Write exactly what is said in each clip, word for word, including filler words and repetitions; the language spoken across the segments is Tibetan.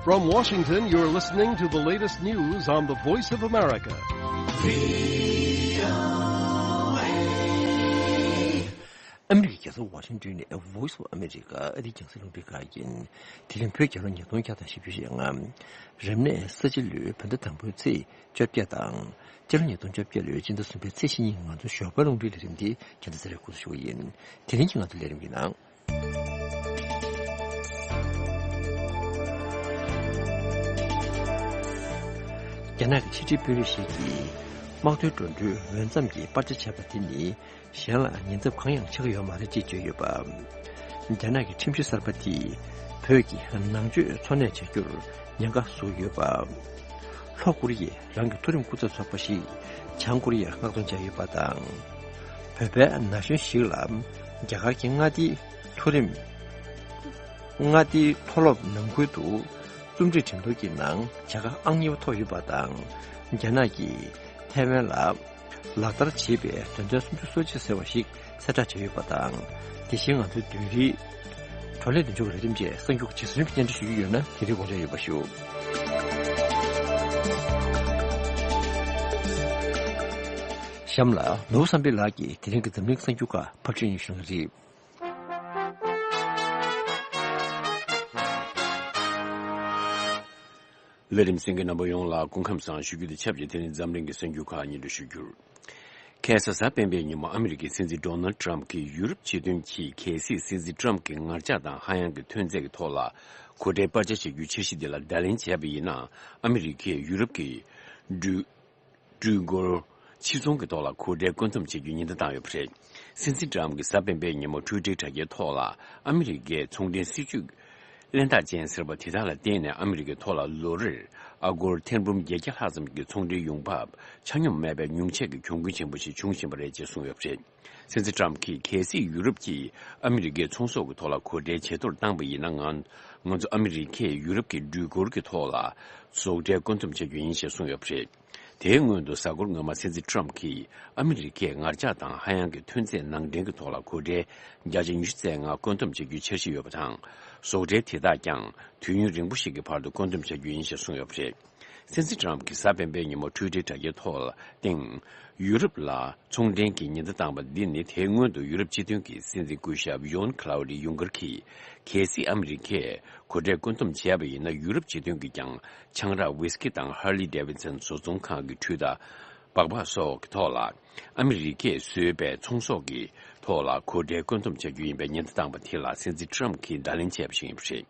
From Washington, you're listening to the latest news on the Voice of America. ཨ་མི་རི་ཀའི་རྒྱལ་ས་ཝ་ཤིང་ཏོན་ནས་Voice of America ཨ་རིའི་རྒྱང་སྲིང་རླུང་འཕྲིན་ཁང་ཡིན། དེ་རིང་བོད་རྒྱལ་ལོ་ཉིས་སྟོང་བརྒྱ་དང་བཞི་བཅུ་ཞེ་ལྔ། རབ་གནས་ས་བྱི་ལོའི་བོད་ཟླ་དང་པོའི་ཚེས་བཅོ་བརྒྱད་དང་། སྤྱི་ལོ་ཉིས་སྟོང་བཅོ་བརྒྱད་ལོའི་སྤྱི་ཟླ་གསུམ་པའི་ཚེས་བཞི་ཉིན་ང་ཚོའི་ཞོགས་པའི་རླུང་འཕྲིན་ལས་རིམ་འདི་རྒྱང་སྲིང་རིམ་པ་འགོ་འཛུགས་ཞུ་བ་ཡིན། དེ་རིང་གི་ང་ཚོའི་ལས་རིམ་གྱི་ནང་། རྒྱ་ནག་གི་ཕྱི་འབྲེལ་དཔོན་རིགས་ཤིག་གིས། དམག་དོན་འགྲོ་གྲོན་འོས་འཚམ་གྱིས་སྤར་ཆ་བྱས་པ་དེ་ནི། གཞན་ལ་ཉེན་ཚབས་གང་ཡང་ཆགས་ཀྱི་ཡོད་མ་རེད་ཅེས་བརྗོད་ཡོད་པ། རྒྱ་ནག་གི་ཁྲིམས་གཞི་གསར་པ་དེས་བོད་ཀྱི་ནང་ཆོས་འཚོ་གནས་བྱ་རྒྱུར་ཉེན་ཁ་བཟོ་ཡོད་པ། ལྷོ་ཀོ་རི་ཡས་རང་གི་མཐོ་རིམ་སྐུ་ཚབ་ཚོགས་པ་ཞིག་བྱང་ཀོ་རི་ཡར་མངགས་གཏོང་བྱས་ཡོད་པ་དང་། བོད་པའི་ན་གཞོན་ཞིག་ལ་རྒྱ་གར་གྱི་མངའ་སྡེའི་མཐོ་རིམ། མངའ་སྡེའི་མཐོ་སློབ་ནང་ཁུལ་དུ་རྩོམ་སྒྲིག་འགྲན་བསྡུར་གྱི་ནང་བྱ་དགའ་ཨང་གཉིས་པ་ཐོབ་ཡོད་པ་དང་། རྒྱ་ནག་གིས་ཐའེ་ཝན་ལ་ལག་བསྟར་བྱེད་པའི་དོན་ཚན་སུམ་ཅུ་སོ་གཅིག་ཟེར་བ་ཞིག་གསལ་བསྒྲགས་བྱས་ཡོད་པ་དང་། དེ་བཞིན་ང་ཚོའི་བདུན་རིའི་བགྲོ་གླེང་མདུན་ལྕོག་གི་ལས་རིམ་བཅས་གསར་འགྱུར་ཇི་བཟུང་གི་སྙན་སྒྲོན་ཞུ་རྒྱུ་ཡོད་ན་དེ་རིང་དགོངས་འཇགས་ཡོད་པ་ཞུ། གཤམ་ལ་ནོར་བུ་བསམ་འཕེལ་ལགས་ཀྱིས་དེ་རིང་གི་འཛམ་གླིང་གསར་འགྱུར་ཁག་ཕབ་སྒྲིག་ཞུ་གི་རེད། ལས་རིམ་གསན་མཁན་རྣམ་པ་ཡོངས་ལ་སྐུ་ཁམས་བཟང་ཞུ་རྒྱུ་དང་ཆབས་ཅིག་དེ་རིང་འཛམ་གླིང་གི་གསར་འགྱུར་ཁག་སྙན་སྒྲོན་ཞུ་རྒྱུར། ཁ་སང་གཟའ་སྤེན་པའི་ཉིན་མོ་ཨ་མི་རི་ཀའི་སྲིད་འཛིན་ཌོ་ནལ་ཊམ་གྱིས་ཡུ་རོབ་སྤྱི་མཐུན་གྱིས་གལ་སྲིད་སྲིད་འཛིན་ཊམ་གྱི་ངར་ལྕགས་དང་ཧ་ཡང་གི་ཐོན་རྫས་ཀྱི་ཐོག་ལ་གོ་གྲལ་སྤར་ཆ་བྱ་རྒྱུའི་འཆར་གཞི་འདི་ལ་བརྡ་ལན་བྱས་པ་ཡིན་ན། ཨ་མི་རི་ཀས་ཡུ་རོབ་ཀྱི་འགྲུལ་འགྲུལ་འཁོར་ཕྱིར་ཚོང་གི་ཐོག་ལ་གོ་གྲལ་བཀོད་འདོམས་བྱེད་རྒྱུའི་ཉེན་བརྡ་བཏང་ཡོད་པ་རེད། སྲིད་འཛིན་ཊམ་གྱིས་གཟའ་སྤེན་པའི་ཉིན་མོ་ཊུའི་ཊར་དྲ་རྒྱའི་ཐོག་ལ་ཨ་མི་རི་ཀའི་ཚོང་འབྲེལ་སྲིད་ཇུས་གླེན་རྟགས་ཅན་ཟེར་བ་དེ་དག་ལ་བརྟེན་ནས་ཨ་མི་རི་ཀའི་ཐོག་ལ་ལོ་རེར་ཨ་སྒོར་ཐེར་འབུམ་བརྒྱད་བརྒྱ་ལྷག་ཙམ་གྱི་ཚོང་འབྲེལ་ཡོང་འབབ་ཆ་སྙོམས་མེད་པའི་ཉུང་ཆད་ཀྱི་གྱོང་གུན་ཆེན་པོ་ཞིག་བྱུང་བཞིན་པ་རེད་ཅེས་གསུངས་ཡོད་པ་རེད། སྲིད་འཛིན་ཊམ་གྱིས་གལ་སྲིད་ཡུ་རོབ་ཀྱིས་ཨ་མི་རི་ཀའི་ཚོང་ཟོག་གི་ཐོག་ལ་གོ་གྲལ་ཇེ་མཐོར་བཏང་པ་ཡིན་ན། ང་ང་ཚོ་ཨ་མི་རི་ཀས་ཡུ་རོབ་ཀྱི་འགྲུལ་འཁོར་གྱི་ཐོག་ལ་ཟོག་གྲལ་བཀོད་འདོམས་བྱ་རྒྱུ་ཡིན་ཞེས་གསུངས་ཡོད་པ་རེད། དེའི་སྔོན་དུ་གཟའ་འཁོར་སྔོན་མ་སྲིད་འཛིན་ཊམ་གྱིས་ཨ་མི་རི་ཀས་ངར་ལྕགས་དང་ཧ་ཡང་གི་ཐོན་རྫས་ནང་འདྲེན་གྱི་ཐོག་ལ་གོ་གྲལ་བརྒྱ་ཆ་ཉི་ཤུ་རྩ་ལྔ་བཀོད་འདོམས་བྱ་རྒྱུའི་འཆར་གཞི་ཡོད་པ་དང་། ཟོག་གྲལ་དེ་དག་ཀྱང་དུས་ཡུན་རིང་པོ་ཞིག་གི་བར་དུ་བཀོད་འདོམས་བྱ་རྒྱུ་ཡིན་ཞེས་གསུངས་ཡོད་པ་རེད། སྲིད་འཛིན་ཊམ་གྱིས་གཟའ་སྤེན་པའི་ཉིན་མོ་ཊུའི་ཊར་དྲ་རྒྱའི་ཐོག་ལ་སྟེང་། ཡུ་རོབ་ལ་ཚོང་འབྲེལ་གྱི་ཉེན་བརྡ་བཏང་པ་འདི་ནི་དེའི་སྔོན་དུ་ཡུ་རོབ་སྤྱི་མཐུན་གྱི་སྲིད་འཛིན་སྐུ་ཞབས་ཡོན་ཁ་ལའུ་ཌི་ཡུང་ཀར་གྱིས། གལ་སྲིད་ཨ་མི་རི་ཀས་གོ་གྲལ་བཀོད་འདོམས་བྱས་པ་ཡིན་ན། ཡུ་རོབ་སྤྱི་མཐུན་གྱིས་ཀྱང་ཆང་རག་ཝིས་ཀི་དང་ཧར་ལི་ཌེ་ཝིད་སན་བཟོ་ཚོང་ཁང་གི་འཕྲུལ་རྟ་སྦག་སྦག་སོགས་ཀྱི་ཐོག་ལ་ཨ་མི་རི་ཀས་བཟོས་པའི་ཚོང་ཟོག་གི་ཐོག་ལ་གོ་གྲལ་བཀོད་འདོམས་བྱ་རྒྱུ་ཡིན་པའི་ཉེན་བརྡ་བཏང་པ་དེ་ལ་སྲིད་འཛིན་ཊམ་གྱིས་བརྡ་ལན་བྱས་པ་ཞིག་ཡིན་པ་རེད།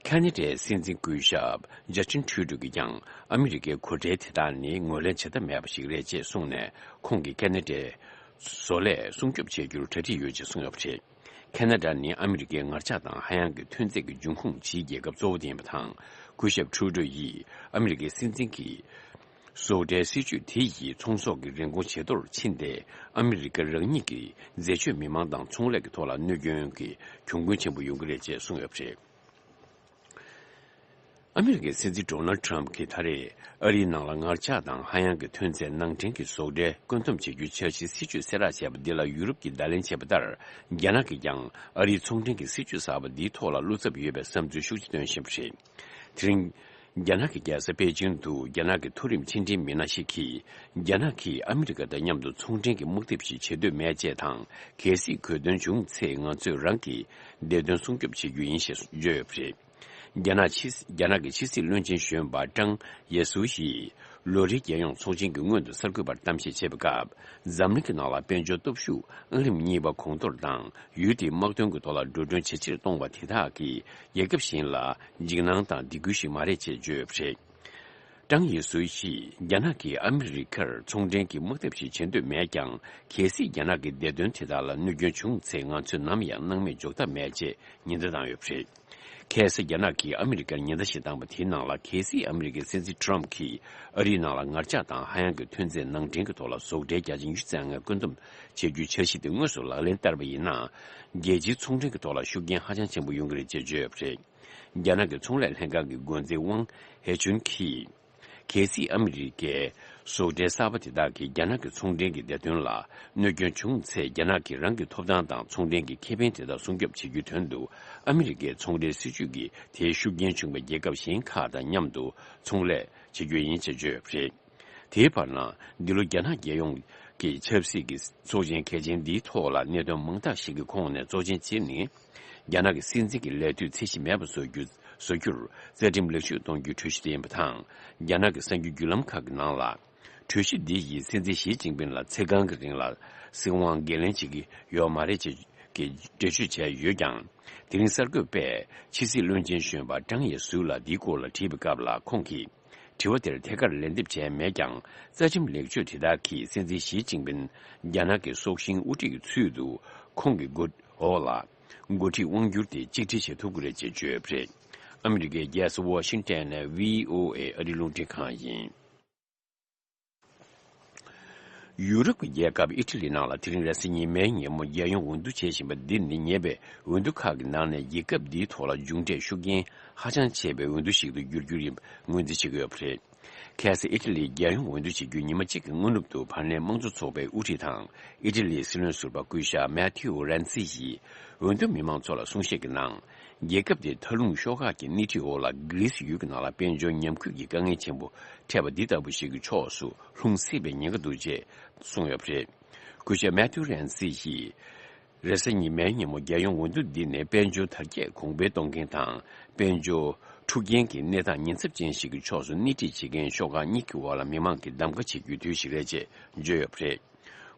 ཁ་ན་ཌའི་སྲིད་འཛིན་སྐུ་ཞབས་ཇ་སྟིན་ཊུ་རུ་ཌོ་གིས་ཀྱང་ཨ་མི་རི་ཀའི་གོ་གྲལ་དེ་དག་ནི་ངོས་ལེན་བྱེད་ཐབས་མེད་པ་ཞིག་རེད་ཅེས་གསུངས་ནས། ཁོང་གིས་ཁ་ན་ཌའི་བཟོ་ལས་སྲུང་སྐྱོབ་བྱེད་རྒྱུར་གྲ་སྒྲིག་ཡོད་ཅེས་གསུངས་ཡོད་པ་རེད། ཁ་ན་ཌ་ནི་ཨ་མི་རི་ཀའི་ངར་ལྕགས་དང་ཧ་ཡང་གི་ཐོན་རྫས་ཀྱི་འབྱུང་ཁུངས་ཆེའི་རྒྱལ་ཁབ་གཙོ་བོ་དེ་ཡིན་པ་དང་། སྐུ་ཞབས་ཊུ་རུ་ཌོ་ཡིས་ཨ་མི་རི་ཀའི་སྲིད་འཛིན་གྱི་ཟོག་གྲལ་སྲིད་ཇུས་དེ་ཡིས་ཚོང་ཟོག་གི་རིན་གོང་ཇེ་མཐོར་ཕྱིན་ཏེ། ཨ་མི་རི་ཀ་རང་ཉིད་ཀྱི་འཛད་སྤྱོད་མི་མང་དང་ཚོང་ལས་ཀྱི་ཐོག་ལ་གནོད་སྐྱོན་གྱི་གྱོང་གུན་ཆེན་པོ་ཡོང་གི་རེད་ཅེས་གསུངས་ཡོད་པ་རེད། ཨ་མི་རི་ཀའི་སྲིད་འཛིན་ཌོ་ནལ་ཌི་ཊརམ་གྱིས་ད་རེས་ཨ་རིའི་ནང་ལ་ངར་ལྕགས་དང་ཧ་ཡང་གི་ཐོན་རྫས་ནང་འདྲེན་གྱི་ཟོག་གྲལ་བཀོད་འདོམས་བྱ་རྒྱུའི་འཆར་གཞིའི་སྲིད་ཇུས་གསལ་བསྒྲགས་བྱས་པ་འདི་ལ་ཡུ་རོབ་ཀྱིས་བརྡ་ལན་བྱས་པ་ལྟར། རྒྱ་ནག་གིས་ཀྱང་ཨ་རིའི་ཚོང་འབྲེལ་གྱི་སྲིད་ཇུས་གསར་པ་འདིའི་ཐོག་ལ་བློ་འཚབ་ཡོད་པའི་བསམ་ཚུལ་ཤུགས་ཆེ་བཏོན་བཞིན་པ་རེད། དེ་རིང་། རྒྱ་ནག་གི་རྒྱལ་ས་པེ་ཅིང་དུ་རྒྱ་ནག་གི་མཐོ་རིམ་ཕྱི་འབྲེལ་མི་སྣ་ཞིག་གིས། རྒྱ་ནག་གིས་ཨ་མི་རི་ཀ་དང་མཉམ་དུ་ཚོང་འབྲེལ་གྱི་དམག་འཐབ་ཞིག་བྱེད་འདོད་མེད་ཅེས་དང་། གལ་སྲིད་དགོས་དོན་བྱུང་ཚེ་ང་ཚོས་རང་གི་བདེ་དོན་སྲུང་སྐྱོབ་བྱེད་རྒྱུ་ཡིན་ཞེས་བརྗོད་ཡོད་པ་རེད། རྒྱ་ནག་ཕྱི། རྒྱ་ནག་གི་ཕྱི་སྲིད་བློན་ཆེན་གཞོན་པ་ཀྲང་ཡེ་སུའུ་ཡིས་ལོ་རེའི་རྒྱལ་ཡོངས་ཚོགས་ཆེན་གྱི་སྔོན་དུ་གསར་འགོད་པར་གཏམ་བཤད་བྱེད་པའི་སྐབས། འཛམ་གླིང་གི་ནང་ལ་དཔལ་འབྱོར་སྟོབས་ཤུགས་ཨང་རིམ་གཉིས་པ་གོང་མཐོར་དང་། ཡུལ་དེའི་དམག་དོན་གྱི་ཐོག་ལ་འགྲོ་གྲོན་ཇེ་ཆེར་གཏོང་བ་དེ་དག་གིས་རྒྱལ་ཁབ་གཞན་ལ་འཇིགས་སྣང་དང་སྡིགས་སྐུལ་ཞིག་མ་རེད་ཅེས་བརྗོད་ཡོད་པ་རེད། ཀྲང་ཡེ་སུའུ་ཡིས་རྒྱ་ནག་གིས་ཨ་མི་རི་ཀར་ཚོང་འབྲེལ་གྱི་དམག་འཐབ་ཞིག་བྱེད་འདོད་མེད་ཀྱང་། གལ་སྲིད་རྒྱ་ནག་གི་བདེ་དོན་དེ་དག་ལ་གནོད་སྐྱོན་བྱུང་ཚེ་ང་ཚོས་ནམ་ཡང་སྣང་མེད་འཇོག་ཐབས་མེད་ཅེས་ཉེན་བརྡ་བཏང་ཡོད་པ་རེད། ཁ་སང་རྒྱ་ནག་གིས་ཨ་མི་རི་ཀར་ཉེན་བརྡ་ཞིག་བཏང་པ་དེའི་ནང་ལ། གལ་སྲིད་ཨ་མི་རི་ཀའི་སྲིད་འཛིན་ཊརམ་གྱིས་ཨ་རིའི་ནང་ལ་ངར་ལྕགས་དང་ཧ་ཡང་གི་ཐོན་རྫས་ནང་འདྲེན་གྱི་ཐོག་ལ་ཟོག་གྲལ་བརྒྱ་ཆ་ཉི་ཤུ་རྩ་ལྔ་བཀོད་འདོམས་བྱེད་རྒྱུའི་འཆར་གཞི་དེ་དངོས་སུ་ལག་ལེན་བསྟར་བ་ཡིན་ན། རྒྱལ་སྤྱིའི་ཚོང་འབྲེལ་གྱི་ཐོག་ལ་ཤུགས་རྐྱེན་ཧ་ཅང་ཆེན་པོ་ཡོང་གི་རེད་ཅེས་བརྗོད་ཡོད་པ་རེད། རྒྱ་ནག་གི་ཚོང་ལས་ལྷན་ཁང་གི་འགོ་འཛིན་ཝང་ཧེ་ཆུན་གྱིས། གལ་སྲིད་ཨ་མི་རི་ཀས་ ཟོག་འདྲེན་གསར་པ་དེ་དག་གིས་རྒྱ་ནག་གི་ཚོང་འབྲེལ་གྱི་བདེ་དོན་ལ་གནོད་སྐྱོན་བྱུང་ཚེ། རྒྱ་ནག་གིས་རང་གི་ཐོབ་ཐང་དང་ཚོང་འབྲེལ་གྱི་ཁེ་ཕན་དེ་དག་སྲུང་སྐྱོབ་བྱེད་རྒྱུའི་དོན་དུ། ཨ་མི་རི་ཀའི་ཚོང་འབྲེལ་སྲིད་ཇུས་ཀྱིས་དེའི་ཤུགས་རྐྱེན་བྱུང་བའི་རྒྱལ་ཁབ་གཞན་ཁག་དང་མཉམ་དུ་ཚོང་ལས་བྱེད་རྒྱུ་ཡིན་ཅེས་བརྗོད་ཡོད་པ་རེད། དེའི་བར་ན། འདི་ལོ་རྒྱ་ནག་རྒྱལ་ཡོངས་ཀྱི་ཆབ་སྲིད་ཀྱི་ཚོགས་ཆེན་གལ་ཆེན་འདིའི་ཐོག་ལ་གནད་དོན་མང་དག་ཞིག་གི་ཁོངས་ནས་གཙོ་ཆེན་གཅིག་ནི། རྒྱ་ནག་གི་སྲིད་འཛིན་གྱི་ལས་དུས་ཚད་གཞི་མེད་པ་བཟོ་རྒྱུ། བཟོ་རྒྱུར་རྩ་ཁྲིམས་ལེགས་བཅོས་གཏོང་རྒྱུའི་གྲོས་གཞི་དེ་ཡིན་པ་དང་། རྒྱ་ནག་གི་གསར་འགྱུར་བརྒྱུད་ལམ་ཁག་གི་ནང་ལ། གྲོས་གཞི་འདི་ཡིས་སྲིད་འཛིན་ཞི་ཅིན་ཕིན་ལ་ཚེས་གང་གི་རིང་ལ་སྲིད་དབང་འགན་ལེན་བྱེད་ཀྱི་ཡོད་མ་རེད་ཅེས་ཀྱི་འགྲེལ་བརྗོད་བྱས་ཡོད་ཀྱང་། དེ་རིང་གསར་འགོད་པས་ཕྱི་སྲིད་བློན་ཆེན་གཞོན་པ་ཀྲང་ཡེ་ཟུའུ་ལ་འདིའི་སྐོར་ལ་དྲིས་པའི་སྐབས་ལ། ཁོང་གིས་དྲི་བ་དེར་ཐད་ཀར་ལན་འདེབས་བྱས་མེད་ཀྱང་། རྩ་ཁྲིམས་ལེགས་བཅོས་དེ་དག་གིས་སྲིད་འཛིན་ཞི་ཅིན་ཕིན་རྒྱ་ནག་གི་སྲོག་ཤིང་དབུ་ཁྲིད་ཀྱི་ཚུལ་དུ་ཁོང་གི་འགོ་འོག་ལ་འགོ་ཁྲིད་དབང་བསྒྱུར་དེ་གཅིག་སྒྲིལ་བྱེད་ཐུབ་ཀྱི་རེད་ཅེས་བརྗོད་ཡོད་པ་རེད། ཨ་མི་རི་ཀའི་རྒྱལ་ས་ཝ་ཤིང་ཊོན་ནས་བྷི་ཨོ་ཨེ་ཨ་རིའི་རླུང་འཕྲིན་ཁང་ཡིན། ཡུ་རོབ་ཀྱི་རྒྱལ་ཁབ་ཨི་ཊ་ལི་ནང་ལ་དེ་རིང་རེས་གཟའ་ཉི་མའི་ཉིན་མོ་རྒྱལ་ཡོངས་འོས་བསྡུ་བྱེད་བཞིན་པ་འདི་ནི་ཉེ་བའི་འོས་བསྡུ་ཁག་གི་ནང་ནས་རྒྱལ་ཁབ་འདིའི་ཐོག་ལ་མཇུག་འབྲས་ཤུགས་རྐྱེན་ཧ་ཅང་ཆེ་བའི་འོས་བསྡུ་ཞིག་ཏུ་འགྱུར་རྒྱུ་ཡིན་པ་ངོས་འཛིན་བྱེད་ཀྱི་ཡོད་པ་རེད། གལ་སྲིད་ཨི་ཊ་ལིའི་རྒྱལ་ཡོངས་འོས་བསྡུ་བྱེད་རྒྱུའི་ཉི་མ་གཅིག་གི་སྔ་ནུབ་ཏུ་བར་གནས་དམངས་གཙོ་ཚོགས་པའི་དབུ་ཁྲིད་དང་ཨི་ཊ་ལིའི་སྲིད་བློན་ཟུར་པ་སྐུ་ཞབས་མེ་ཐིའུ་རན་སི་ཡིས་འོས་བསྡུ་མི་མང་ཚོ་ལ་གསུང་བཤད་ཀྱི་ནང་། རྒྱལ་ཁབ་དེའི་མཐའ་ལྷུང་ཤོག་ཁག་གི་སྣེ་ཁྲིད་འོག་ལ་གྷི་རི་སི་ཡུལ་གྱི་ནང་ལ་དཔལ་འབྱོར་ཉམས་རྒུད་ཀྱི་དཀའ་ངལ་ཆེན་པོ་འཕྲད་པ་འདི་ལྟ་བུ་ཞིག་གི་ཕྱོགས་སུ་ལྷུང་སྲིད་པའི་ཉེན་ཁ་འདུག་ཅེས་གསུངས་ཡོད་པ་རེད། སྐུ་ཞབས་མེ་ཐིའུ་རན་སི་ཡིས། རེས་གཟའ་ཉི་མའི་ཉིན་མོ་རྒྱལ་ཡོངས་འོས་བསྡུ་འདི་ནི་དཔལ་འབྱོར་དར་རྒྱས་གོང་འཕེལ་གཏོང་མཁན་དང་། དཔལ་འབྱོར་འཁྲུག་རྐྱེན་གྱི་གནས་སྟངས་ཉེན་ཚབས་ཅན་ཞིག་གི་ཕྱོགས་སུ་སྣེ་ཁྲིད་བྱེད་མཁན་ཤོག་ཁག་གཉིས་ཀྱི་དབར་ལ་མི་མང་གིས་གདམ་ག་བྱེད་རྒྱུའི་དུས་ཤིག་རེད་ཅེས་བརྗོད་ཡོད་པ་རེད།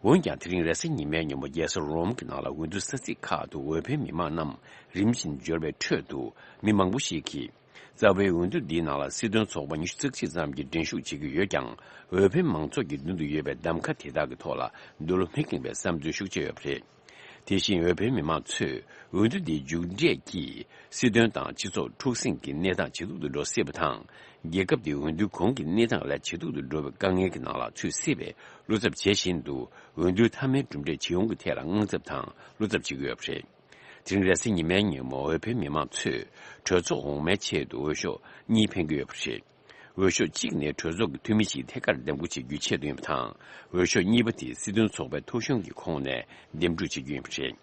འོན་ཀྱང་། དེ་རིང་རེས་གཟའ་ཉི་མའི་ཉིན་མོ་རྒྱལ་ས་རོམ་གྱི་ནང་ལ་འོས་བསྡུ་ས་ཚིགས་ཁག་ཏུ་འོས་འཕེན་མི་མང་རྣམས་རིམ་བཞིན་འབྱོར་བའི་ཁྲོད་དུ། མི་མང་པོ་ཞིག་གིས། རྩ་བའི་འོས་བསྡུ་འདིའི་ནང་ལ་སྲིད་དོན་ཚོགས་པ་ཉི་ཤུ་རྩ་གཅིག་ཙམ་གྱིས་འགྲན་ཞུགས་བྱེད་ཀྱི་ཡོད་ཀྱང་། འོས་འཕེན་མང་ཚོགས་ཀྱི་མདུན་དུ་ཡོད་པའི་གདམ་ག་དེ་དག་གི་ཐོག་ལ་འདོད་བློ་མི་ཁེངས་པའི་བསམ་ཚུལ་ཤུགས་ཆེ་ཡོད་པ་རེད། དེ་བཞིན་འོས་འཕེན་མི་མང་ཚོས་འོས་བསྡུ་འདིའི་མཇུག་འབྲས་ཀྱིས་སྲིད་དོན་དང་སྤྱི་ཚོགས་འཁྲུག་ཟིང་གི་གནས་སྟངས་ཇེ་སྡུག་ཏུ་འགྲོ་སྲིད་པ་དང་། རྒྱལ་ཁབ་འདི་འོས་བསྡུའི་གོང་གི་གནས་སྟངས་ལས་ཇེ་སྡུག་ཏུ་འགྲོ་བའི་དཀའ་ངལ་གྱི་ནང་ལ་ཚུད་སྲིད་པས། བློ་འཚབ་བྱེད་བཞིན་དུ་འོས་བསྡུའི་མཐའ་མའི་གྲུབ་འབྲས་ཇི་ཡོང་གི་ཐད་ལ་དངངས་འཚབ་དང་བློ་འཚབ་བྱེད་ཀྱི་ཡོད་པ་རེད། དེ་རིང་རེས་གཟའ་ཉི་མའི་ཉིན་མོ་འོས་འཕེན་མི་མང་ཚོས་གྲོས་ཚོགས་འོག་མའི་ཆེད་དུ་འོས་ཤོག་གཉིས་འཕེན་གྱི་ཡོད་པ་རེད། འོས་ཤོག་གཅིག་ནི་གྲོས་ཚོགས་ཀྱི་འཐུས་མི་ཞིག་ཐད་ཀར་འདེམས་བསྐོ་བྱེད་རྒྱུའི་ཆེད་དུ་ཡིན་པ་དང་། འོས་ཤོག་གཉིས་པ་དེ་སྲིད་དོན་ཚོགས་པའི་ཐོ་གཞུང་གི་ཁོངས་ནས་འདེམས་སྒྲུག་བྱེད་རྒྱུ་ཡིན་པ་རེད།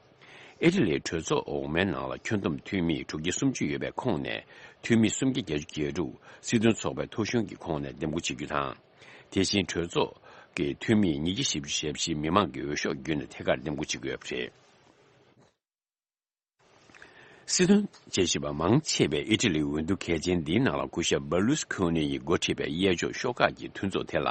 ཨི་ཊ་ལིའི་གྲོས་ཚོགས་འོག་མའི་ནང་ལ་ཁྱོན་བསྡོམས་འཐུས་མི་དྲུག་བརྒྱ་སུམ་ཅུ་ཡོད་པའི་ཁོངས་ནས་འཐུས་མི་སུམ་བརྒྱ་བརྒྱད་ཅུ་གྱ་དྲུག་སྲིད་དོན་ཚོགས་པའི་ཐོ་གཞུང་གི་ཁོངས་ནས་འདེམས་བསྐོ་བྱེད་རྒྱུ་དང་། དེ་བཞིན་གྲོས་ཚོགས་ཀྱི་འཐུས་མི་ཉིས་བརྒྱ་བཞི་བཅུ་ཞེ་བཞི་མི་མང་གི་འོས་ཤོག་བརྒྱུད་ནས་ཐད་ཀར་འདེམས་བསྐོ་བྱེད་ཀྱི་ཡོད་པ་རེད། སྲིད་དོན་དཔྱད་ཞིབ་པ་མང་ཆེ་བས་ཨི་ཊ་ལིའི་འོས་བསྡུ་གལ་ཆེན་འདིའི་ནང་ལ་སྐུ་ཞབས་བྷར་ལུས་ཁོ་ནི་ཡིས་འགོ་ཁྲིད་པའི་གཡས་ཕྱོགས་ཤོག་ཁག་གི་མཐུན་ཚོགས་དེ་ལ་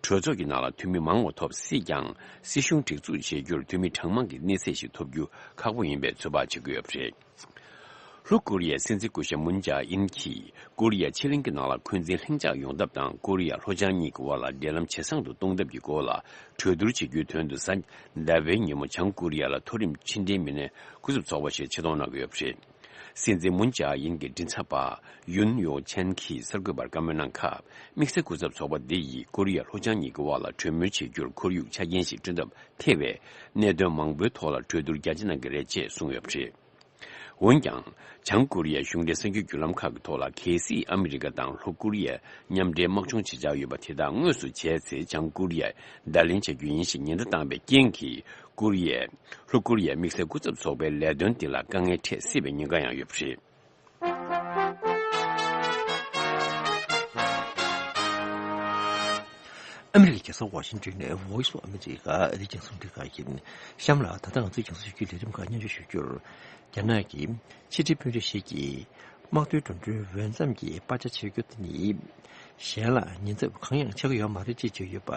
གྲོས་ཚོགས་ཀྱི་ནང་ལ་འཐུས་མི་མང་བ་ཐོབ་སྲིད་ཀྱང་། སྲིད་གཞུང་སྒྲིག་འཛུགས་བྱེད་རྒྱུར་འཐུས་མི་གྲངས་མང་གི་གནས་ཚད་ཞིག་ཐོབ་རྒྱུ་ཁག་པོ་ཡིན་པའི་ཚོད་དཔག་བྱེད་ཀྱི་ཡོད་པ་རེད། ལྷོ་ཀོ་རི་ཡའི་སྲིད་འཛིན་སྐུ་ཞབས་མུན་ཇཱ་ཨིན་གྱིས་ཀོ་རི་ཡ་ཕྱེད་གླིང་གི་ནང་ལ་འཁོན་འཛིན་ལྷིང་འཇགས་ཡོང་ཐབས་དང་། ཀོ་རི་ཡ་ལྷོ་བྱང་གཉིས་ཀྱི་དབར་ལ་འབྲེལ་ལམ་ཇེ་བཟང་དུ་གཏོང་ཐབས་ཀྱི་སྐོར་ལ་གྲོས་བསྡུར་བྱེད་རྒྱུའི་དོན་དུ། གཟའ་ཟླ་བའི་ཉིན་མོ་བྱང་ཀོ་རི་ཡ་ལ་མཐོ་རིམ་ཕྱི་འབྲེལ་མི་སྣའི་སྐུ་ཚབ་ཚོགས་པ་ཞིག་ཆེད་གཏོང་གནང་གི་ཡོད་པ་རེད། སྲིད་འཛིན་མུན་ཇཱ་ཨིན་གྱི་མགྲིན་ཚབ་པ་ཡུན་ཡོ་ཆན་གྱིས་གསར་འགོད་པར་བཀའ་མོལ་གནང་སྐབས། དམིགས་བསལ་སྐུ་ཚབ་ཚོགས་པ་འདི་ཡིས་ཀོ་རི་ཡ་ལྷོ་བྱང་གཉིས་ཀྱི་དབར་ལ་གྲོས་མོལ་བྱེད་རྒྱུར་ཁོར་ཡུག་ཆ་རྐྱེན་ཞིག་བསྐྲུན་ཐབས་ཐེ་བའི་གནད་དོན་མང་པོའི་ཐོག་ལ་གྲོས་བསྡུར་རྒྱ་ཆེ་གནང་གི་རེད་ཅེས་གསུངས་ཡོད་པ་རེད། འོན་ཀྱང་། བྱང་ཀོ་རི་ཡའི་གཞུང་འབྲེལ་གསར་འགྱུར་བརྒྱུད་ལམ་ཁག་གི་ཐོག་ལ། གལ་སྲིད་ཨ་མི་རི་ཀ་དང་ལྷོ་ཀོ་རི་ཡས་མཉམ་འབྲེལ་དམག་སྦྱོང་བྱེད་འཆར་ཡོད་པ་དེ་དག་དངོས་སུ་བྱས་ཚེ། བྱང་ཀོ་རི་ཡས་བརྡ་ལན་བྱ་རྒྱུ་ཡིན་ཞེས་ཉེན་བརྡ་བཏང་བའི་རྐྱེན་གྱིས། ཀོ་རི་ཡས། ལྷོ་ཀོ་རི་ཡའི་དམིགས་བསལ་སྐུ་ཚབ་ཚོགས་པའི་ལས་དོན་དེ་ལ་དཀའ་ངལ་འཕྲད་སྲིད་པའི་ཉེན་ཁ་ཡང་ཡོད་པ་རེད། ཨ་མི་རི་ཀའི་རྒྱལ་ས་ཝ་ཤིང་ཊོན་ནས་Voice of America ཨ་རིའི་རྒྱང་སྲིང་རླུང་འཕྲིན་ཁང་ཡིན། གཤམ་ལ་ད་ལྟ་ང་ཚོའི་རྒྱང་སྲིང་ཞུ་རྒྱུའི་ལས་རིམ་ཁག་སྙན་སྒྲོན་ཞུ་རྒྱུར། རྒྱ་ནག་གི་ཕྱི་འབྲེལ་དཔོན་རིགས་ཤིག་གིས་དམག་དོན་འགྲོ་གྲོན་འོས་འཚམ་གྱི་པར་ཆ་ཆད་རྒྱུ་དེ་ནི་གཞན་ལ་ཉེན་ཚབས་གང་ཡང་ཆགས་ཀྱི་ཡོད་མ་རེད་ཅེས་བརྗོད་ཡོད་པ།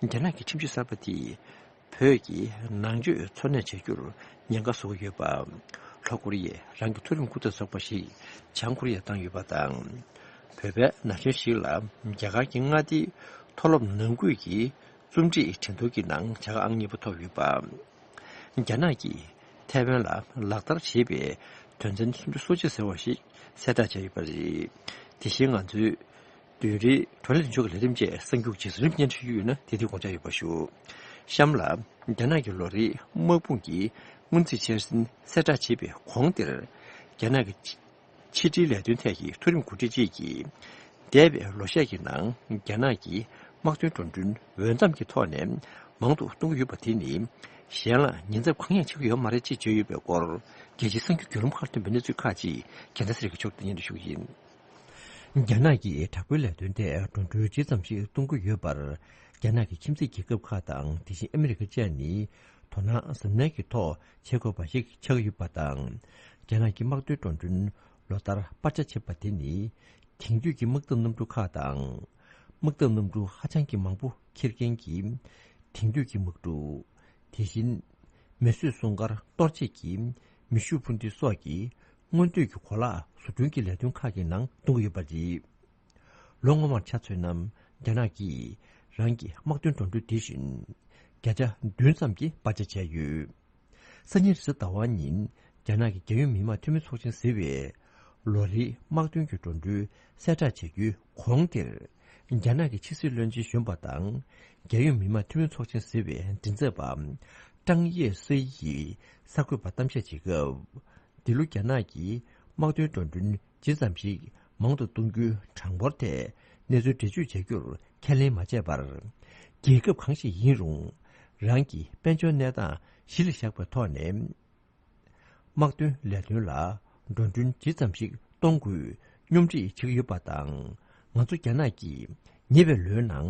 རྒྱ་ནག་གི་ཁྲིམས་གཞི་གསར་པ་དེས་བོད་ཀྱི་ནང་ཆོས་འཚོ་གནས་བྱ་རྒྱུར་ཉེན་ཁ་བཟོ་གི་ཡོད་པ། ལྷོ་ཀོ་རི་ཡས་རང་གི་མཐོ་རིམ་སྐུ་ཚབ་ཚོགས་པ་ཞིག་བྱང་ཀོ་རི་ཡར་བཏང་ཡོད་པ་དང་། བོད་པའི་ན་གཞོན་ཞིག་ལ་རྒྱ་གར་གྱི་མངའ་སྡེའི་མཐོ་སློབ་ནང་ཁུལ་གྱི་རྩོམ་སྒྲིག་འགྲན་བསྡུར་གྱི་ནང་བྱ་དགའ་ཨང་གཉིས་པ་ཐོབ་ཡོད་པ། རྒྱ་ནག་གིས་ཐའེ་ཝན་ལ་ལག་བསྟར་བྱེད་པའི་དོན་ཚན་སུམ་ཅུ་སོ་གཅིག་ཟེར་བ་ཞིག་གསལ་བསྒྲགས་བྱས་ཡོད་པ་རེད། དེ་བཞིན་ང་ཚོའི་བདུན་རེའི་བགྲོ་གླེང་ལྷན་ཚོགས་ཀྱི་ལས་རིམ་བཅས་གསར་འགྱུར་རྗེས་སུ་རིམ་སྙན་སྒྲོན་ཞུ་རྒྱུ་ཡོད་ན་དེ་དུས་དགོངས་འཇགས་ཡོད་པ་ཞུ། གཤམ་ལ་རྒྱ་ནག་གི་ལོ་རེའི་དམག་དཔུང་གི་སྔོན་རྩིས་འཆར་ཟིན་གསལ་བསྒྲགས་བྱེད་པའི་གོང་དེར། རྒྱ་ནག་གི་ཕྱི་འབྲེལ་ལས་དོན་ཐད་ཀྱི་མཐོ་རིམ་འགོ་ཁྲིད་ཅིག་གིས། འདས་པའི་ལོ་ཤས་ཀྱི་ནང་རྒྱ་ནག་གིས་ དམག་དོན་འགྲོ་གྲོན་འོས་འཚམ་གྱི་ཐོག་ནས་མང་དུ་གཏོང་གི་ཡོད་པ་དེ་ནི་གཞན་ལ་ཉེན་ཚབས་གང་ཡང་ཆགས་ཀྱི་ཡོད་མ་རེད་ཅེས་བརྗོད་ཡོད་པའི་སྐོར། རྒྱལ་སྤྱིའི་གསར་འགྱུར་བརྒྱུད་ལམ་ཁག་ཐོན་པའི་གནས་ཚུལ་ཁག་ཅིག་རྒྱལ་མཚན་ས་རིག་གིས་ཕྱོགས་སྒྲིག་སྙན་སྒྲོན་ཞུ་གི་ཡིན། རྒྱ་ནག་གིས་དྲག་པོའི་ལས་དོན་ཐད་འགྲོ་གྲོན་ཇི་ཙམ་ཞིག་གཏོང་གི་ཡོད་པར། རྒྱ་ནག་གི་ཁྱིམ་མཚེས་རྒྱལ་ཁབ་ཁག་དང་དེ་བཞིན་ཨ་མི་རི་ཀ་བཅས་ནི་དོ་སྣང་གཟབ་ནན་གྱི་ཐོག་བྱེད་དགོས་པ་ཞིག་ཆགས་ཀྱི་ཡོད་པ་དང་། རྒྱ་ནག་གི་དམག་དོན་འགྲོ་གྲོན་ལོ་ལྟར་སྤར་ཆ་བྱེད་པ་དེ་ནི། དེང་དུས་ཀྱི་དམག་འཐབ་གནམ་གྲུ་ཁག་དང་། དམག་འཐབ་གནམ་གྲུ་ཧ་ཅང་གི་མང་པོ་འཁྱེར་མཁན་གྱི་དེང་དུས་ཀྱི་དམག་གྲུ། དེ་བཞིན་མེ་གསོད་སྲུང་སྐར་གཏོར་བྱེད་ཀྱི་མེ་ཤུགས་འཕུར་མདེལ་སོགས་ཀྱི་སྔོན་སྡོད་ཀྱི་གོ་ལག་བཟོ་སྐྲུན་གྱི་ལས་དོན་ཁག་གི་ནང་གཏོང་གི་ཡོད་པ་རེད། ལོ་སྔོན་མར་ཆ་མཚོན་ན། རྒྱ་ནག་གིས་རང་གི་དམག་དོན་འགྲོ་གྲོན་དེ་བཞིན་བརྒྱ་ཆ་བདུན་ཙམ་གྱི་སྤར་ཆ་བྱས་ཡོད། སང་ཉིན་རེས་གཟའ་ཟླ་བ་ཉིན་རྒྱ་ནག་གི་རྒྱལ་ཡོངས་མི་དམངས་འཐུས་མི་ཚོགས་ཆེན་ཟེར་བས། ལོ་རེའི་དམག་དོན་གྱི་འགྲོ་གྲོན་གསལ་བསྒྲགས་བྱ་རྒྱུའི་གོང་དེར། རྒྱ་ནག་གི་ཕྱི་སྲིད་བློན་ཆེན་གཞོན་པ་དང་། རྒྱལ་ཡོངས་མི་དམངས་འཐུས་མི་ཚོགས་ཆེན་ཟེར་བའི་མགྲིན་ཚབ་པ། ཀྲང་ཡེ་སུའེ་ཡིས་གསར་འགོད་པར་གཏམ་བཤད་བྱེད་སྐབས། འདི་ལོ་རྒྱ་ནག་གིས་དམག་དོན་འགྲོ་གྲོན་ཇི་ཙམ་ཞིག་མང་དུ་གཏོང་རྒྱུའི་གྲངས་འབོར་ཐད་གནས་ཚུལ་འགྲེལ་བརྗོད་བྱ་རྒྱུར་ཁས་ལེན་མ་བྱས་པར། རྒྱལ་ཁབ་གང་ཞིག་ཡིན་རུང་། རང་གི་དཔལ་འབྱོར་གནས་སྟངས་གཞི་ལ་བཞག་པའི་ཐོག་ནས། དམག་དོན་ལས་དོན་ལ་འགྲོ་གྲོན་ཇི་ཙམ་ཞིག་གཏོང་དགོས་སྙོམས་སྒྲིག་བྱེད་ཀྱི་ཡོད་པ་དང་། ང་ཚོ་རྒྱ་ནག་གིས་ཉེ་བའི་ལོའི་ནང་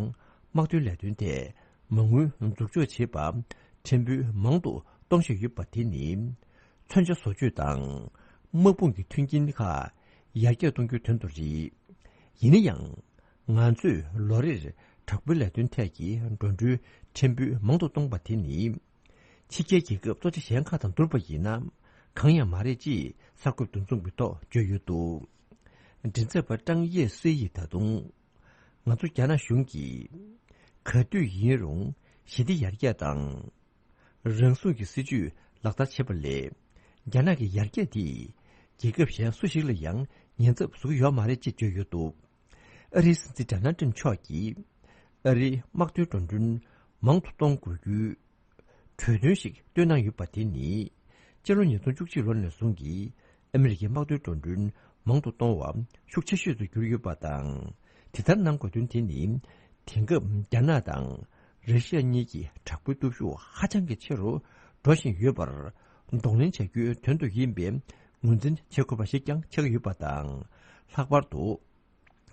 དམག་དོན་ལས་དོན་ཐད་མ་དངུལ་འཛུགས་འཇོག་བྱེད་པ་ཕྲན་བུ་མང་དུ་གཏོང་བཞིན་ཡོད་པ་དེ་ནི། མཚོན་ཆ་བཟོ་བཅོས་དང་དམག་དཔུང་གི་མཐུན་རྐྱེན་ཁག་ཡར་རྒྱས་གཏོང་རྒྱུའི་དོན་དུ་རེད། ཡིན་ན་ཡང་། ང་ཚོས་ལོ་རེར་དྲག་པོའི་ལས་དོན་ཐད་ཀྱི་འགྲོ་གྲོན་ཕྲན་བུ་མང་དུ་གཏོང་པ་དེ་ནི། ཕྱི་རྒྱལ་རྒྱལ་ཁབ་གཙོ་ཆེ་གཞན་ཁག་དང་བསྡུར་བ་ཡིན་ན། གང་ཡང་མ་རེད་ཅེས་གསར་འགོད་འདུ་འཛོམས་ཀྱི་ཐོག་བརྗོད་ཡོད་འདུག་མགྲིན་ཚབ་པ་ཀྲང་ཡེ་སུའེ་ཡིས་ད་དུང་། ང་ཚོ་རྒྱ་ནག་གཞུང་གིས། ག་དུས་ཡིན་རུང་ཞི་བདེ་ཡར་རྒྱས་དང་། རང་སྲུང་གི་སྲིད་ཇུས་ལག་བསྟར་བྱེད་པ་ལས། རྒྱ་ནག་གི་ཡར་རྒྱས་དེས་རྒྱལ་ཁབ་གཞན་སུ་ཞིག་ལ་ཡང་ཉེན་ཚབས་བཟོ་གི་ཡོད་མ་རེད་ཅེས་བརྗོད་ཡོད་འདུག་ཨ་རིའི་སྲིད་འཛིན་ཌོ་ནལ་ཏྲམ་མཆོག་གིས་ཨ་རིའི་དམག་དོན་འགྲོ་གྲོན་མང་དུ་གཏོང་དགོས་རྒྱུའི་གྲོས་འདུན་ཞིག་བཏོན་གནང་ཡོད་པ་དེ་ནི། སྤྱི་ལོ་ཉིས་སྟོང་བཅུ་གཅིག་ལོ་ནས་བཟུང་གི་ཨ་མི་རི་ཀའི་དམག་དོན་འགྲོ་གྲོན་མང་དུ་གཏོང་བ་ཤུགས་ཆེ་ཤོས་སུ་གྱུར་ཡོད་པ་དང་། དེ་ལྟར་གནང་དགོས་དོན་དེ་ནི། དེང་སྐབས་རྒྱ་ནག་དང་ར་ཤི་ཡ་གཉིས་ཀྱི་དྲག་པོའི་སྟོབས་ཤུགས་ཧ་ཅང་གི་ཆེ་རུ་འགྲོ་བཞིན་ཡོད་པར་གདོང་ལེན་བྱ་རྒྱུའི་དོན་དུ་ཡིན་པའི་ངོས་འཛིན་བྱེད་དགོས་པ་ཞིག་ཀྱང་ཆགས་ཀྱི་ཡོད་པ་དང་། ལྷག་པར་དུ།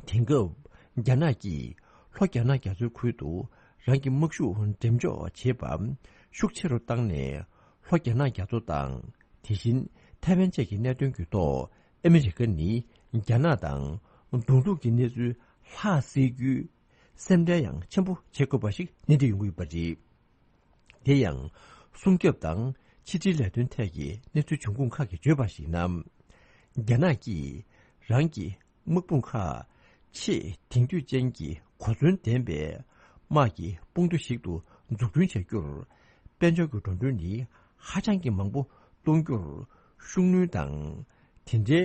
དེང་སྐབས་རྒྱ་ནག་གིས་ལྷོ་རྒྱ་ནག་རྒྱ་མཚོའི་ཁུལ་དུ་རང་གི་དམག་ཤུགས་འགྲེམས་འཇོག་བྱེད་པ་ཤུགས་ཆེ་རུ་བཏང་ནས། ལྷོ་རྒྱ་ནག་རྒྱ་མཚོ་དང་། དེ་བཞིན་ཐའེ་ཝན་བཅས་ཀྱི་གནད་དོན་གྱི་ཐོག་ཨ་མི་རི་ཀ་ནི་རྒྱ་ནག་དང་གདོང་ཐུག་གི་གནས་ཚུལ་ལྷག་སྲིད་རྒྱུའི་སེམས་ཁྲལ་ཡང་ཆེན་པོ་བྱེད་དགོས་པ་ཞིག་སྣེ་ཁྲིད་ཡོང་གི་ཡོད་པ་རེད། དེ་ཡང་། སྲུང་སྐྱོབ་དང་ཕྱི་འབྲེལ་ལས་དོན་ཐད་ཀྱི་གནས་ཚུལ་འབྱུང་ཁུངས་ཁག་གིས་བརྗོད་པར་གཞིགས་ན། རྒྱ་ནག་གིས་རང་གི་དམག་དཔུང་ཁག་ཆེས་དེང་དུས་ཅན་གྱི་གོ་མཚོན་ལྡན་པའི་དམག་གི་དཔུང་སྡེ་ཞིག་ཏུ་འཛུགས་སྐྲུན་བྱ་རྒྱུར། དཔལ་འབྱོར་གྱི་འགྲོ་གྲོན་ནི་ཧ་ཅང་གི་མང་པོ་གཏོང་རྒྱུར་ཤུགས་སྣོན་དང་། དེ་འདྲའི་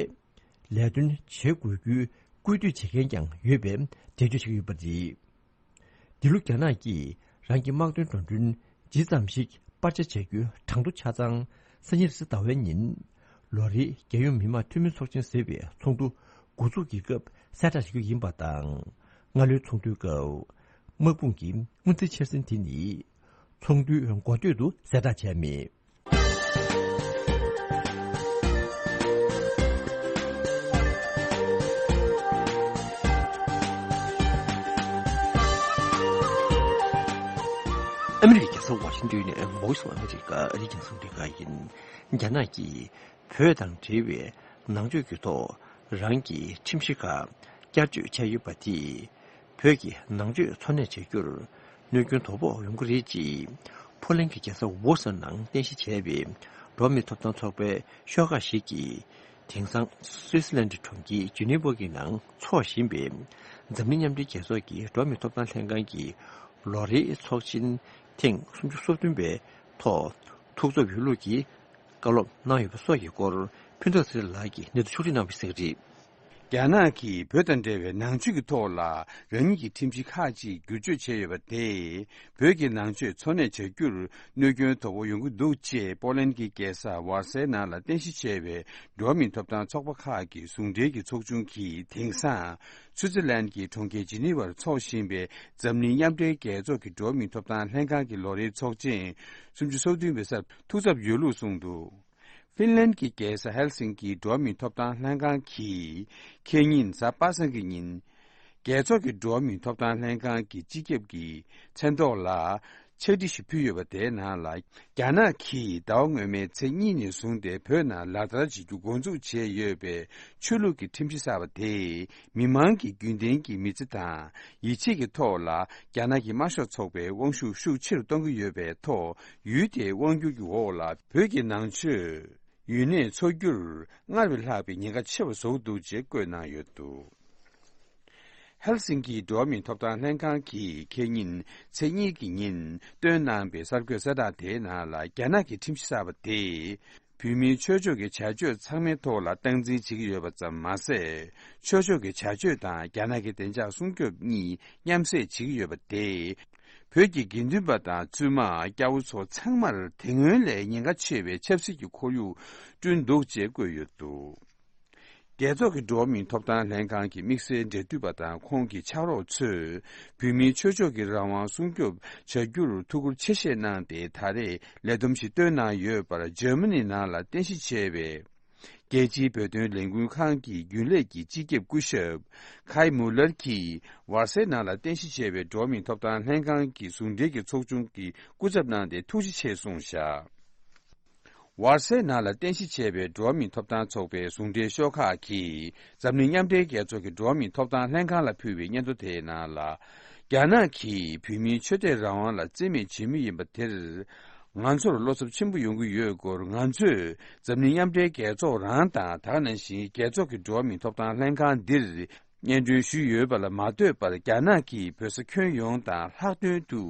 ལས་དོན་བྱེད་དགོས་རྒྱུའི་སྐུལ་འདེད་བྱེད་མཁན་ཀྱང་ཡོད་པའི་འགྲེལ་བརྗོད་བྱེད་ཀྱི་ཡོད་པ་རེད། འདི་ལོ་རྒྱ་ནག་གིས་རང་གི་དམག་དོན་འགྲོ་གྲོན་ཇི་ཙམ་ཞིག་སྤར་ཆ་བྱ་རྒྱུའི་གྲངས་ཐོ་ཆ་ཚང་སང་ཉིན་རེས་གཟའ་ཟླ་བའི་ཉིན། ལོ་རེའི་རྒྱལ་ཡོངས་མི་དམངས་འཐུས་མི་ཚོགས་ཆེན་ཟེར་བའི་ཚོགས་འདུ་འགོ་འཛུགས་ཀྱི་སྐབས་གསལ་བསྒྲགས་བྱ་རྒྱུ་ཡིན་པ་དང་། སྔ་ལོའི་ཚོགས་འདུའི་སྐབས། དམག་དཔུང་གི་སྔོན་རྩིས་འཆར་ཟིན་དེ་ནི། ཚོགས་འདུའི་འགོ་སྟོད་དུ་གསལ་བསྒྲགས་བྱས་མེད། ཨ་མི་རི་ཀའི་རྒྱལ་ས་ཝ་ཤིང་ཏོན་ནས་Voice of America ཨ་རིའི་རྒྱང་སྲིང་རླུང་འཕྲིན་ཁང་ཡིན། རྒྱ་ནག་གིས་བོད་དང་འབྲེལ་བའི་ནང་ཆོས་ཀྱི་ཐོག་རང་གི་ཁྲིམས་གཞི་ཁག་བསྐྱར་བཅོས་བྱས་ཡོད་པ་དེས། བོད་ཀྱི་ནང་ཆོས་འཚོ་གནས་བྱ་རྒྱུར་གནོད་སྐྱོན་དོ་ཕོག་ཡོང་གི་རེད་ཅེས། ཕོ་ལན་གྱི་རྒྱལ་ས་ཝོ་སོན་ནང་རྟེན་གཞི་བྱས་པའི་འགྲོ་བ་མིའི་ཐོབ་ཐང་ཚོགས་པའི་ཤོག་ཁག་ཞིག་གིས། དེང་སང་སུད་སི་ལན་ཌི་གྲོང་ཁྱེར་ཇི་ནི་ཝ་གི་ནང་འཚོགས་བཞིན་པའི་འཛམ་གླིང་མཉམ་འབྲེལ་རྒྱལ་ཚོགས་ཀྱི་འགྲོ་བ་མིའི་ཐོབ་ཐང་ལྷན་ཁང་གི་ལོ་རེའི་ཚོགས་ཆེན་ཐེངས་སུམ་ཅུ་སོ་བདུན་པའི་ཐོག་ཐུགས་འཚབ་ཡོད་ལུགས་ཀྱི་བཀའ་སློབ་གནང་ཡོད་པ་སོགས་ཀྱི་སྐོར། ཕུན་ཚོགས་ཚེ་རིང་ལགས་ཀྱིས་གནས་ཚུལ་ཕྱོགས་སྒྲིག་གནང་བ་ཞིག་རེད། རྒྱ་ནག་གིས་བོད་དང་འབྲེལ་བའི་ནང་ཆོས་ཀྱི་ཐོག་ལ་རང་ཉིད་ཀྱི་ཁྲིམས་གཞི་ཁག་ཅིག་བསྒྱུར་བཅོས་བྱས་ཡོད་པ་དེས། བོད་ཀྱི་ནང་ཆོས་འཚོ་གནས་བྱ་རྒྱུར་གནོད་སྐྱོན་དོ་ཕོག་ཡོང་གི་འདུག་ཅེས་པོ་ལན་གྱི་རྒྱལ་ས་ཝར་སའི་ནང་ལ་རྟེན་གཞི་བྱས་པའི་འགྲོ་བ་མིའི་ཐོབ་ཐང་ཚོགས་པ་ཁག་གི་ཟུང་འབྲེལ་གྱི་ཚོགས་ཆུང་གིས། དེང་སང་སུའུ་ཙི་ལན་གྱི་གྲོང་ཁྱེར་ཇི་ནི་ཝར་འཚོགས་བཞིན་པའི་འཛམ་གླིང་མཉམ་འབྲེལ་རྒྱལ་ཚོགས་ཀྱི་འགྲོ་བ་མིའི་ཐོབ་ཐང་ལྷན་ཁང་གི་ལོ་རེའི་ཚོགས་ཆེན་སུམ་ཅུ་སོ་བདུན་པའི་སར་ཐུགས་འཚབ་ཡོད་ལུགས་གསུངས་འདུག་ཧྥིན་ལན་གྱི་རྒྱལ་ས་ཧེལ་སིང་ཀིའི་འགྲོ་བ་མིའི་ཐོབ་ཐང་ལྷན་ཁང་གིས་ཁེ་ཉིན་གཟའ་པ་སངས་ཀྱི་ཉིན། རྒྱལ་ཚོགས་ཀྱི་འགྲོ་བ་མིའི་ཐོབ་ཐང་ལྷན་ཁང་གི་སྤྱི་ཁྱབ་ཀྱི་མཚན་ཐོག་ལ་ཕྱག་བྲིས་ཤིག་ཕུལ་ཡོད་པ་དེའི་ནང་ལ། རྒྱ་ནག་གིས་ཟླ་བ་སྔོན་མའི་ཚེས་གཉིས་ནས་བཟུང་སྟེ་བོད་ནང་ལག་བསྟར་བྱེད་རྒྱུ་འགོ་འཛུགས་བྱས་ཡོད་པའི་ཆོས་ལུགས་ཀྱི་ཁྲིམས་གཞི་གསར་པ་དེས། མི་མང་གི་རྒྱུན་ལྡན་གྱི་མི་ཚེ་དང་ཡིད་ཆེས་ཀྱི་ཐོག་ལ་རྒྱ་ནག་གི་དམར་ཤོག་ཚོགས་པའི་དབང་ཤུགས་ཤུགས་ཆེ་རུ་གཏོང་གི་ཡོད་པའི་ཐོག་ཡུལ་དེའི་དབང་སྒྱུར་གྱི་འོག་ལ་བོད་ཀྱི་ནང་ཆོས་ཡུན་གནས་འཚོ་རྒྱུར་སྔར་བས་ལྷག་པའི་ཉེན་ཁ་ཆེ་བ་བཟོ་གི་འདུག་ཅེས་བཀོད་གནང་ཡོད་འདུག་ཧེལ་སིང་ཀིའི་འགྲོ་བ་མིའི་ཐོབ་ཐང་ལྷན་ཁང་གིས་ཁེ་ཉིན་ཚེས་གཉིས་ཀྱི་ཉིན་བཏོན་གནང་པའི་གསར་འགོད་གསལ་བསྒྲགས་དེའི་ནང་ལ། རྒྱ་ནག་གི་ཁྲིམས་གཞི་གསར་པ་དེས། བོད་མིའི་ཆོས་ཕྱོགས་ཀྱི་བྱ་སྤྱོད་ཚང་མའི་ཐོག་ལ་སྟངས་འཛིན་བྱེད་ཀྱི་ཡོད་པ་ཙམ་མ་ཟད། ཆོས་ཕྱོགས་ཀྱི་བྱ་སྤྱོད་དང་རྒྱ་ནག་གི་བདེ་འཇགས་སྲུང་སྐྱོབ་གཉིས་མཉམ་བསྲེས་བྱེད་ཀྱི་ཡོད་པ་དེས། བོད་ཀྱི་དགེ་འདུན་པ་དང་བཙུན་མ་སྐྱ་བོ་ཚོ་ཚང་མར་དེ་སྔོན་ལས་ཉེན་ཁ་ཆེ་བའི་ཆབ་སྲིད་ཀྱི་ཁོར་ཡུག་བསྐྲུན་འདུག་ཅེས་བཀོད་ཡོད་འདུག་རྒྱལ་ཚོགས་ཀྱི་འགྲོ་བ་མིའི་ཐོབ་ཐང་ལྷན་ཁང་གི་དམིགས་བསལ་འབྲེལ་མཐུད་པ་དང་ཁོང་གི་ཕྱག་རོགས་ཚོས་བོད་མིའི་ཆོས་ཕྱོགས་ཀྱི་རང་དབང་སྲུང་སྐྱོབ་བྱ་རྒྱུར་ཐུགས་ཁུར་ཆེ་བཞེས་གནང་སྟེ། ད་རེས་ལས་བསྡོམས་ཤིག་བཏོན་གནང་ཡོད་པར། འཇར་མ་ནི་ནང་ལ་རྟེན་གཞི་བྱས་པའི་རྒྱལ་སྤྱིའི་བོད་དོན་ལས་འགུལ་ཁང་གི་རྒྱུན་ལས་ཀྱི་སྤྱི་ཁྱབ་སྐུ་ཞབས་ཁའི་མུ་ལར་གྱིས། ཝར་སའི་ནང་ལ་རྟེན་གཞི་བྱས་པའི་འགྲོ་བ་མིའི་ཐོབ་ཐང་ལྷན་ཁང་གི་ཟུང་འབྲེལ་གྱི་ཚོགས་ཆུང་གི་སྐུ་ཚབ་གནང་སྟེ་ཐུགས་རྗེ་ཆེ་གསུངས་བཞག་ཝར་སའི་ནང་ལ་རྟེན་གཞི་བྱས་པའི་འགྲོ་བ་མིའི་ཐོབ་ཐང་ཚོགས་པའི་ཟུང་འབྲེལ་ཤོག་ཁག་གིས། འཛམ་གླིང་མཉམ་འབྲེལ་རྒྱལ་ཚོགས་ཀྱི་འགྲོ་བ་མིའི་ཐོབ་ཐང་ལྷན་ཁང་ལ་ཕུལ་བའི་སྙན་ཐོ་དེའི་ནང་ལ། རྒྱ་ནག་གིས་བོད་མིའི་ཆོས་དད་རང་དབང་ལ་རྩིས་མེད་བྱེད་མུས་ཡིན་པ་དེར། ང་ཚོར་བློ་འཚབ་ཆེན་པོ་ཡོང་གི་ཡོད་སྐོར། ང་ཚོས་འཛམ་གླིང་མཉམ་འབྲེལ་རྒྱལ་ཚོགས་རང་དང་། ད་ག་ནང་བཞིན་རྒྱལ་ཚོགས་ཀྱི་འགྲོ་བ་མིའི་ཐོབ་ཐང་ལྷན་ཁང་འདིར་སྙན་སྒྲོན་ཞུས་ཡོད་པ་ལ་མ་ལྟོས་པར། རྒྱ་ནག་གིས་བོད་ས་ཁྱོན་ཡོངས་དང་ལྷག་དོན་དུ་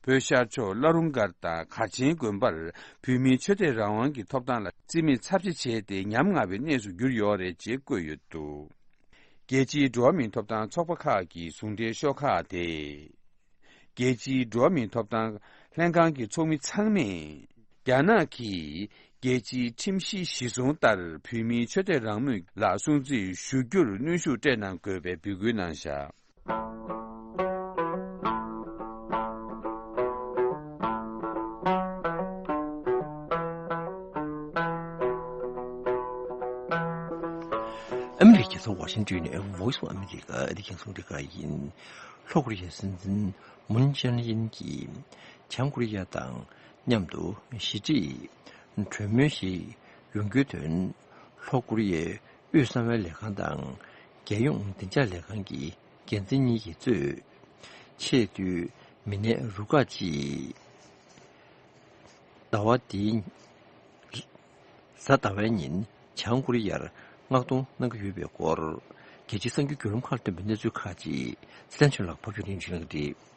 བོད་ཤར་ཕྱོགས་བླ་རུང་སྒར་དང་གར་ཆེན་དགོན་པར་བོད་མིའི་ཆོས་དད་རང་དབང་གི་ཐོབ་ཐང་ལ་རྩིས་མེད་ཚབས་ཆེ་བྱས་ཏེ་ཉམ་ང་བའི་གནས་སུ་གྱུར་ཡོད་རེད་ཅེས་བཀོད་ཡོད་འདུག་རྒྱལ་སྤྱིའི་འགྲོ་བ་མིའི་ཐོབ་ཐང་ཚོགས་པ་ཁག་གི་ཟུང་འབྲེལ་ཤོག་ཁག་དེས། རྒྱལ་སྤྱིའི་འགྲོ་བ་མིའི་ཐོབ་ཐང་ལྷན་ཁང་གི་ཚོགས་མི་ཚང་མས། རྒྱ་ནག་གིས་རྒྱལ་སྤྱིའི་ཁྲིམས་གཞི་གཞིར་བཟུང་ལྟར་བོད་མིའི་ཆོས་དད་རང་མོས་ལ་སྲུང་བརྩི་ཞུ་རྒྱུར་གནོན་ཤུགས་སྤྲད་གནང་དགོས་པའི་འབོད་སྐུལ་གནང་བཞག་ཨ་མི་རི་ཀའི་རྒྱལ་ས་ཝ་ཤིང་ཊོན་ནས་Voice of America ཨ་རིའི་རྒྱང་སྲིང་རླུང་འཕྲིན་ཁང་ཡིན། ལྷོ་ཀོ་རི་ཡའི་སྲིད་འཛིན་མུན་ཅན་ཨིན་གྱིས་བྱང་ཀོ་རི་ཡ་དང་མཉམ་དུ་ཞི་འགྲིག་གྲོས་མོལ་ཞིག་ཡོང་རྒྱུའི་དོན། ལྷོ་ཀོ་རི་ཡའི་དབུས་གསང་བའི་ལས་ཁང་དང་རྒྱལ་ཡོངས་བདེ་འཇགས་ལས་ཁང་གི་འགན་འཛིན་གཉིས་ཀྱིས་གཙོས། ཆེས་མཐོའི་མི་སྣའི་རུ་ཁག་ཅིག་ཟླ་བ་འདིའི་གཟའ་ཟླ་བའི་ཉིན་བྱང་ཀོ་རི་ཡར་མངགས་གཏོང་གནང་གི་ཡོད་པའི་སྐོར། རྒྱལ་སྤྱིའི་གསར་འགྱུར་བརྒྱུད་ལམ་ཁག་ལ་བཏོན་པའི་གནས་ཚུལ་ཁག་ཅིག་ཚེ་བརྟན་ཆོས་ལགས་ཕབ་སྒྱུར་ཡིན་དྲིན་ལན་འདེབས།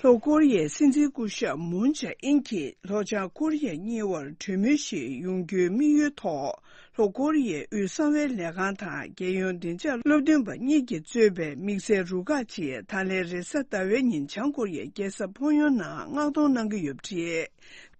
ལྷོ་ཀོ་རི་ཡའི་སྲིད་འཛིན་སྐུ་ཞབས་མུན་ཇེ་ཨིན་གྱིས་ལྷོ་བྱང་ཀོ་རི་ཡ་གཉིས་བར་གྲོས་མོལ་ཞིག་ཡོང་རྒྱུའི་དམིགས་ཡུལ་ཐོག་ལྷོ་ཀོ་རི་ཡའི་དབུས་གསང་བའི་ལས་ཁང་དང་རྒྱལ་ཡོངས་བདེ་འཇགས་སློབ་སྟོན་པ་གཉིས་ཀྱིས་གཙོས་པའི་དམིགས་བསལ་རུ་ཁག་ཅིག་ད་ལན་རེས་གཟའ་ཟླ་བའི་ཉིན་བྱང་ཀོ་རི་ཡའི་རྒྱལ་ས་ཕོ་ཡོང་ནང་མངགས་གཏོང་གནང་གི་ཡོད་པ་རེད།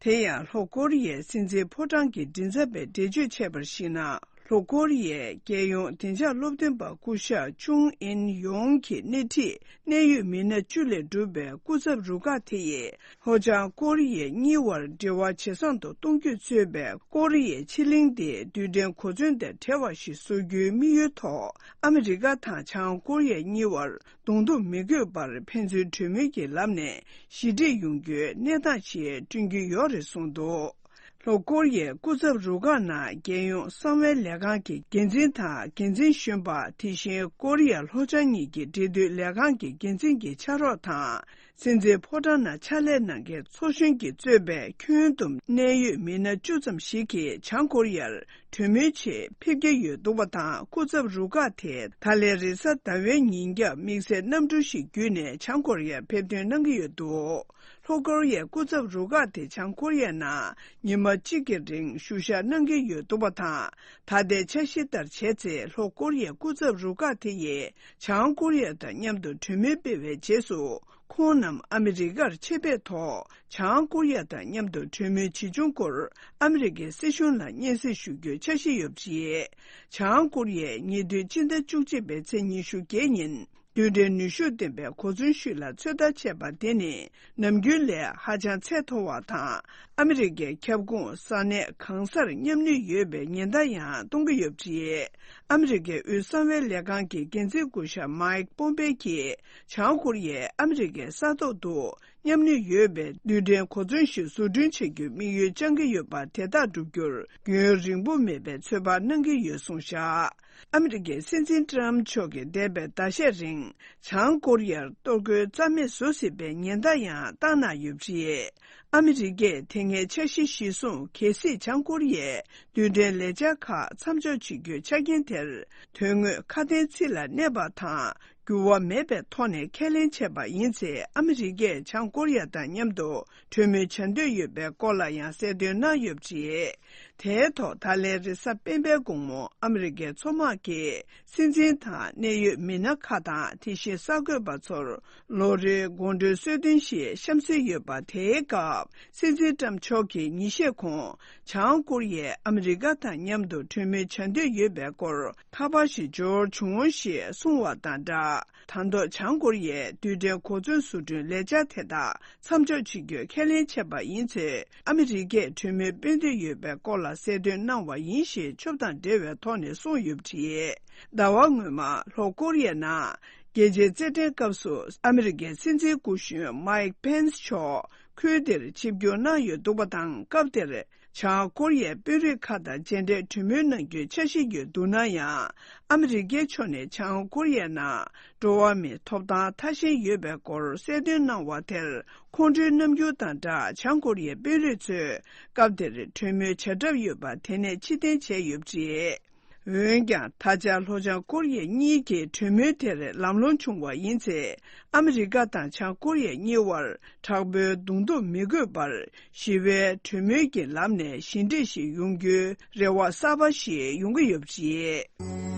དེ་ཡང་ལྷོ་ཀོ་རི་ཡའི་སྲིད་འཛིན་ཕོ་བྲང་གི་མགྲིན་ཚབ་པས་འགྲེལ་བརྗོད་བྱས་པར་གཞིགས་ན། ལྷོ་ཀོ་རི་ཡའི་རྒྱལ་ཡོངས་བདེ་འཇགས་སློབ་སྟོན་པ་སྐུ་ཞབས་ཅུང་ཨིན་ཡོང་གི་སྣེ་ཁྲིད་གནད་ཡོད་མི་སྣ་བཅུ་ལས་གྲུབ་པའི་སྐུ་ཚབ་རུ་ཁག་དེ་ཡིས་ལྷོ་བྱང་ཀོ་རི་ཡ་གཉིས་བར་འབྲེལ་བ་ཇེ་བཟང་དུ་གཏོང་རྒྱུས་གཙོས་པའི་ཀོ་རི་ཡའི་ཕྱེད་གླིང་དེ་རྡུལ་ཕྲན་གོ་མཚོན་དང་བྲལ་བ་ཞིག་བཟོ་རྒྱུའི་དམིགས་ཡུལ་ཐོག་ཨ་མི་རི་ཀ་དང་བྱང་ཀོ་རི་ཡ་གཉིས་བར་གདོང་ཐུག་མི་དགོས་པར་ཕན་ཚུན་གྲོས་མོལ་གྱི་ལམ་ནས་ཞི་འགྲིག་ཡོང་རྒྱུའི་གནས་སྟངས་ཤིག་བསྐྲུན་རྒྱུ་ཡོད་རེད་གསུངས་འདུག་ལྷོ་ཀོ་རི་ཡའི་སྐུ་ཚབ་རུ་ཁག་ནང་རྒྱལ་ཡོངས་གསང་བའི་ལས་ཁང་གི་འགན་འཛིན་དང་འགན་འཛིན་གཞོན་པ། དེ་བཞིན་ཀོ་རི་ཡ་ལྷོ་བྱང་གཉིས་ཀྱི་འབྲེལ་མཐུད་ལས་ཁང་གི་འགན་འཛིན་གྱི་ཕྱག་རོགས་དང་། སྲིད་འཛིན་ཕོ་བྲང་ནང་ཕྱག་ལས་གནང་མཁན་ཚོགས་གཞོན་གྱིས་གཙོས་པའི་ཁྱོན་བསྡོམས་གནད་ཡོད་མི་སྣ་བཅུ་ཙམ་ཞིག་གིས་བྱང་ཀོ་རི་ཡར་གྲོས་མོལ་ཆེད་ཕེབས་ཀྱི་ཡོད་འདུག་པ་དང་། སྐུ་ཚབ་རུ་ཁག་དེས་ད་ལན་རེས་གཟའ་ཟླ་བའི་ཉིན་རྒྱབ་དམིགས་བསལ་གནམ་གྲུ་ཞིག་བརྒྱུད་ནས་བྱང་ཀོ་རི་ཡར་ཕེབས་ཐོན་གནང་གི་ཡོད་འདུག་ལྷོ་ཀོ་རི་ཡའི་སྐུ་ཚབ་རུ་ཁག་དེ་བྱང་ཀོ་རི་ཡའི་ནང་ཉི་མ་གཅིག་གི་རིང་བཞུགས་ཞག་གནང་གི་ཡོད་འདུག་པ་དང་། ད་ལྟའི་འཆར་གཞི་ལྟར་བྱས་ཚེ། ལྷོ་ཀོ་རི་ཡའི་སྐུ་ཚབ་རུ་ཁག་དེ་ཡིས་བྱང་ཀོ་རི་ཡ་དང་མཉམ་དུ་གྲོས་མོལ་སྤེལ་བའི་རྗེས་སུ། ཁོང་རྣམས་ཨ་མི་རི་ཀར་ཆེད་ཕེབས་ཐོག་བྱང་ཀོ་རི་ཡ་དང་མཉམ་དུ་གྲོས་མོལ་བྱེད་བྱུང་སྐོར། ཨ་མི་རི་ཀའི་སྲིད་གཞུང་ལ་སྙན་སེང་ཞུ་རྒྱུའི་འཆར་གཞི་ཡོད་པ་རེད། བྱང་ཀོ་རི་ཡས་ཉེ་དུས་སྤྱི་ཟླ་བཅུ་གཅིག་པའི་ཚེས་ཉི་ཤུ་བརྒྱད་ཉིན། རྡུལ་ཕྲན་ནུས་ཤུགས་ལྡན་པའི་གོ་མཚོན་ཤུལ་ལ་ཚོད་ལྟ་བྱས་པ་དེ་ནི། ནམ་རྒྱུན་ལས་ཧ་ཅང་ཚད་མཐོ་བ་དང་། ཨ་མི་རི་ཀའི་ཁྱབ་ཁོངས་ས་གནས་གང་སར་མཉམ་ནུས་ཡོད་པའི་ཉེན་བརྡ་ཡང་གཏོང་གི་ཡོད་པ་རེད། ཨ་མི་རི་ཀའི་དབུས་གསང་བའི་ལས་ཁང་གི་འགན་འཛིན་སྐུ་ཞབས་མའིག་པོམ་པེ་གྱིས། བྱང་ཀོ་རི་ཡས་ཨ་མི་རི་ཀའི་ས་ཐོག་ཏུ་མཉམ་ནུས་ཡོད་པའི་རྡུལ་ཕྲན་གོ་མཚོན་ཞིག་བཟོ་སྐྲུན་བྱེད་རྒྱུའི་དམིགས་ཡུལ་བཅངས་ཀྱི་ཡོད་པ་དེ་དག་བསྒྲུབ་རྒྱུར་རྒྱུན་རིང་པོ་མེད་པའི་ཚོད་དཔག་གནང་གི་ཡོད་གསུངས་བཞག་ཨ་མི་རི་ཀའི་སྲིད་འཛིན་ཏྲམ་མཆོག་གིས་འདས་པའི་ཟླ་ཤས་རིང་། བྱང་ཀོ་རི་ཡར་གཏོར་རྒོལ་རྩ་མེད་བཟོ་སྲིད་པའི་ཉེན་བརྡ་ཡང་བཏང་གནང་ཡོད་པ་རེད། ཨ་མི་རི་ཀས་དེ་སྔའི་འཆར་གཞི་གཞིར་བཟུང་། གལ་སྲིད་བྱང་ཀོ་རི་ཡས་རྡུལ་ཕྲན་ལས་འཆར་ཁག་མཚམས་འཇོག་བྱེད་རྒྱུའི་ཆ་རྐྱེན་དེར། དོན་དངོས་ཁ་དན་ཚིག་ལ་གནས་པ་དང་། འགྱུར་བ་མེད་པའི་ཐོག་ནས་ཁས་ལེན་བྱས་པ་ཡིན་ཚེ། ཨ་མི་རི་ཀས་བྱང་ཀོ་རི་ཡ་དང་མཉམ་དུ་གྲོས་མོལ་བྱ་འདོད་ཡོད་པའི་སྐོར་ལ་ཡང་གསལ་སྟོན་གནང་ཡོད་པ་རེད། དེའི་ཐོག་ད་ལན་རེས་གཟའ་སྤེན་པའི་དགོང་མོ་ཨ་མི་རི་ཀའི་མཚོ་དམག་གིས་སྲིད་འཛིན་དང་གནད་ཡོད་མི་སྣ་ཁག་དང་། དེ་བཞིན་གསར་འགོད་པ་ཚོར་ལོ་རེའི་དགོང་དྲོའི་གསོལ་སྟོན་ཞིག་བཤམས་སྲོལ་ཡོད་པ། དེའི་སྐབས་སྲིད་འཛིན་ཏྲམ་མཆོག་གིས་ཉིན་ཤས་གོང་བྱང་ཀོ་རི་ཡས་ཨ་མི་རི་ཀ་དང་མཉམ་དུ་གྲོས་མོལ་བྱ་འདོད་ཡོད་པའི་སྐོར་ཁ་པར་ཞིག་འབྱོར་བྱུང་ཞེས་གསུངས་བ་དང་སྦྲགས། ད་དུང་བྱང་ཀོ་རི་ཡས་རྡུལ་ཕྲན་གོ་མཚོན་བཟོ་སྐྲུན་ལས་འཆར་དེ་དག་མཚམས་འཇོག་བྱེད་རྒྱུའི་ཁས་ལེན་བྱས་པ་ཡིན་ཚེ། ཨ་མི་རི་ཀས་གྲོས་མོལ་སྤེལ་འདོད་ཡོད་པའི་སྐོར་ལ་གསལ་སྟོན་གནང་བ་ཡིན་ཞེས་ཆོབ་དང་འབྲེལ་བའི་ཐོག་ནས་གསུངས་ཡོད་པ་རེད། ཟླ་བ་སྔོན་མ་ལྷོ་ཀོ་རི་ཡའི་ནང་རྒྱལ་སྤྱིའི་རྩེད་འགྲན་སྐབས་སུ་ཨ་མི་རི་ཀའི་སྲིད་འཛིན་སྐུ་གཞོན་མའིག་ཕེན་སི་མཆོག་ཁུལ་དེར་ཆིབས་བསྒྱུར་གནང་ཡོད་འདུག་པ་དང་། སྐབས་དེར། བྱང་ཀོ་རི་ཡའི་དཔོན་རིགས་ཁག་དང་མཇལ་འཕྲད་གྲོས་མོལ་གནང་རྒྱུའི་འཆར་གཞི་ཡོད་འདུག་ན་ཡང་། ཨ་མི་རི་ཀའི་ཕྱོགས་ནས་བྱང་ཀོ་རི་ཡའི་ནང་འགྲོ་བ་མིའི་ཐོབ་ཐང་མཐའ་གཞན་ཡོད་པའི་སྐོར་གསལ་སྟོན་གནང་བ་དེར་ཁོང་ཁྲོའི་རྣམ་འགྱུར་དང་སྦྲགས། བྱང་ཀོ་རི་ཡའི་དཔོན་རིགས་ཚོས་སྐབས་དེར་གྲོས་མོལ་བྱ་གྲབས་ཡོད་པ། དེ་ནས་ཕྱིར་འཐེན་བྱས་ཡོད་པ་རེད། འོན་ཀྱང་། ད་ཆ་ལྷོ་བྱང་ཀོ་རི་ཡ་གཉིས་ཀྱི་གྲོས་མོལ་དེར་ལམ་ལྷོང་བྱུང་བ་ཡིན་ཚེ། ཨ་མི་རི་ཀ་དང་བྱང་ཀོ་རི་ཡ་གཉིས་བར་དྲག་པོའི་གདོང་ཐུག་མི་དགོས་པར། ཞི་བའི་གྲོས་མོལ་གྱི་ལམ་ནས་ཞི་འགྲིག་ཞིག་ཡོང་རྒྱུའི་རེ་བ་གསར་པ་ཞིག་ཡོང་གི་ཡོད་པ་རེད།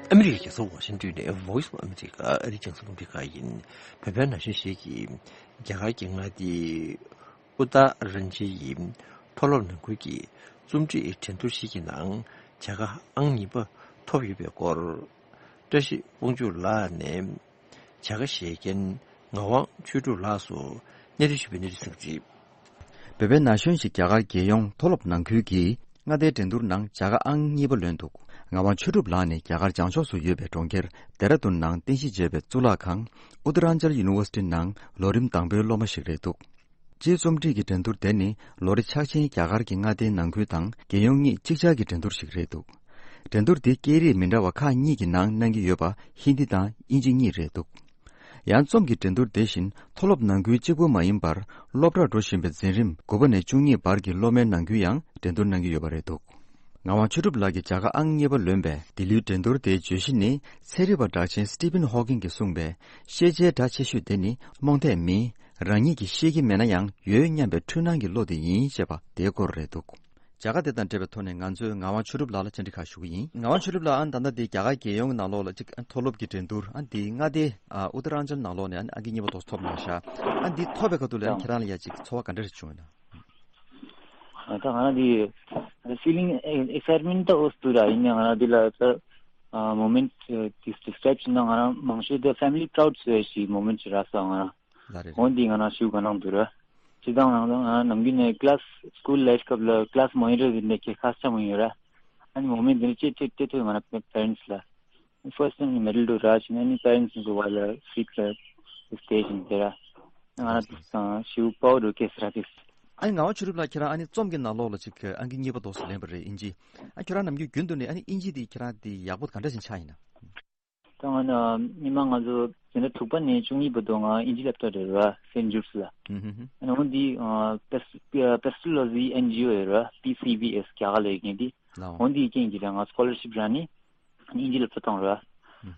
ཨ་མི་རི་ཀའི་རྒྱལ་ས་ཝ་ཤིང་ཏོན་ནས་Voice of America ཨ་རིའི་རྒྱང་སྲིང་རླུང་འཕྲིན་ཁང་ཡིན། བོད་པའི་ན་གཞོན་ཞིག་གིས་རྒྱ་གར་གྱི་མངའ་སྡེ་ཨུ་ཏ་རན་ཇི་ཡི་མཐོ་སློབ་ནང་ཁུལ་གྱི་རྩོམ་སྒྲིག་འགྲན་བསྡུར་ཞིག་གི་ནང་བྱ་དགའ་ཨང་གཉིས་པ་ཐོབ་ཡོད་པའི་སྐོར། བཀྲ་ཤིས་དབང་ཕྱུག་ལགས་ནས་བྱ་དགའ་བཞེས་མཁན་ངག་དབང་ཆོས་གྲུབ་ལགས་སུ་གནས་འདྲི་ཞུས་པའི་གནས་ཚུལ་གསན་གྱི་རེད། བོད་པའི་ན་གཞོན་ཞིག་རྒྱ་གར་རྒྱལ་ཡོངས་མཐོ་སློབ་ནང་ཁུལ་གྱི་མངའ་སྡེའི་འགྲན་བསྡུར་ནང་བྱ་དགའ་ཨང་གཉིས་པ་ལོན་འདུག་ངག་དབང་ཆོས་གྲུབ་ལགས་ནི་རྒྱ་གར་བྱང་ཕྱོགས་སུ་ཡོད་པའི་གྲོང་ཁྱེར་ལྡེ་ར་ལྡུན་ནང་རྟེན་གཞི་བྱས་པའི་གཙུག་ལག་ཁང་ཨུ་ཏ་རན་ཅལ་ཡུ་ནི་ཝར་སི་ཊི་ནང་ལོ་རིམ་དང་པོའི་སློབ་མ་ཞིག་རེད་འདུག་སྤྱིའི་རྩོམ་སྒྲིག་གི་འགྲན་བསྡུར་དེ་ནི་ལོ་རེ་འཆར་ཅན་རྒྱ་གར་གྱི་མངའ་སྡེའི་ནང་ཁུལ་དང་རྒྱལ་ཡོངས་གཉིས་གཅིག་ཆར་གྱི་འགྲན་བསྡུར་ཞིག་རེད་འདུག་འགྲན་བསྡུར་འདི་སྐད་རིགས་མི་འདྲ་བ་ཁག་གཉིས་ཀྱི་ནང་གནང་གི་ཡོད་པ་ཧིན་དི་དང་དབྱིན་ཇི་གཉིས་རེད་འདུག་ཡང་རྩོམ་གྱི་འགྲན་བསྡུར་དེ་བཞིན་མཐོ་སློབ་ནང་ཁུལ་གཅིག་པུ་མ་ཡིན་པར་སློབ་གྲྭར་འགྲོ་བཞིན་པའི་འཛིན་རིམ་དགུ་པ་ནས་བཅུ་གཉིས་བར་གྱི་སློབ་མའི་ནང་ཁུལ་ཡང་འགྲན་བསྡུར་གནང་གི་ཡོད་པ་རེད་འདུག་ངག་དབང་ཆོས་གྲུབ་ལགས་ཀྱིས་བྱ་དགའ་ཨང་གཉིས་པ་ལོན་པའི་འདི་ལོའི་འགྲན་བསྡུར་དེའི་བརྗོད་གཞི་ནི། ཚན་རིག་པ་གྲགས་ཆེན་Stephen Hawking གིས་གསུངས་པའི་ཤེས་བྱའི་སྒྲ་ཆེ་ཤོས་དེ་ནི་རྨོངས་དད་མིན། རང་ཉིད་ཀྱིས་ཤེས་ཀྱི་མེད་ན་ཡང་ཡོད་སྙམ་པའི་འཁྲུལ་སྣང་གི་བློ་དེ་ཡིན་ཅེས་པ་དེའི་སྐོར་རེད་འདུག་བྱ་དགའ་དེ་དང་འབྲེལ་བའི་ཐོག་ནས་ང་ཚོས་ངག་དབང་ཆོས་གྲུབ་ལགས་ལ་བཅར་འདྲི་ཁག་ཞུ་གི་ཡིན། ངག་དབང་ཆོས་གྲུབ་ལགས་ཨ་ནི་ད་ལྟ་འདི་རྒྱ་གར་རྒྱལ་ཡོངས་ཀྱི་ནང་ལོགས་ལ་གཅིག་ཨ་མཐོ་སློབ་ཀྱི་འགྲན་བསྡུར་ཨ་འདི་མངའ་སྡེ་ཨ་ཨུ་ཏ་རན་ཅལ་ནང་ལོགས་ནས་ཨ་ནི་ཨང་ཀི་གཉིས་པ་དེ་ཚོ་ཐོབ་གནང་ཤག་ཨ་འདི་ཐོབ་པའི་ཁ་ཐུག་ལ་ཨ་ནི་ཁྱེད་རང་ལ་ཡ་གཅིག་ཚོར་བ་ག་འདྲ་ཞིག་བྱུང་ཡོད་ན། ཨ་ད་ང་རང་འདི་feeling excitement ད་འོ་སྟུ་ར་ཡིན་ཡང་ང་རང་འདི་ལ་ད་moment དེ་describe བྱས་ན་ང་རང་མང་ཤོས་ད་family proud བཟོ་ཡ་ཞིག་moment ཞིག་རག་སོང་ང་རང་། ལ་རེད་འོ་རེད། འདི་ང་རང་ཞུ་ག་གནང་འདུག་ར། སྤྱིར་བཏང་ང་རང་ནམ་རྒྱུན་ནས་class school life སྐབས་ལ་class མང་ཡོད་ར་འདི་འདྲ་ཁྱེད་ཁ་ཆ་མང་ཡོད་ར། ཨ་ནི་moment འདི་ནས་ཅེས་ཅེས་ཅེས་ཐོས་ང་རང་parents ལ། First time medal དུ་རག་བྱས་ནས་ཨ་ནི་parents གི་བར་ལ་street ལ་stage ནས་དེ་ར། ང་རང་དུ་དང་ཞིའུ་པའོ་རུ་ཀེ་སི་ར་དེ། ཨ་ནི་ངག་དབང་ཆོས་གྲུབ་ལགས་ཁྱེད་རང་ཨ་ནི་རྩོམ་གྱི་ནང་ལོགས་ལ་ཅིག་ཨང་ཀི་གཉིས་པ་དེ་ཚོ་ལེན་པ་རེད་ཨིན་ཇི། ཨ་ཁྱོད་རང་ནམ་རྒྱུན་རྒྱུན་དུ་ནས་ཨ་ནི་ཨིན་ཇི་དེ་ཁྱེད་རང་དེ་ཡག་པོ་ག་འདྲ་ཞིག་ཆགས་ཡིན་ན། ད་ང་ནི་མི་མང་ང་ཚོ་འཛིན་གྲྭ་དྲུག་པ་ནས་བཅུ་གཉིས་བར་དུ་ང་དབྱིན་ཇི་སློབ་གྲྭ་རེད་ར། སེན་ཇུབ་སི་ལ། ཨ་ནི་འོ་འདི་Pes- Pestalozzi N G O ཡོད་ར། P C V S རྒྱ་གར་ལ་ཡོད་མཁན་འདི། འོ་འདི་རྐྱེན་གྱིས་ར་ང་scholarship རག་ནས་ཨ་ནི་དབྱིན་ཇི་སློབ་གྲྭ་བཏང་ར། ཨ་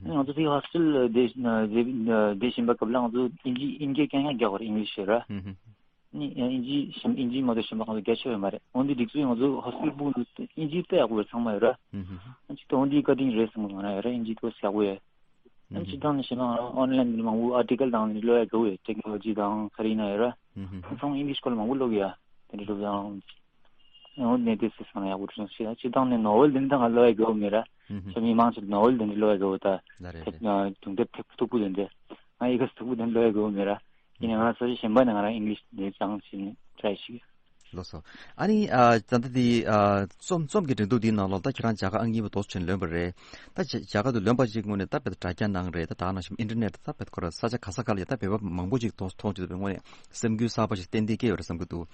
ནི་ང་ཚོ་དེ་ཧོ་སི་ཊེལ་བསྡད་བསྡད་བཞིན་པ་སྐབས་ལ་ང་ཚོ་དབྱིན་ཇི་དབྱིན་སྐད་རྐྱང་རྐྱང་རྒྱག་དགོས་རེད། ཨིང་ལིཤ་ཡོད་ར། ནི་ཡང་ཨིན་ཇི་གཞན་ཨིན་ཇི་མ་གཏོགས་གཞན་པ་གང་ལ་རྒྱ་ཆེ་བ་མ་རེད། འོན་ཏེ་སྒྲིག་འཛུགས་ང་ཚོ་ཧོ་སི་ཊེལ་ཕུག་ཏུ་ཨིན་ཇི་དཔེ་ཡག་པོ་རེད། ཚང་མ་ཡོད་ར། ཨ་ཅིག་ཏུ་འོན་ཏེ་བཀའ་དྲིན་རེད་བསམ་གི་ང་རང་ཡོད་ར། ཨིན་ཇི་ཏོ་ཡག་པོ་ཡོད། ཨ་ཅིག་དང་ནི་གཞན་པ་ང་རང་ཨོན་ལན་མང་པོ་ཨར་ཊི་ཀལ་དང་ནི་ཀློག་ཡག་གི་ཡོད། ཊེག་ནོ་ལོ་ཇི་དང་ག་རེ་ཡིན་ན་ཡོད་ར། ཚང་ཨིང་ལིཤ་སྐོར་ལ་མང་པོ་ཀློག་ཡ། དེ་འདྲ་འགྲོ་དང་། འོན་ཏེ་དེ་སི་སང་ཡག་པོ་བྱུང་ཞེས་ཨ་ཅིག་དང་ནི་ནོ་ཝེལ་དེ་འདྲ་ང་ཀློག་ཡག་གི་ཡོད་མེད་ར། ཤ་མི་མང་ཆེ་ནོ་ཝེལ་དེ་འདྲ་ཀློག་ཡག་གི་ཡོད་ད། ལ་རེད་རེད། དུང་དེབ་ཐེག་ཐུག་པོ་དེ་འདྲ། ང་ཡི་གེ་སྡུག་པོ་དེ་ཀློག་ཡག་གི་ཡོད་མེད་ར། ཡིན་ནའང་ང་ཚོ་གཞན་པ་ནས་ང་རང་ཨིང་ལིཤ་ནས་སྦྱངས་བྱས་ནས་ཊ་རའི་བྱེད་ཀྱི། ལགས་སོ། ཨ་ནི་ཨ་ད་ལྟ་དེ་ཨ་རྩོམ་རྩོམ་གྱི་འགྲན་བསྡུར་འདིའི་ནང་ལོགས་ད་ཁྱེད་རང་རྒྱ་གར་ཨང་གཉིས་པ་རྡོ་རྗེ་ལོན་པ་རེད། ད་རྒྱ་རྒྱ་གར་དུ་ལོན་པ་ཅིག་དངོས་ནས་ད་བེད་དྲ་རྒྱ་ནང་རེད། ད་ད་ནང་བཞིན་ཨིན་ཊར་ནེཊ་ད་བེད་ཁོ་ར་ས་ཆ་ག་ས་ག་ལ་ཡ་ད་བེད་པ་མང་པོ་ཅིག་མཐོང་མཐོང་བྱེད་དུ་བེད་དངོས་ནས་སེམས་འགུལ་གསར་པ་ཞིག་ཏན་ཏན་སྐྱེ་ཡོད་རེད་བསམ་གྱི་འདུག་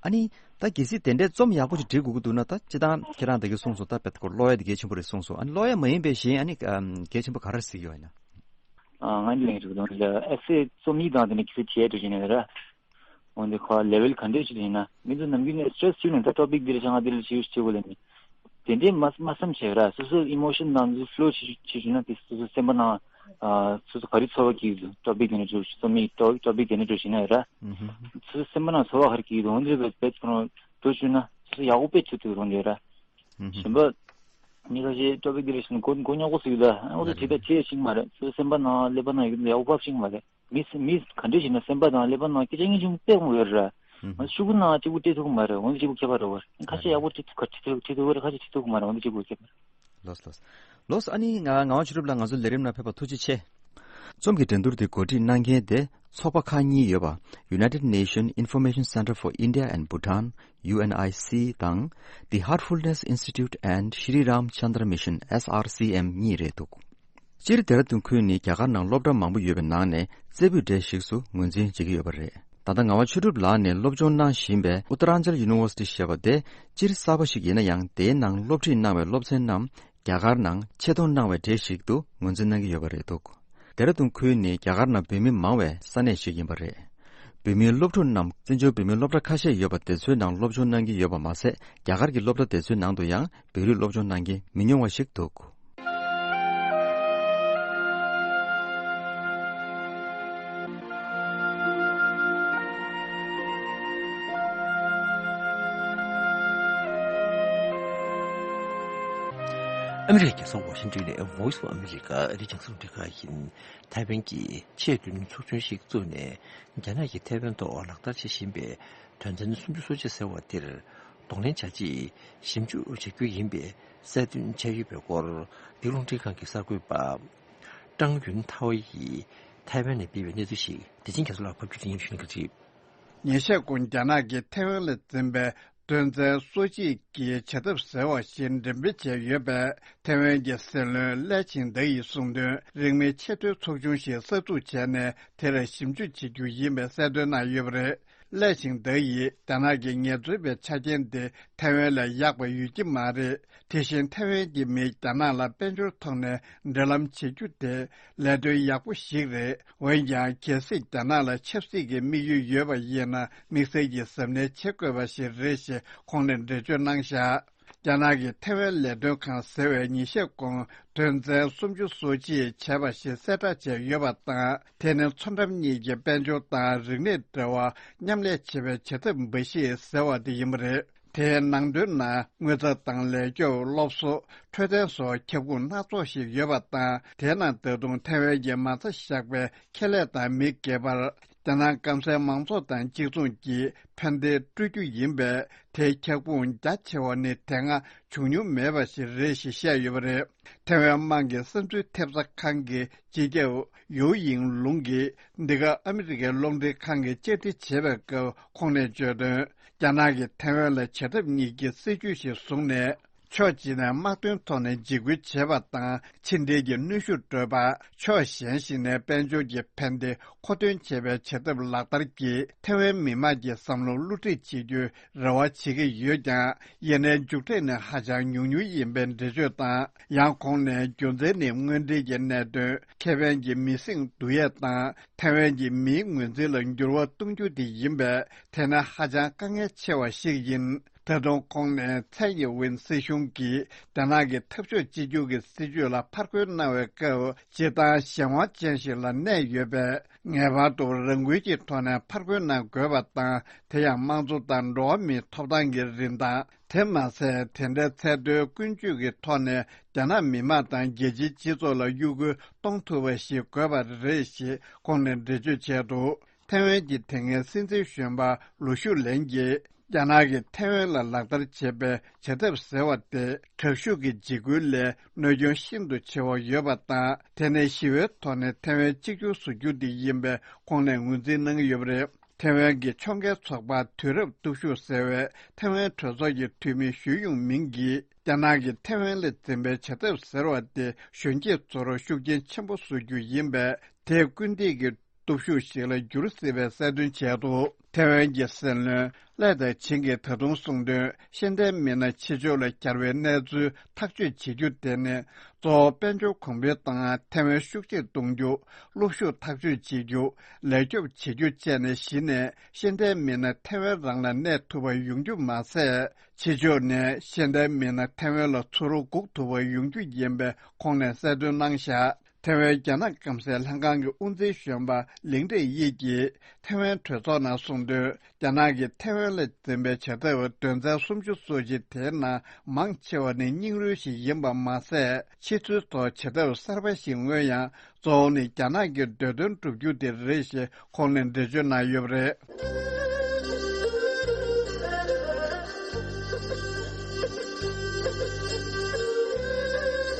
ཨ་ནི་ད་གལ་སྲིད་དེ་འདྲའི་རྩོམ་ཡག་པོ་ཞིག་འབྲི་དགོས་ཀྱི་འདུག་ན་ད་སྤྱིར་བཏང་ཁྱེད་རང་ད་གིན་གསུངས་སོང་། ད་བེད་ཁོ་ར་ཀློག་ཡ་དེ་གལ་ཆེན་པོ་རེད་གསུངས་སོང་། ཨ་ནི་ཀློག་ཡ་མ་ཡིན་པའི་གཞན་ཨ་ནི་གལ་ཆེན་པོ་ག་རེ་གཟིགས་ཡོད་ཡིན་ན། ང་ལ་ཡང་ཞུ་དང་ལ་ཨེ་སེ་རྩོམ་ཡིག་དང་དེ་ནས་ཁྱེད་ཚོ་བྱས་འགྲོ་བཞིན་ཡོད་ར། འོན་ཏེ་ཁོ་ལེ་ཝེལ་ག་འདྲས་ཞིག་ཡིན་ན་མི་ཚོ་ནམ་རྒྱུན་ནས་སི་ཊེ་རེ་སི་བྱུང་ནས་ད་ཊོ་པིག་འདི་རེ་བྱ་ང་འདི་རེ་བྱེད་ཞུ་བྱེད་དགོས་ལ་ནི། དེ་འདྲས་མ་མ་བསམ་བྱས་ར། སོ་སོ་ཨི་མོ་ཤན་ནང་དུ་ཕློ་བྱེད་བྱེད་བྱུང་ན་དེ་སོ་སོ་སེམས་པ་ནང་ཨ་སོ་སོ་ག་རེ་ཚོར་བ་སྐྱེ་གི་འདུག་ཊོ་པིག་དེ་ནས་འགྲོ་རྩོམ་ཡིག་ཊོ་ཊོ་པིག་དེ་ནས་འགྲོ་བྱེད་ན་ཡོད་ར། སོ་སོ་སེམས་པ་ནང་ཚོར་བ་ག་རེ་སྐྱེ་གི་འདུག་འོན་ཏེ་བེད་བེད་ཁོ་རང་འགྲོ་བྱུང་ན་སོ་སོ་ཡག་པོ་དཔེ་ཆུ་ཐུག་རོང་དེ་ར། གཞན་པ། མི་ཁ་ཤས་ཊོ་པིག་འདི་རེ་བཞིན་མགོ་མགོ་རྙོག་པོ་ཟིག་ལ་ཨ་ཁོ་ཚོ་བྲིས་ད་བྲིས་ཤིག་མ་རེད། སོ་སོའི་སེམས་པ་ནང་ཀླད་པ་ནང་ཡོད་ཡག་པོ་ཕབ་ཤིག་མ་རེད། མི་མི་ག་འདྲས་ཞིག་ན་སེམས་པ་དང་ཀླད་པ་ནང་སྐད་ཆ་སྙིང་རྗེ་མོ་དཔེ་མང་ཡོད་རེད། ང་ཤུ་གུ་ནང་གཅིག་པུ་བྲིས་ཐུབ་ཀྱི་མ་རེད། འོན་ཏེ་གཅིག་པུ་ཁྱད་པར་རེད་བར། ཁ་ཤས་ཡག་པོ་བྲིས་ཐུབ་ཁ་བྲིས་ཐུབ་བྲིས་ཐུབ་བར་ཁ་ཤས་བྲིས་ཐུབ་ཀྱི་མ་རེད། འོན་ཏེ་གཅིག་པུ་ཁྱད་པར། ལོས་ལོས། ལོས་ཨ་ནི་ང་ངག་དབང་ཆོས་གྲུབ་ལགས་ང་ཚོའི་ལས་རིམ་ནང་ཕེབས་པར་ཐུགས་རྗེ་ཆེ། རྩོམ་གྱི་འགྲན་བསྡུར་དེ་གོ་སྒྲིག་གནང་མཁན་དེ་ཚོགས་པ་ཁག་གཉིས་ཡོད་པ། United Nation Information Center for India and Bhutan, U N I C དང་The Heartfulness Institute and Shri Ram Chandra Mission, S R C M གཉིས་རེད་འདུག་སྤྱིར་ལྡེ་ར་ལྡུན་ཁུལ་ནི་རྒྱ་གར་ནང་སློབ་གྲྭ་མང་པོ་ཡོད་པའི་ནང་ནས་རྩེ་ཕུད་གྲས་ཤིག་ཏུ་ངོས་འཛིན་བྱེད་ཀྱི་ཡོད་པ་རེད། ད་ལྟ་ངག་དབང་ཆོས་གྲུབ་ལགས་ནས་སློབ་སྦྱོང་གནང་བཞིན་པའི་Uttaranchal University ཞེས་པ་དེ་སྤྱིར་གསར་པ་ཞིག་ཡིན་ན་ཡང་དེའི་ནང་སློབ་ཁྲིད་གནང་བའི་སློབ་ཚན་རྣམས་རྒྱ་གར་ནང་ཆེད་གཏོང་གནང་བའི་གྲས་ཤིག་ཏུ་ངོས་འཛིན་གནང་གི་ཡོད་པ་རེད་འདུག་ལྡེ་ར་ལྡུན་ཁུལ་ནི་རྒྱ་གར་ནང་བོད་མི་མང་བའི་ས་གནས་ཤིག་ཡིན་པ་རེད། བོད་མིའི་སློབ་ཕྲུག་རྣམས་བཙན་བྱོལ་བོད་མིའི་སློབ་གྲྭ་ཁ་ཤས་ཡོད་པ་དེ་ཚོའི་ནང་སློབ་སྦྱོང་གནང་གི་ཡོད་པ་མ་ཟད། རྒྱ་གར་གྱི་སློབ་གྲྭ་དེ་ཚོའི་ནང་དུ་ཡང་བོད་རིགས་སློབ་སྦྱོང་གནང་མཁན་མི་ཉུང་བ་ཞིག་འདུག་ཨ་མི་རི་ཀའི་རྒྱལ་ས་ཝ་ཤིང་ཏོན་ནས་Voice of America ཨ་རིའི་རྒྱང་སྲིང་རླུང་འཕྲིན་ཁང་ཡིན། ཐའེ་ཝན་གྱིས་ཆེས་མཐོའི་ཚོགས་ཆུང་ཞིག་བཙུགས་ནས་རྒྱ་ནག་གིས་ཐའེ་ཝན་ཐོག་ལག་བསྟར་བྱེད་བཞིན་པའི་དོན་ཚན་སུམ་ཅུ་སོ་གཅིག་ཟེར་བ་དེར་གདོང་ལེན་བྱ་ཆེད་ཞིབ་འཇུག་བྱ་རྒྱུ་ཡིན་པའི་གསལ་སྟོན་བྱས་ཡོད་པའི་སྐོར། འདི་རླུང་འཕྲིན་ཁང་གི་གསར་འགོད་པ་ཀྲང་ཡུན་ཐའོ་ཡིས་ཐའེ་ཝན་ནས་སྤེལ་བའི་གནས་ཚུལ་ཞིག་བདེ་ཆེན་རྒྱ་མཚོ་ལགས་ཕབ་སྒྱུར་དེ་སྙན་ཞུ་གནང་གི་རེད། ཉིན་ཤས་གོང་རྒྱ་ནག་གིས་ཐའེ་ཝན་ལ་འཛིན་པའི་དོན་ཚན་སོ་གཅིག་གི་བྱ་ཐབས་ཟེར་བ་ཞིག་འགྲེམས་སྤེལ་བྱས་ཡོད་པས། ཐའེ་ཝན་གྱི་སྲིད་བློན་ལའེ་ཆིང་ཏེ་ཡིས་གསུངས་དོན། རིང་མིན་ཆེས་མཐོའི་ཚོགས་ཆུང་ཞིག་གསར་འཛུགས་བྱས་ནས་དེར་ཞིབ་འཇུག་བྱེད་རྒྱུ་ཡིན་པའི་གསལ་སྟོན་གནང་ཡོད་པ་རེད། ལའེ་ཆིང་ཏེ་ཡིས་རྒྱ་ནག་གི་ངལ་རྩོལ་པའི་ཆ་རྐྱེན་དེ་ཐའེ་ཝན་ལས་ཡག་པ་ཡོད་ཀྱི་མ་རེད། དེ་བཞིན་ཐའེ་ཝན་གྱི་མིས་རྒྱ་ནག་ལ་དཔལ་འབྱོར་ཐོག་ནས་འབྲེལ་ལམ་བྱེད་རྒྱུ་དེ་ལས་དོན་ཡག་པོ་ཞིག་རེད། འོན་ཀྱང་། གལ་སྲིད་རྒྱ་ནག་ལ་ཆབ་སྲིད་ཀྱི་དམིགས་ཡུལ་ཡོད་པ་ཡིན་ན། དམིགས་བསལ་གྱི་གཟབ་ནན་བྱེད་དགོས་པ་ཞིག་རེད་ཞེས་ཁོང་ནས་འགྲེལ་བརྗོད་གནང་བཞག་རྒྱ་ནག་གི་ཐའེ་ཝན་ལས་དོན་ཁང་ཟེར་བས་ཉིན་ཤས་གོང་དོན་ཚན་སུམ་ཅུ་སོ་གཅིག་བྱས་པ་ཞིག་གསལ་བསྒྲགས་བྱས་ཡོད་པ་དང་། དེ་ནི་མཚོ་འགྲམ་གཉིས་ཀྱི་དཔལ་འབྱོར་དང་རིག་གནས་འབྲེལ་བ་མཉམ་ལས་བྱེད་པའི་བྱ་ཐབས་འབའ་ཞིག་ཟེར་བ་དེ་ཡིན་པ་རེད། དེའི་ནང་དོན་ནང་དངུལ་རྩ་དང་ལས་སྐྱོབ། སློབ་གསོ། འཕྲོད་བསྟེན་སོགས་ཁྱབ་ཁོངས་སྣ་ཚོགས་ཤིག་ཡོད་པ་དང་། དེའི་ནང་ད་དུང་ཐའེ་ཝན་གྱི་མ་རྩ་བཞག་པའི་ཁེ་ལས་དང་མི་སྒེར་པར། རྒྱ་ནག་སྐམ་སའི་མང་ཚོགས་དང་གཅིག་མཚུངས་ཀྱིས་ཕན་བདེ་སྤྲོད་རྒྱུ་ཡིན་པས། དེའི་ཁྱབ་ཁོངས་རྒྱ་ཆེ་བ་ནི་དེ་སྔ་བྱུང་མྱོང་མེད་པ་ཞིག་རེད་ཞེས་བཤད་ཡོད་པ་རེད། ཐའེ་ཝན་དམངས་ཀྱི་བསམ་ཚུལ་ཐེབས་རྩ་ཁང་གི་སྤྱི་ཁྱབ་ཡོའུ་ཡིང་ལུང་གིས་འདི་ག་ཨ་མི་རི་ཀའི་རླུང་འཕྲིན་ཁང་གིས་བཅར་འདྲི་བྱས་པའི་སྐབས་ཁོང་ནས་བརྗོད་དོན། རྒྱ་ནག་གིས་ཐའེ་ཝན་ལ་བྱ་ཐབས་གཉིས་ཀྱི་སྲིད་ཇུས་ཤིག་བཟུང་ནས། ཕྱོགས་གཅིག་ནས་དམག་དོན་ཐོག་ནས་འཇིགས་སྐུལ་བྱེད་པ་དང་། ཕྱི་འབྲེལ་གྱི་གནོན་ཤུགས་སྤྲོད་པ། ཕྱོགས་གཞན་ཞིག་ནས་དཔལ་འབྱོར་གྱི་ཕན་བདེ་མཁོ་འདོན་བྱེད་པའི་བྱ་ཐབས་ལག་བསྟར་གྱིས་ཐེ་ཝན་མི་དམངས་ཀྱི་བསམ་བློ་བསླུ་བྲིད་བྱེད་རྒྱུའི་རེ་བ་བྱེད་ཀྱི་ཡོད་ཀྱང་། ཡིན་ནའི་མཇུག་འབྲས་ནི་ཧ་ཅང་ཉུང་ཉུང་ཡིན་པའི་འགྲེལ་བརྗོད་དང་། ཡང་ཁོང་ནས་རྒྱུ་མཚན་ནི་དངོས་འབྲེལ་གྱི་གནད་དོན། ཁེ་ཕན་གྱི་མི་སེམས་སྡུག་ཡས་དང་། ཐེ་ཝན་གྱི་མིའི་ངོས་འཛིན་ལ་འགྱུར་བ་གཏོང་རྒྱུ་དེ་ཡིན་པས། དེ་ནི་ཧ་ཅང་དཀའ་ངལ་ཆེ་བ་ཞིག་ཡིན། ད་དུང་ཁོང་ནས་ཚའེ་ཡིན་ཝིན་སྲིད་གཞུང་གིས་རྒྱ་ནག་གི་འཐབ་ཕྱོགས་གཅིག་གྱུར་གྱི་སྲིད་ཇུས་ལ་ཕར་རྒོལ་གནང་བའི་སྐབས། སྤྱིར་བཏང་གཞན་དབང་ཅན་ཞིག་ལ་གནས་ཡོད་པས། ངེས་པར་དུ་རང་འགུལ་གྱི་ཐོག་ནས་ཕར་རྒོལ་གནང་དགོས་པ་དང་། དེ་ཡང་དམངས་གཙོ་དང་འགྲོ་བ་མིའི་ཐོབ་ཐང་གི་རིན་ཐང་། དེ་མ་ཟད། དེ་འདྲའི་ཚད་མཐོའི་ཀུན་སྤྱོད་ཀྱི་ཐོག་ནས་རྒྱ་ནག་མི་དམངས་དང་རྒྱལ་སྤྱིའི་སྤྱི་ཚོགས་ལ་གཡོ་འགུལ་གཏོང་ཐུབ་པ་ཞིག་དགོས་པ་རེད་ཞེས་ཁོང་ནས་འགྲེལ་བརྗོད་བྱས་འདུག་ཐེ་ཝན་གྱི་དེ་སྔའི་སྲིད་འཛིན་གཞོན་པ་ལུ་ཤུ་ལེན་གྱིས། རྒྱ་ནག་གིས་ཐེ་ཝན་ལ་ལག་བསྟར་བྱེད་པའི་བྱ་ཐབས་ཟེར་བ་དེ། དྲག་ཤུགས་ཀྱི་འཇིགས་སྐུལ་ལས་གནོད་སྐྱོན་ཤིན་ཏུ་ཆེ་བ་ཡོད་པ་དང་། དེ་ནི་ཞི་བའི་ཐོག་ནས་ཐེ་ཝན་གཅིག་གྱུར་བཟོ་རྒྱུ་དེ་ཡིན་པའི་ཁོང་ནས་ངོས་འཛིན་གནང་གི་ཡོད་པ་རེད། ཐེ་ཝན་གྱི་ཕྱོགས་འགལ་ཚོགས་པ་དུས་རབས་སྟོབས་ཤུགས་ཟེར་བའི་ཐེ་ཝན་གྲོས་ཚོགས་ཀྱི་འཐུས་མི་ཞུས་ཡུང་མིང་གིས། རྒྱ་ནག་གིས་ཐེ་ཝན་ལ་འཛིན་པའི་བྱ་ཐབས་ཟེར་བ་དེ་གཞོན་སྐྱེས་ཚོར་ཤུགས་རྐྱེན་ཆེན་པོ་བཟོ་རྒྱུ་ཡིན་པས། དེས་སྐུལ་འདེད་ཀྱི་སྟོབས་ཤུགས་ཤིག་ལ་འགྱུར་སྲིད་པའི་གསལ་སྟོན་བྱས་འདུག་ཐེ་ཝན་གྱི་སྲིད་བློན་ལའེ་ཏེ་ཆིང་གིས་ད་དུང་གསུངས་དོན། ཤེས་ལྡན་མི་སྣ་ཕྱི་ཕྱོགས་ལ་གྱར་བའི་གནས་ཚུལ་ཐག་གཅོད་བྱེད་རྒྱུ་དེ་ནི། གཙོ་བོ་དཔལ་འབྱོར་གོང་འཕེལ་དང་ཐེ་ཝན་ཤུགས་ཆེར་གཏོང་རྒྱུ། གློག་ཤུགས་ཐག་གཅོད་བྱེད་རྒྱུ། ལས་སྐྱོབ་བྱེད་རྒྱུ་བཅས་ནས་གཞི་ནས། ཤེས་ལྡན་མི་སྣ་ཐེ་ཝན་རང་ལ་གནས་ཐུབ་པ་ཡོང་རྒྱུ་མ་ཟད། ཕྱི་ཕྱོགས་ནས་ཤེས་ལྡན་མི་སྣ་ཐེ་ཝན་ལ་ཚུར་སྒུག་ཐུབ་པ་ཡོང་རྒྱུ་ཡིན་པའི་ཁོང་ནས་གསལ་སྟོན་གནང་བཞག་ཐེ་ཝན་རྒྱ་ནག་སྐམ་སའི་ལྷན་ཁང་གི་དབུ་འཛིན་གཞོན་པ་ལིང་ཀྲེ་དབྱི་གིས་ཐེ་ཝན་གྲོས་ཚོགས་ནང་གསུངས་དོན། རྒྱ་ནག་གིས་ཐེ་ཝན་ལ་འཛིན་པའི་བྱ་ཐབས་དོན་ཚན་སུམ་ཅུ་སོ་གཅིག་དེའི་ནང་མང་ཆེ་བ་ནི་རྙིང་རུལ་ཞིག་ཡིན་པ་མ་ཟད། ཕྱི་ཚུལ་ཐོག་བྱ་ཐབས་གསར་པ་ཞིག་མངོན་ཡང་། གཙོ་བོ་ནི་རྒྱ་ནག་གི་འདོད་དོན་བསྒྲུབ་རྒྱུ་དེ་རེད་ཞེས་ཁོང་ནས་འགྲེལ་བརྗོད་གནང་ཡོད་པ་རེད།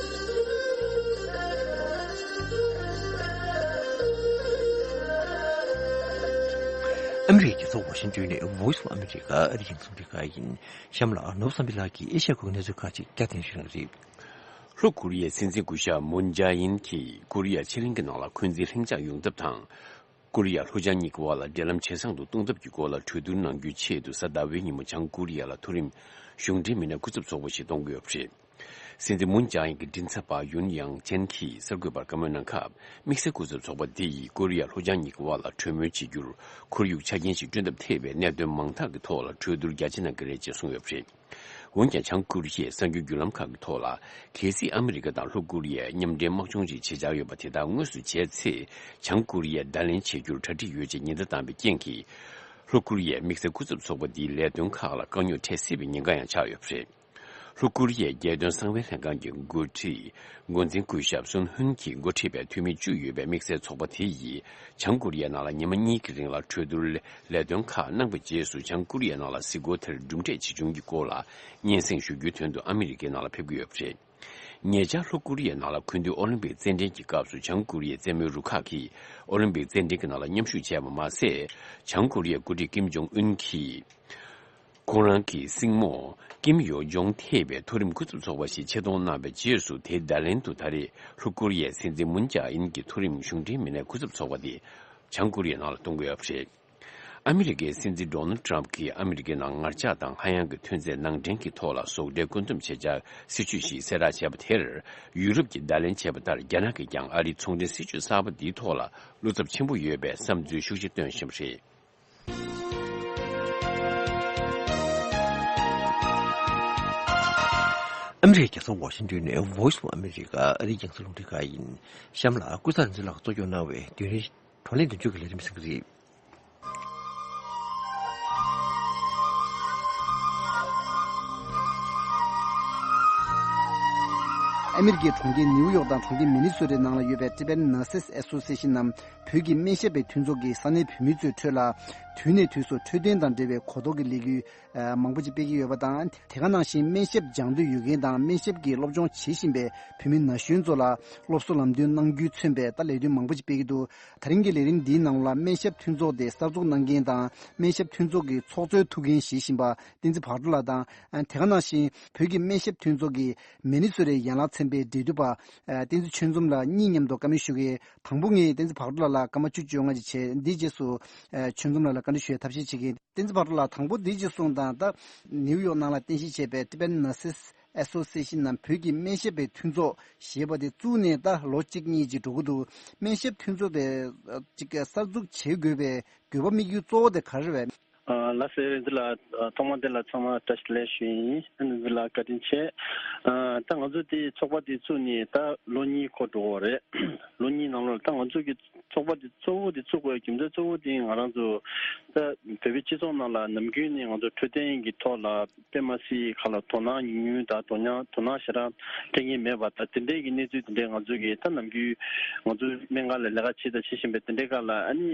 ཨ་མི་རི་ཀའི་རྒྱལ་ས་ཝ་ཤིང་ཏོན་ནས་Voice of America ཨ་རིའི་རྒྱང་སྲིང་རླུང་འཕྲིན་ཁང་ཡིན། གཤམ་ལ་ནོར་བུ་བསམ་འཕེལ་ལགས་ཀྱིས་ཨེ་ཤ་ཡའི་ཁུལ་གྱི་གནས་ཚུལ་ཁག་ཅིག་བསྐྱར་ཟློས་ཞུ་གནང་གི་རེད། ལྷོ་ཀོ་རི་ཡའི་སྲིད་འཛིན་སྐུ་ཞབས་མུན་ཇཱ་ཨིན་གྱིས་ཀོ་རི་ཡ་ཕྱེད་གླིང་གི་ནང་ལ་འཁོན་འཛིན་ལྷིང་འཇགས་ཡོང་ཐབས་དང་། ཀོ་རི་ཡ་ལྷོ་བྱང་གཉིས་ཀྱི་དབར་ལ་འབྲེལ་ལམ་ཇེ་བཟང་དུ་གཏོང་ཐབས་ཀྱི་སྐོར་ལ་གྲོས་བསྡུར་གནང་རྒྱུའི་ཆེད་དུ་གཟའ་ཟླ་བའི་ཉིན་མོ་བྱང་ཀོ་རི་ཡ་ལ་མཐོ་རིམ་གཞུང་འབྲེལ་མི་སྣ་སྐུ་ཚབ་ཚོགས་པ་ཞིག་གཏོང་གི་ཡོད་པ་རེད། སྲིད་འཛིན་མུན་ཇཱ་ཨིན་གྱི་མགྲིན་ཚབ་པ་ཡུན་ཡང་ཅན་གྱིས་གསར་འགོད་པར་བཀའ་མོལ་གནང་སྐབས། དམིགས་བསལ་སྐུ་ཚབ་ཚོགས་པ་འདི་ཡིས་ཀོ་རི་ཡ་ལྷོ་བྱང་གཉིས་ཀྱི་དབར་ལ་གྲོས་མོལ་བྱེད་རྒྱུར་ཁོར་ཡུག་ཆ་རྐྱེན་ཞིག་བསྐྲུན་ཐབས་ཐེ་བའི་གནད་དོན་མང་དག་གི་ཐོག་ལ་གྲོས་བསྡུར་རྒྱ་ཆེ་གནང་གི་རེད་ཅེས་གསུངས་ཡོད་པ་རེད། འོན་ཀྱང་། བྱང་ཀོ་རི་ཡས་གསར་འགྱུར་བརྒྱུད་ལམ་ཁག་གི་ཐོག་ལ། གལ་སྲིད་ཨ་མི་རི་ཀ་དང་ལྷོ་ཀོ་རི་ཡས་མཉམ་འབྲེལ་དམག་སྦྱོང་ཞིག་བྱེད་འཆར་ཡོད་པ་དེ་དག་དངོས་སུ་བྱས་ཚེ། བྱང་ཀོ་རི་ཡས་བརྡ་ལན་བྱེད་རྒྱུར་གྲ་སྒྲིག་ཡོད་ཅེས་ཉེན་བརྡ་བཏང་བའི་རྐྱེན་གྱིས། ལྷོ་ཀོ་རི་ཡས་དམིགས་བསལ་སྐུ་ཚབ་ཚོགས་པ་འདིའི་ལས་དོན་ཁག་ལ་དཀའ་རྙོག་འཕྲད་སྲིད་པའི་ཉེན་ཁ་ཡང་ཆགས་ཡོད་པ་རེད། ལྷོ་ཀོ་རི་ཡའི་རྒྱལ་དོན་གསང་བའི་ལྷན་ཁང་གི་འགོ་ཁྲིད། འགོ་འཛིན་སྐུ་ཞབས་སུན་ཧུན་གྱིས་འགོ་ཁྲིད་པའི་འཐུས་མི་བཅུ་ཡོད་པའི་དམིགས་བསལ་ཚོགས་པ་དེ་ཡིས། བྱང་ཀོ་རི་ཡའི་ནང་ལ་ཉི་མ་གཉིས་ཀྱི་རིང་ལ་གྲོས་བསྡུར་ལས་དོན་ཁག་གནང་བའི་རྗེས་སུ། བྱང་ཀོ་རི་ཡའི་ནང་ལ་གཟིགས་སྐོར་དེར་གྲུབ་འབྲས་ཇི་བྱུང་གི་སྐོར་ལ་སྙན་སེང་ཞུ་རྒྱུའི་དོན་དུ་ཨ་མི་རི་ཀའི་ནང་ལ་ཕེབས་ཀྱི་ཡོད་པ་རེད། ཉེ་ཆར་ལྷོ་ཀོ་རི་ཡའི་ནང་ལ་སྐུ་མདུན་ཨོ་ལིམ་པིག་རྩེད་འགྲན་གྱི་སྐབས་སུ། བྱང་ཀོ་རི་ཡའི་རྩེད་མོའི་རུ་ཁག་གིས་ཨོ་ལིམ་པིག་རྩེད་འགྲན་གྱི་ནང་ལ་མཉམ་ཞུགས་བྱས་པ་མ་ཟད། བྱང་ཀོ་རི་ཡའི་འགོ་ཁྲིད་ཀིམ་ཇོང་ཨུན་གྱིས། ཁོང་རང་གི་སྲིང་མོ་ཀིམ་ཡོ་ཇོང་ཐེ་བའི་མཐོ་རིམ་སྐུ་ཚབ་ཚོགས་པ་ཞིག་ཆེད་གཏོང་གནང་བའི་རྗེས་སུ། དེའི་བརྡ་ལན་དུ་ད་རེས་ལྷོ་ཀོ་རི་ཡའི་སྲིད་འཛིན་མུན་ཇཱ་ཨིན་གྱི་མཐོ་རིམ་གཞུང་འབྲེལ་མི་སྣའི་སྐུ་ཚབ་ཚོགས་པ་དེ་བྱང་ཀོ་རི་ཡའི་ནང་ལ་གཏོང་གི་ཡོད་པ་རེད། ཨ་མི་རི་ཀའི་སྲིད་འཛིན་ཌོ་ནལ་ཌི་ཊརམ་ཕི་གྱིས་ཨ་མི་རི་ཀའི་ནང་ངར་ལྕགས་དང་ཧ་ཡང་གི་ཐོན་རྫས་ནང་འདྲེན་གྱི་ཐོག་ལ་ཟོག་འདྲེ་བཀོད་འདོམས་བྱེད་འཆར་སྲིད་ཇུས་ཤིག་གསལ་བསྒྲགས་བྱས་པ་དེར། ཡུ་རོབ་ཀྱིས་བརྡ་ལན་བྱས་པ་ལྟར། རྒྱ་ནག་གིས་ཀྱང་ཨ་རིའི་ཚོང་འབྲེལ་སྲིད་ཇུས་གསར་པ་འདིའི་ཐོག་ལ་བློ་འཚབ་ཆེན་པོ་ཡོད་པའི་བསམ་ཚུལ་ཤུགས་ཆེ་བཏོན་བཞིན་པ་རེད། ཨ་མི་རི་ཀའི་རྒྱལ་ས་ཝ་ཤིང་ཏོན་ནས་Voice of America ཨ་རིའི་རྒྱང་སྲིང་རླུང་འཕྲིན་ཁང་ཡིན། གཤམ་ལ་ཀུན་བཟང་རིག་འཛིན་ལགས་གཙོ་སྐྱོང་གནང་བའི་བདུན་རེའི་བགྲོ་གླེང་མདུན་སྐྱོད་ཀྱི་ལས་རིམ་གསན་གྱི་རེད། ཨ་མི་རི་ཀའི་གྲོང་ཁྱེར་ནིའུ་ཡོག་དང་གྲོང་ཁྱེར་མི་ནི་སོ་ཊའི་ནང་ལ་ཡོད་པའི་Tibetan Nurses Association ནམ་བོད་ཀྱི་སྨན་ཞབས་པའི་མཐུན་ཚོགས་ཀྱིས་ས་གནས་བོད་མི་ཚོའི་ཁྲོད་ལ་དུས་ནས་དུས་སུ་འཕྲོད་བསྟེན་དང་འབྲེལ་བའི་གོ་རྟོགས་ཀྱི་ལས་འགུལ་མང་པོ་ཅིག་སྤེལ་གྱི་ཡོད་པ་དང་། དེ་ག་ནང་བཞིན་སྨན་ཞབས་སྦྱང་འདོད་ཡོད་མཁན་དང་སྨན་ཞབས་ཀྱི་སློབ་སྦྱོང་བྱེད་བཞིན་པའི་བོད་མི་ན་གཞོན་ཚོ་ལ་སློབ་གསོ་ལམ་སྟོན་གནང་རྒྱུས་མཚོན་པའི་ད་ལས་དོན་མང་པོ་ཅིག་སྤེལ་གྱི་འདུག་ད་རིང་གི་ལས་རིམ་འདིའི་ནང་ལ་སྨན་ཞབས་མཐུན་ཚོགས་དེ་གསར་འཛུགས་གནང་མཁན་དང་སྨན་ཞབས་མཐུན་ཚོགས་ཀྱི་ཚོགས་གཙོའི་ཐུགས་འགན་བཞེས་བཞིན་པ་བསྟན་འཛིན་བག་གྲོ་ལགས་དང་། དེ་ག་ནང་བཞིན་བོད་ཀྱི་སྨན་ཞབས་མཐུན་ཚོགས་ཀྱི་མི་ནི་སོ་ཊའི་ཡན་ལག་ཚན་པའི་འབྲེལ་མཐུད་པ་བསྟན་འཛིན་ཆོས་འཛོམས་ལགས་གཉིས་མཉམ་དུ་བཀའ་མོལ་ཞུ་གི། དང་པོ་ངས་བསྟན་འཛིན་བག་གྲོ་ལགས་ལ་སྐར་མ་བཅུ་བཅོ་ལྔ་ཅིག་བྱས། འདིའི་རྗེས་སུ་ཆོས་འཛོམས་ལགས་ལ་བཀའ་འདྲི་ཞུ་ཡའི་ཐབས་ཤེས་བྱེད་ཀྱི་ཡིན། བསྟན་འཛིན་བག་གྲོ་ལགས། དང་པོ་འདིའི་རྗེས་སུ་དང་། ད་ནིའུ་ཡོག་ནང་ལ་རྟེན་གཞི་བྱས་པའི་Tibetan Nurses Association ནམ་བོད་ཀྱི་སྨན་ཞབས་པའི་མཐུན་ཚོགས་ཞེས་པ་དེ་བཙུགས་ནས་ད་ལོ་གཅིག་གཉིས་ཅིག་འགྲོ་གི་འདུག་སྨན་ཞབས་མཐུན་ཚོགས་དེ་ཅིག་གསར་འཛུགས་བྱེད་དགོས་པའི་དགོས་པ་དམིགས་ཡུལ་གཙོ་བོ་དེ་ག་རེ་རེད་པས། ཨ། ལགས་སོ། རིག་འཛིན་ལགས། ཨ། ཐོག་མ་དེ་ལ་ཚང་མ་བཀྲ་ཤིས་བདེ་ལེགས་ཞུ་ཡིན། ཨ། རིག་འཛིན་ལགས་བཀའ་དྲིན་ཆེ། ཨ། ད་ང་ཚོ་དེ་ཚོགས་པ་དེ་བཙུགས་ནས་ད་ལོ་གཉིས་འཁོར་འགྲོ་གི་རེད། ལོ་གཉིས་ནང་ལོགས་ལ་ད་ང་ཚོ་གི་ཚོགས་པ་དེ་གཙོ་བོ་དེ་བཙུགས་དགོས་རྒྱུ་མཚན་གཙོ་བོ་དེ་ང་རང་ཚོ་ད་བོད་པའི་སྤྱི་ཚོགས་ནང་ལ་ནམ་རྒྱུན་ནས་ང་ཚོ་འཕྲོད་བསྟེན་གྱི་ཐོག་ལ་དཔེ་མ་སྲིད་ཁ་ལ་དོ་སྣང་ཉུང་ཉུང་དང་དོ་སྣང་དོ་སྣང་ཞེ་དྲག་སྤྲད་མཁན་མེད་པ། ད་དེ་འདྲས་ཀྱི་གནས་ཚུལ་དེ་འདྲས་ང་ཚོ་གི་ད་ནམ་རྒྱུན་ང་ཚོ་སྨན་ཁང་ལ་ལས་ཀ་བྱེད་དང་བྱེད་བཞིན་པའི་དེ་འདྲས་སྐབས་ལ་ཨ་ནི་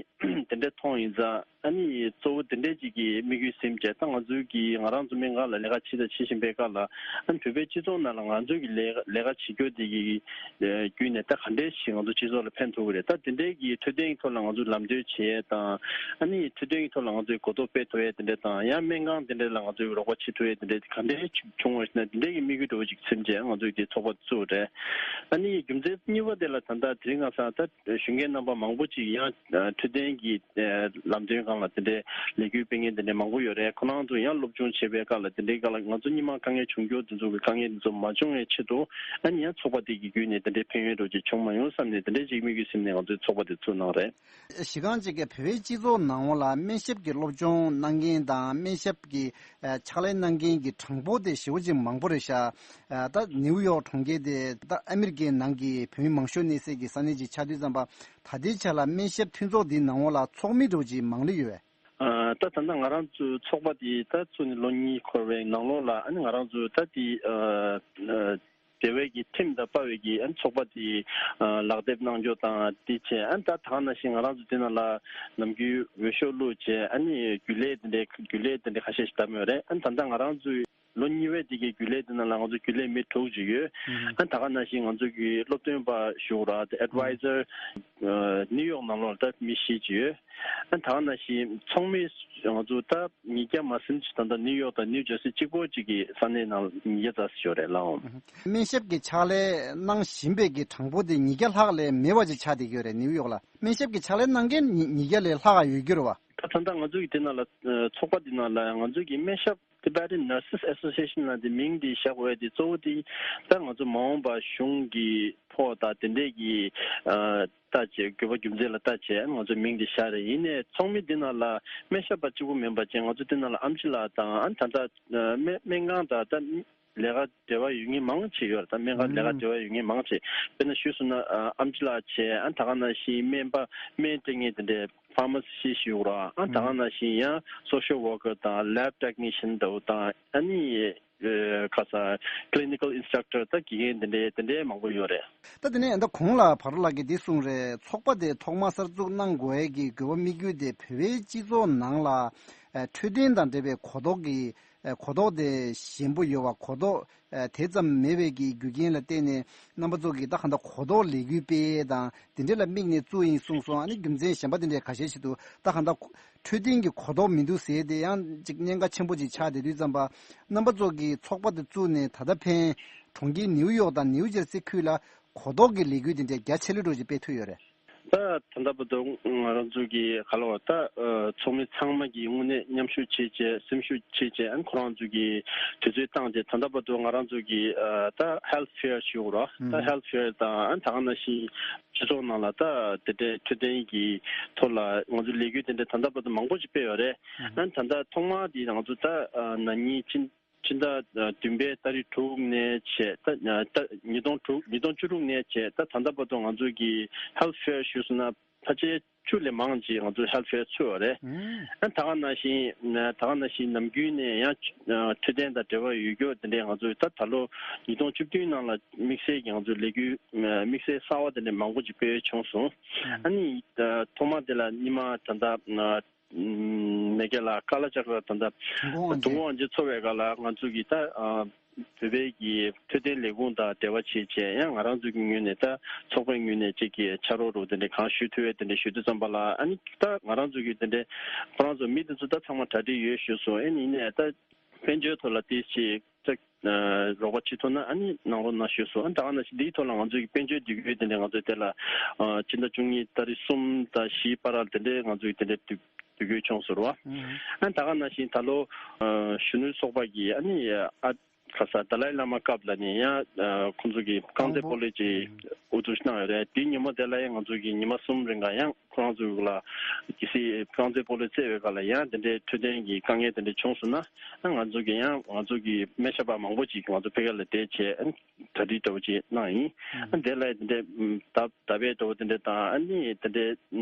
དེ་འདྲས་མཐོང་ཡིན་ཙང་། ཨ་ནི་གཙོ་བོ་དེ་འདྲས་ཅིག་གི་དམིགས་ཡུལ་ཟིན་བྱས། ད་ང་ཚོའི་གི་ང་རང་ཚོ་སྨན་ཁང་ལ་ལས་ཀ་བྱེད་དང་བྱེད་བཞིན་པའི་སྐབས་ལ། ཨ་ནི་བོད་པའི་སྤྱི་ཚོགས་ནང་ལ་ང་ཚོའི་གི་ལས་ལས་ཀ་བྱེད་རྒྱུ་དེ་གི་ཨ་བརྒྱུད་ནས་ད་ག་འདྲས་ཞིག་ང་ཚོ་སྤྱི་ཚོགས་ལ་ཕན་ཐོགས་ཀྱི་རེད། ད་དེ་འདྲས་ཀྱི་འཕྲོད་བསྟེན་གྱི་ཐོག་ལ་ང་ཚོས་ལམ་སྟོན་བྱེད་ཡས་དང་། ཨ་ནི་འཕྲོད་བསྟེན་གྱི་ཐོག་ལ་ང་ཚོས་གོ་རྟོགས་སྤེལ་ཐུབ་ཡས་དེ་འདྲས་དང་། ཡང་སྨན་ཁང་དེ་འདྲས་ལ་ང་ཚོས་རོགས་པ་བྱེད་ཐུབ་ཡས་དེ་འདྲས་ག་འདྲས་བྱུང་བ་ཞིག་ན། དེ་འདྲས་ཀྱི་དམིགས་ཡུལ་འདྲ་བོ་ཅིག་ཟིན་བྱས་ང་ཚོས་དེ་ཚོགས་པ་བཙུགས་རེད། ཨ་ནི་རྒྱུ་མཚན་གཉིས་པ་དེ་ལ་ད་ལྟ་དེ་རིང་ང་ཚོ་ད་གཞོན་སྐྱེས་རྣམ་པ་མང་པོ་ཅིག་ཡང་འཕྲོད་བསྟེན་གྱི་ལམ་སྟོན་སྒང་ལ་དེ་འདྲའི་ལས་འགུལ་སྤེལ་མཁན་དེ་འདྲའི་མང་པོ་ཡོད་རེད། ཁོ་རང་ཚོ་ཡང་སློབ་སྦྱོང་བྱེད་པའི་སྐབས་ལ་དེ་འདྲའི་སྐབས་ལ་ང་ཚོ་སྔོན་མ་དཀའ་ངལ་བྱུང་རྒྱུ་དེ་ཚོ་གི་དཀའ་ངལ་དེ་ཚོ་མ་བྱུང་བའི་ཆེད་དུ། ཨ་ནི་ཡང་ཚོགས་པ་དེ་གི་བརྒྱུད་ནས་དེ་འདྲའི་ཕན་ཡོན་འདྲ་བོ་ཅིག་བྱུང་མ་ཡོང་བསམ་ནས། དེ་འདྲའི་ཅིག་དམིགས་ཡུལ་ཟིན་ནས་ང་ཚོས་ཚོགས་པ་དེ་ཚུགས་གནང་རེད། གཞི་རྐང་གཅིག་གི་བོད་པའི་སྤྱི་ཚོགས་ནང་ལ་སྨན་ཞབས་ཀྱི་སློབ་སྦྱོང་གནང་མཁན་དང་སྨན་ཞབས་ཀྱི་ཕྱག་ལས་གནང་མཁན་གྱི་གྲངས་འབོར་དེ་ཞེ་པོ་ཅིག་མང་པོ་རེད་ཤག་ད་ནིའུ་ཡོག་གྲོང་ཁྱེར་དེ་ད་ཨ་མི་རི་ཀའི་ནང་གི་བོད་མི་མང་ཤོས་གནས་སའི་གི་ས་གནས་ཅིག་ཆགས་དུས་ཙམ་པ། ད་ལྟའི་ཆ་ལ་སྨན་ཞབས་མཐུན་ཚོགས་འདིའི་ནང་ལོགས་ལ་ཚོགས་མི་འདྲ་བོ་ཅིག་མང་ལོས་ཡོད་པས། ཨ། ད་ད་ལྟ་ང་རང་ཚོའི་ཚོགས་པ་འདི་ད་བཙུགས་ནས་ལོ་གཉིས་འཁོར་བའི་ནང་ལོགས་ལ། ཨ་ནི་ང་རང་ཚོ་ད་འདི་ཨ་ཨ་དེ་བས་ཀྱི་ཁྲིམས་དང་པ་བས་ཀྱི་ཨ་ནི་ཚོགས་པ་འདི་ཨ་ལག་དེབ་གནང་རྒྱུ་དང་འདི་བྱས། ཨ་ནི་ད་ད་ག་ནང་བཞིན་ང་རང་ཚོ་འདི་ནང་ལ་ནམ་རྒྱུན་འོས་ཤོག་བླུགས་བྱས། ཨ་ནི་རྒྱུན་ལས་འདི་འདྲའི་རྒྱུན་ལས་འདི་འདྲའི་ཁ་ཤས་ཤིག་བདམས་ཡོད་རེད། ཨ་ནི་ད་ལྟ་ང་རང་ཚོའི་ལོ་གཉིས་པའི་དེ་གའི་རྒྱུན་ལས་དེ་ནང་ལ་ང་ཚོ་རྒྱུན་ལས་མི་དྲུག་ཅིག་ཡོད། ཨ་ད་ག་ནང་བཞིན་ང་ཚོ་གི་སློབ་སྟོན་པ་ཞུ་ར་དེ་ཨེཌ་ཝའི་ཟར་ནིའུ་ཡོག་ནང་ལོགས་ལ་ད་མི་བཞི་ཅིག་ཡོད། ཨ་ད་ག་ནང་བཞིན་ཚོགས་མི་ང་ཚོ་ད་ཉིས་བརྒྱ་མ་ཟིན་ཅིག་ད་ལྟ་ནིའུ་ཡོག་དང་ནིའུ་ཇར་སི་གཅིག་པོ་གཅིག་གི་ས་གནས་ནང་ཉིས་བརྒྱ་ཙམ་ཞིག་ཡོད་རེད་ལགས། སྨན་ཞབས་ཀྱི་ཕྱག་ལས་གནང་བཞིན་པའི་གི་གྲངས་འབོར་དེ་ཉིས་བརྒྱ་ལྷག་ལས་མེད་པ་ཅིག་ཆགས་བསྡད་ཀྱི་ཡོད་རེད། ནིའུ་ཡོག་ལ་སྨན་ཞབས་ཀྱི་ཕྱག་ལས་གནང་མཁན་ཉིས་ཉིས་བརྒྱ་ལས་ལྷག་ཡོད་རྒྱུ་རེད་བ། ད་ད་ལྟ་ང་ཚོ་གི་དེ་ནང་ལ་ཚོགས་པ་དེ་ནང་ལ་ང་ཚོ་གི་སྨན་ཞབས་Tibetan Nurses Association ལ་དེ་མིང་དེ་བཞག་དགོས་དེ་གཙོ་བོ་དེ་ད་ང་ཚོ་མ་འོངས་པ་གཞུང་གི་ཕོགས་དང་དེ་འདྲས་ཀྱི་ཨ་ལྟ་བྱས། དགོས་པ་རྒྱུ་མཚན་ལ་ལྟ་བྱས་ང་ཚོ་མིང་དེ་བཞག་རེད། ཡིན་ནའི་ཚོགས་མི་དེ་ནང་ལ་སྨན་ཞབས་པ་གཅིག་པུ་མིན་པ་བྱས། ང་ཚོ་དེ་ནང་ལ་ཨེམ་ཆི་ལགས་དང་། ཨ་ད་ལྟ་སྨན་སྨན་ཁང་དང་ད་ལས་ཀ་འབྲེལ་བ་ཡོད་མཁན་མང་ཆེ་ཡོད་རེད། ད་སྨན་ཁང་ལས་ཀ་འབྲེལ་བ་ཡོད་མཁན་མང་ཆེ། དཔེར་ན་ཞུས་སོང་ན་ཨེམ་ཆི་ལགས་བྱས། ཨ་ད་ག་ནང་བཞིན་སྨན་པ་སྨན་སྤྲད་མཁན་དེ་འདྲས་ཕར་མ་སི་སི་ཞུ་ར། ཨ་ད་ག་ནང་བཞིན་ཡང་social worker དང་lab technician འདྲ་བོ་དང་། ཨ་ནི་ཨ་ཁ་ས་clinical instructor ད་དགེ་རྒན་དེ་འདྲའི་དེ་འདྲའི་མང་པོ་ཡོད་རེད། ད་དེ་ནས་ད་གོང་ལ་བར་ལགས་ཀྱིས་འདི་གསུངས་རེད། ཚོགས་པ་དེ་ཐོག་མ་གསར་འཛུགས་གནང་དགོས་ཡས་ཀྱི་དགོས་པ་དམིགས་ཡུལ་དེ་བོད་པའི་སྤྱི་ཚོགས་ནང་ལ་ཨ་འཕྲོད་བསྟེན་དང་འབྲེལ་བའི་གོ་རྟོགས་ཀྱི་ཨ་གོ་རྟོགས་དེ་ཞན་པོ་ཡོད་པ། གོ་རྟོགས་ཨ་དེ་ཙམ་མེད་པའི་གི་རྒྱུ་རྐྱེན་ལ་བརྟེན་ནས་རྣམ་པ་ཚོ་གིས་ད་གང་ལྟར་གོ་རྟོགས་ལས་འགུལ་སྤེལ་ཡས་དང་དེ་འདྲ་ལ་དམིགས་ནས་བཙུགས་ཡིན་གསུངས་སོང་། ཨ་ནི་རྒྱུ་མཚན་གཞན་པ་དེ་འདྲའི་ཁ་ཤས་ཤིག་འདུག་ད་གང་ལྟར་འཕྲོད་བསྟེན་གྱི་གོ་རྟོགས་མི་འདུག་ཟེར་དེ་ཡང་ཅིག་གནད་འགག་ཆེན་པོ་ཅིག་ཆགས་བསྡད་དུས་ཙམ་པ། རྣམ་པ་ཚོ་གིས་ཚོགས་པ་དེ་བཙུགས་ནས་ད་ལྟ་ཕན་གྲོང་ཁྱེར་ནིའུ་ཡོག་དང་ནིའུ་ཇར་སི་ཁུལ་ལ་གོ་རྟོགས་ཀྱི་ལས་འགུལ་དེ་འདྲའི་རྒྱ་ཆེ་ལོས་འགྲོ་ཅིག་སྤེལ་ཐུབ་ཡོད་རེད། ད་ད་ལྟ་བར་དུ་ང་རང་ཚོ་གི་ག་ལ་བ་ད་ཚོགས་མི་ཚང་མ་གིས་དངོས་གནས་མཉམ་ཞུགས་བྱེད་བྱས་སེམས་ཤུགས་བྱེད་བྱས། ཨ་ཁོ་རང་ཚོ་གིས་དུས་ཚོད་བཏང་བྱས། ད་ལྟ་བར་དུ་ང་རང་ཚོ་གི་ད་health fair ཞུ་ར་ད་health fair དང་། ཨ་ད་ག་ནང་བཞིན་སྤྱི་ཚོགས་ནང་ལ་ད་དེ་འདྲའི་འཕྲོད་བསྟེན་གྱི་ཐོག་ལ་ང་ཚོ་ལས་འགུལ་དེ་འདྲ་ད་ལྟ་བར་དུ་མང་པོ་ཞིག་སྤེལ་ཡོད་རེད། ཨ་ད་ལྟ་ཐོག་མ་དེ་ང་ཚོ་ད་ན་ནིང་ཕྱི་ཕྱི་ཟླ་བདུན་པའི་ཏ་རིག་དྲུག་ནས་བྱས། ད་ད་ཉིས་སྟོང་དྲུག་ཉིས་སྟོང་བཅུ་དྲུག་ནས་བྱས། ད་ད་ལྟ་བར་དུ་ང་ཚོ་གི་health fair ཞུས་སོང་ན་ ཕལ་ཆེར་བཅུ་ལས་མང་ཅིག་ང་ཚོ་ཧེལ་ཐི་ཕེར་ཚུད་ཡོད་རེད། ཨ་ད་ག་ནང་བཞིན་ད་ག་ནང་བཞིན་ནམ་རྒྱུན་ནས་ཡང་འཕྲོད་བསྟེན་དང་འབྲེལ་བ་ཡོད་རྒྱུ་དེ་འདྲའི་ང་ཚོ་ད་ད་ལོ་ཉིས་སྟོང་བཅུ་བདུན་ནང་ལ་དམིགས་བསལ་གྱི་ང་ཚོ་ལས་འགུལ་དམིགས་བསལ་གསར་བ་དེ་འདྲ་མང་པོ་ཅིག་སྤེལ་བྱུང་སོང་། ཨ་ནི་ཐོག་མ་དེ་ལ་ཉི་མ་ད་ལྟ་མེ་ཀེ་ལ་ཀ་ལ་ཅག་ར་ད་ལྟ་དུང་དབང་ཆེན་ཚོགས་པའི་སྒང་ལ་ང་ཚོ་གི་ད་བོད་པའི་གི་འཕྲོད་བསྟེན་ལས་ཁུངས་དང་འབྲེལ་བ་བྱེད་བྱས་ཡང་ང་རང་ཚོ་གི་ངོས་ནས་ད་ཚོགས་པའི་ངོས་ནས་ཅིག་གི་ཕྱག་རོགས་རོགས་དེ་འདྲ་གང་ཞུ་ཐུབ་ཡས་དེ་འདྲ་ཞུ་དུས་ཙམ་པ་ལ་ཨ་ནི་ད་ང་རང་ཚོ་གི་དེ་འདྲ་ཁོ་རང་ཚོ་མི་དེ་ཚོ་ད་ཚང་མ་གྲ་སྒྲིག་ཡོད་ཞུ་སོང་། ཨ་ནི་ཡིན་ནའི་ད་དཔལ་འབྱོར་ཐོག་ལ་ཏོག་ཙམ་ཅིག་རོགས་པ་བྱེད་ཐུབ་ན་ཨ་ནི་གནང་རོགས་གནང་ཞུས་སོང་། ཨ་ནི་ད་ག་ནང་བཞིན་འདིའི་ཐོག་ལ་ང་ཚོའི་དཔལ་འབྱོར་འདེགས་སྐྱོར་དེ་འདྲ་ང་ཚོའི་དེ་ལ་ཕྱི་ཟླ་བཅུ་གཉིས་ཏ་རིག་གསུམ་དང་བཞིའི་བར་ལ་དེ་འདྲའི་ང་ཚོའི་དེ་འདྲའི་འདེགས་སྐྱོར་བྱུང་སོང་ར། ཨ་ནི་ད་ག་ནང་བཞིན་ད་ལོ་གཞོན་ནུ་ཚོགས་པ་གིས་ཨ་ནི་ཨ་ཁ་ས་ཏཱ་ལའི་བླ་མ་སྐབས་ལ་ནི་ཡང་ཁོང་ཚོ་གིས་རྐང་རྩེད་སྤོ་ལོའི་ཅིག་དབུ་བསྡུ་གནང་ཡོད་རེད། དེའི་ཉིན་མོ་དེ་ལ་ཡང་ང་ཚོ་གིས་ཉི་མ་གསུམ་རིང་ག་ཡང་ཁོ་རང་ཚོ་ལ་གལ་སྲིད་རྐང་རྩེད་སྤོ་ལོ་རྩེ་བའི་སྐབས་ལ་ཡང་དེ་འདྲའི་འཕྲོད་བསྟེན་གྱི་དཀའ་ངལ་དེ་འདྲ་བྱུང་སོང་ན་ང་ཚོ་གིས་ཡང་ང་ཚོ་གི་སྨན་ཞབས་པ་མང་པོ་ཅིག་ང་ཚོ་ཕ་གི་ལ་བསྡད་བྱས་གྲ་སྒྲིག་འདྲ་བོ་ཅིག་གནང་ཡིན། ཨ་དེ་ལ་དེ་འདྲའི་ད་ད་བའི་འདྲ་བོ་དེ་འདྲ་དང་ཨ་ནི་དེ་འདྲའི་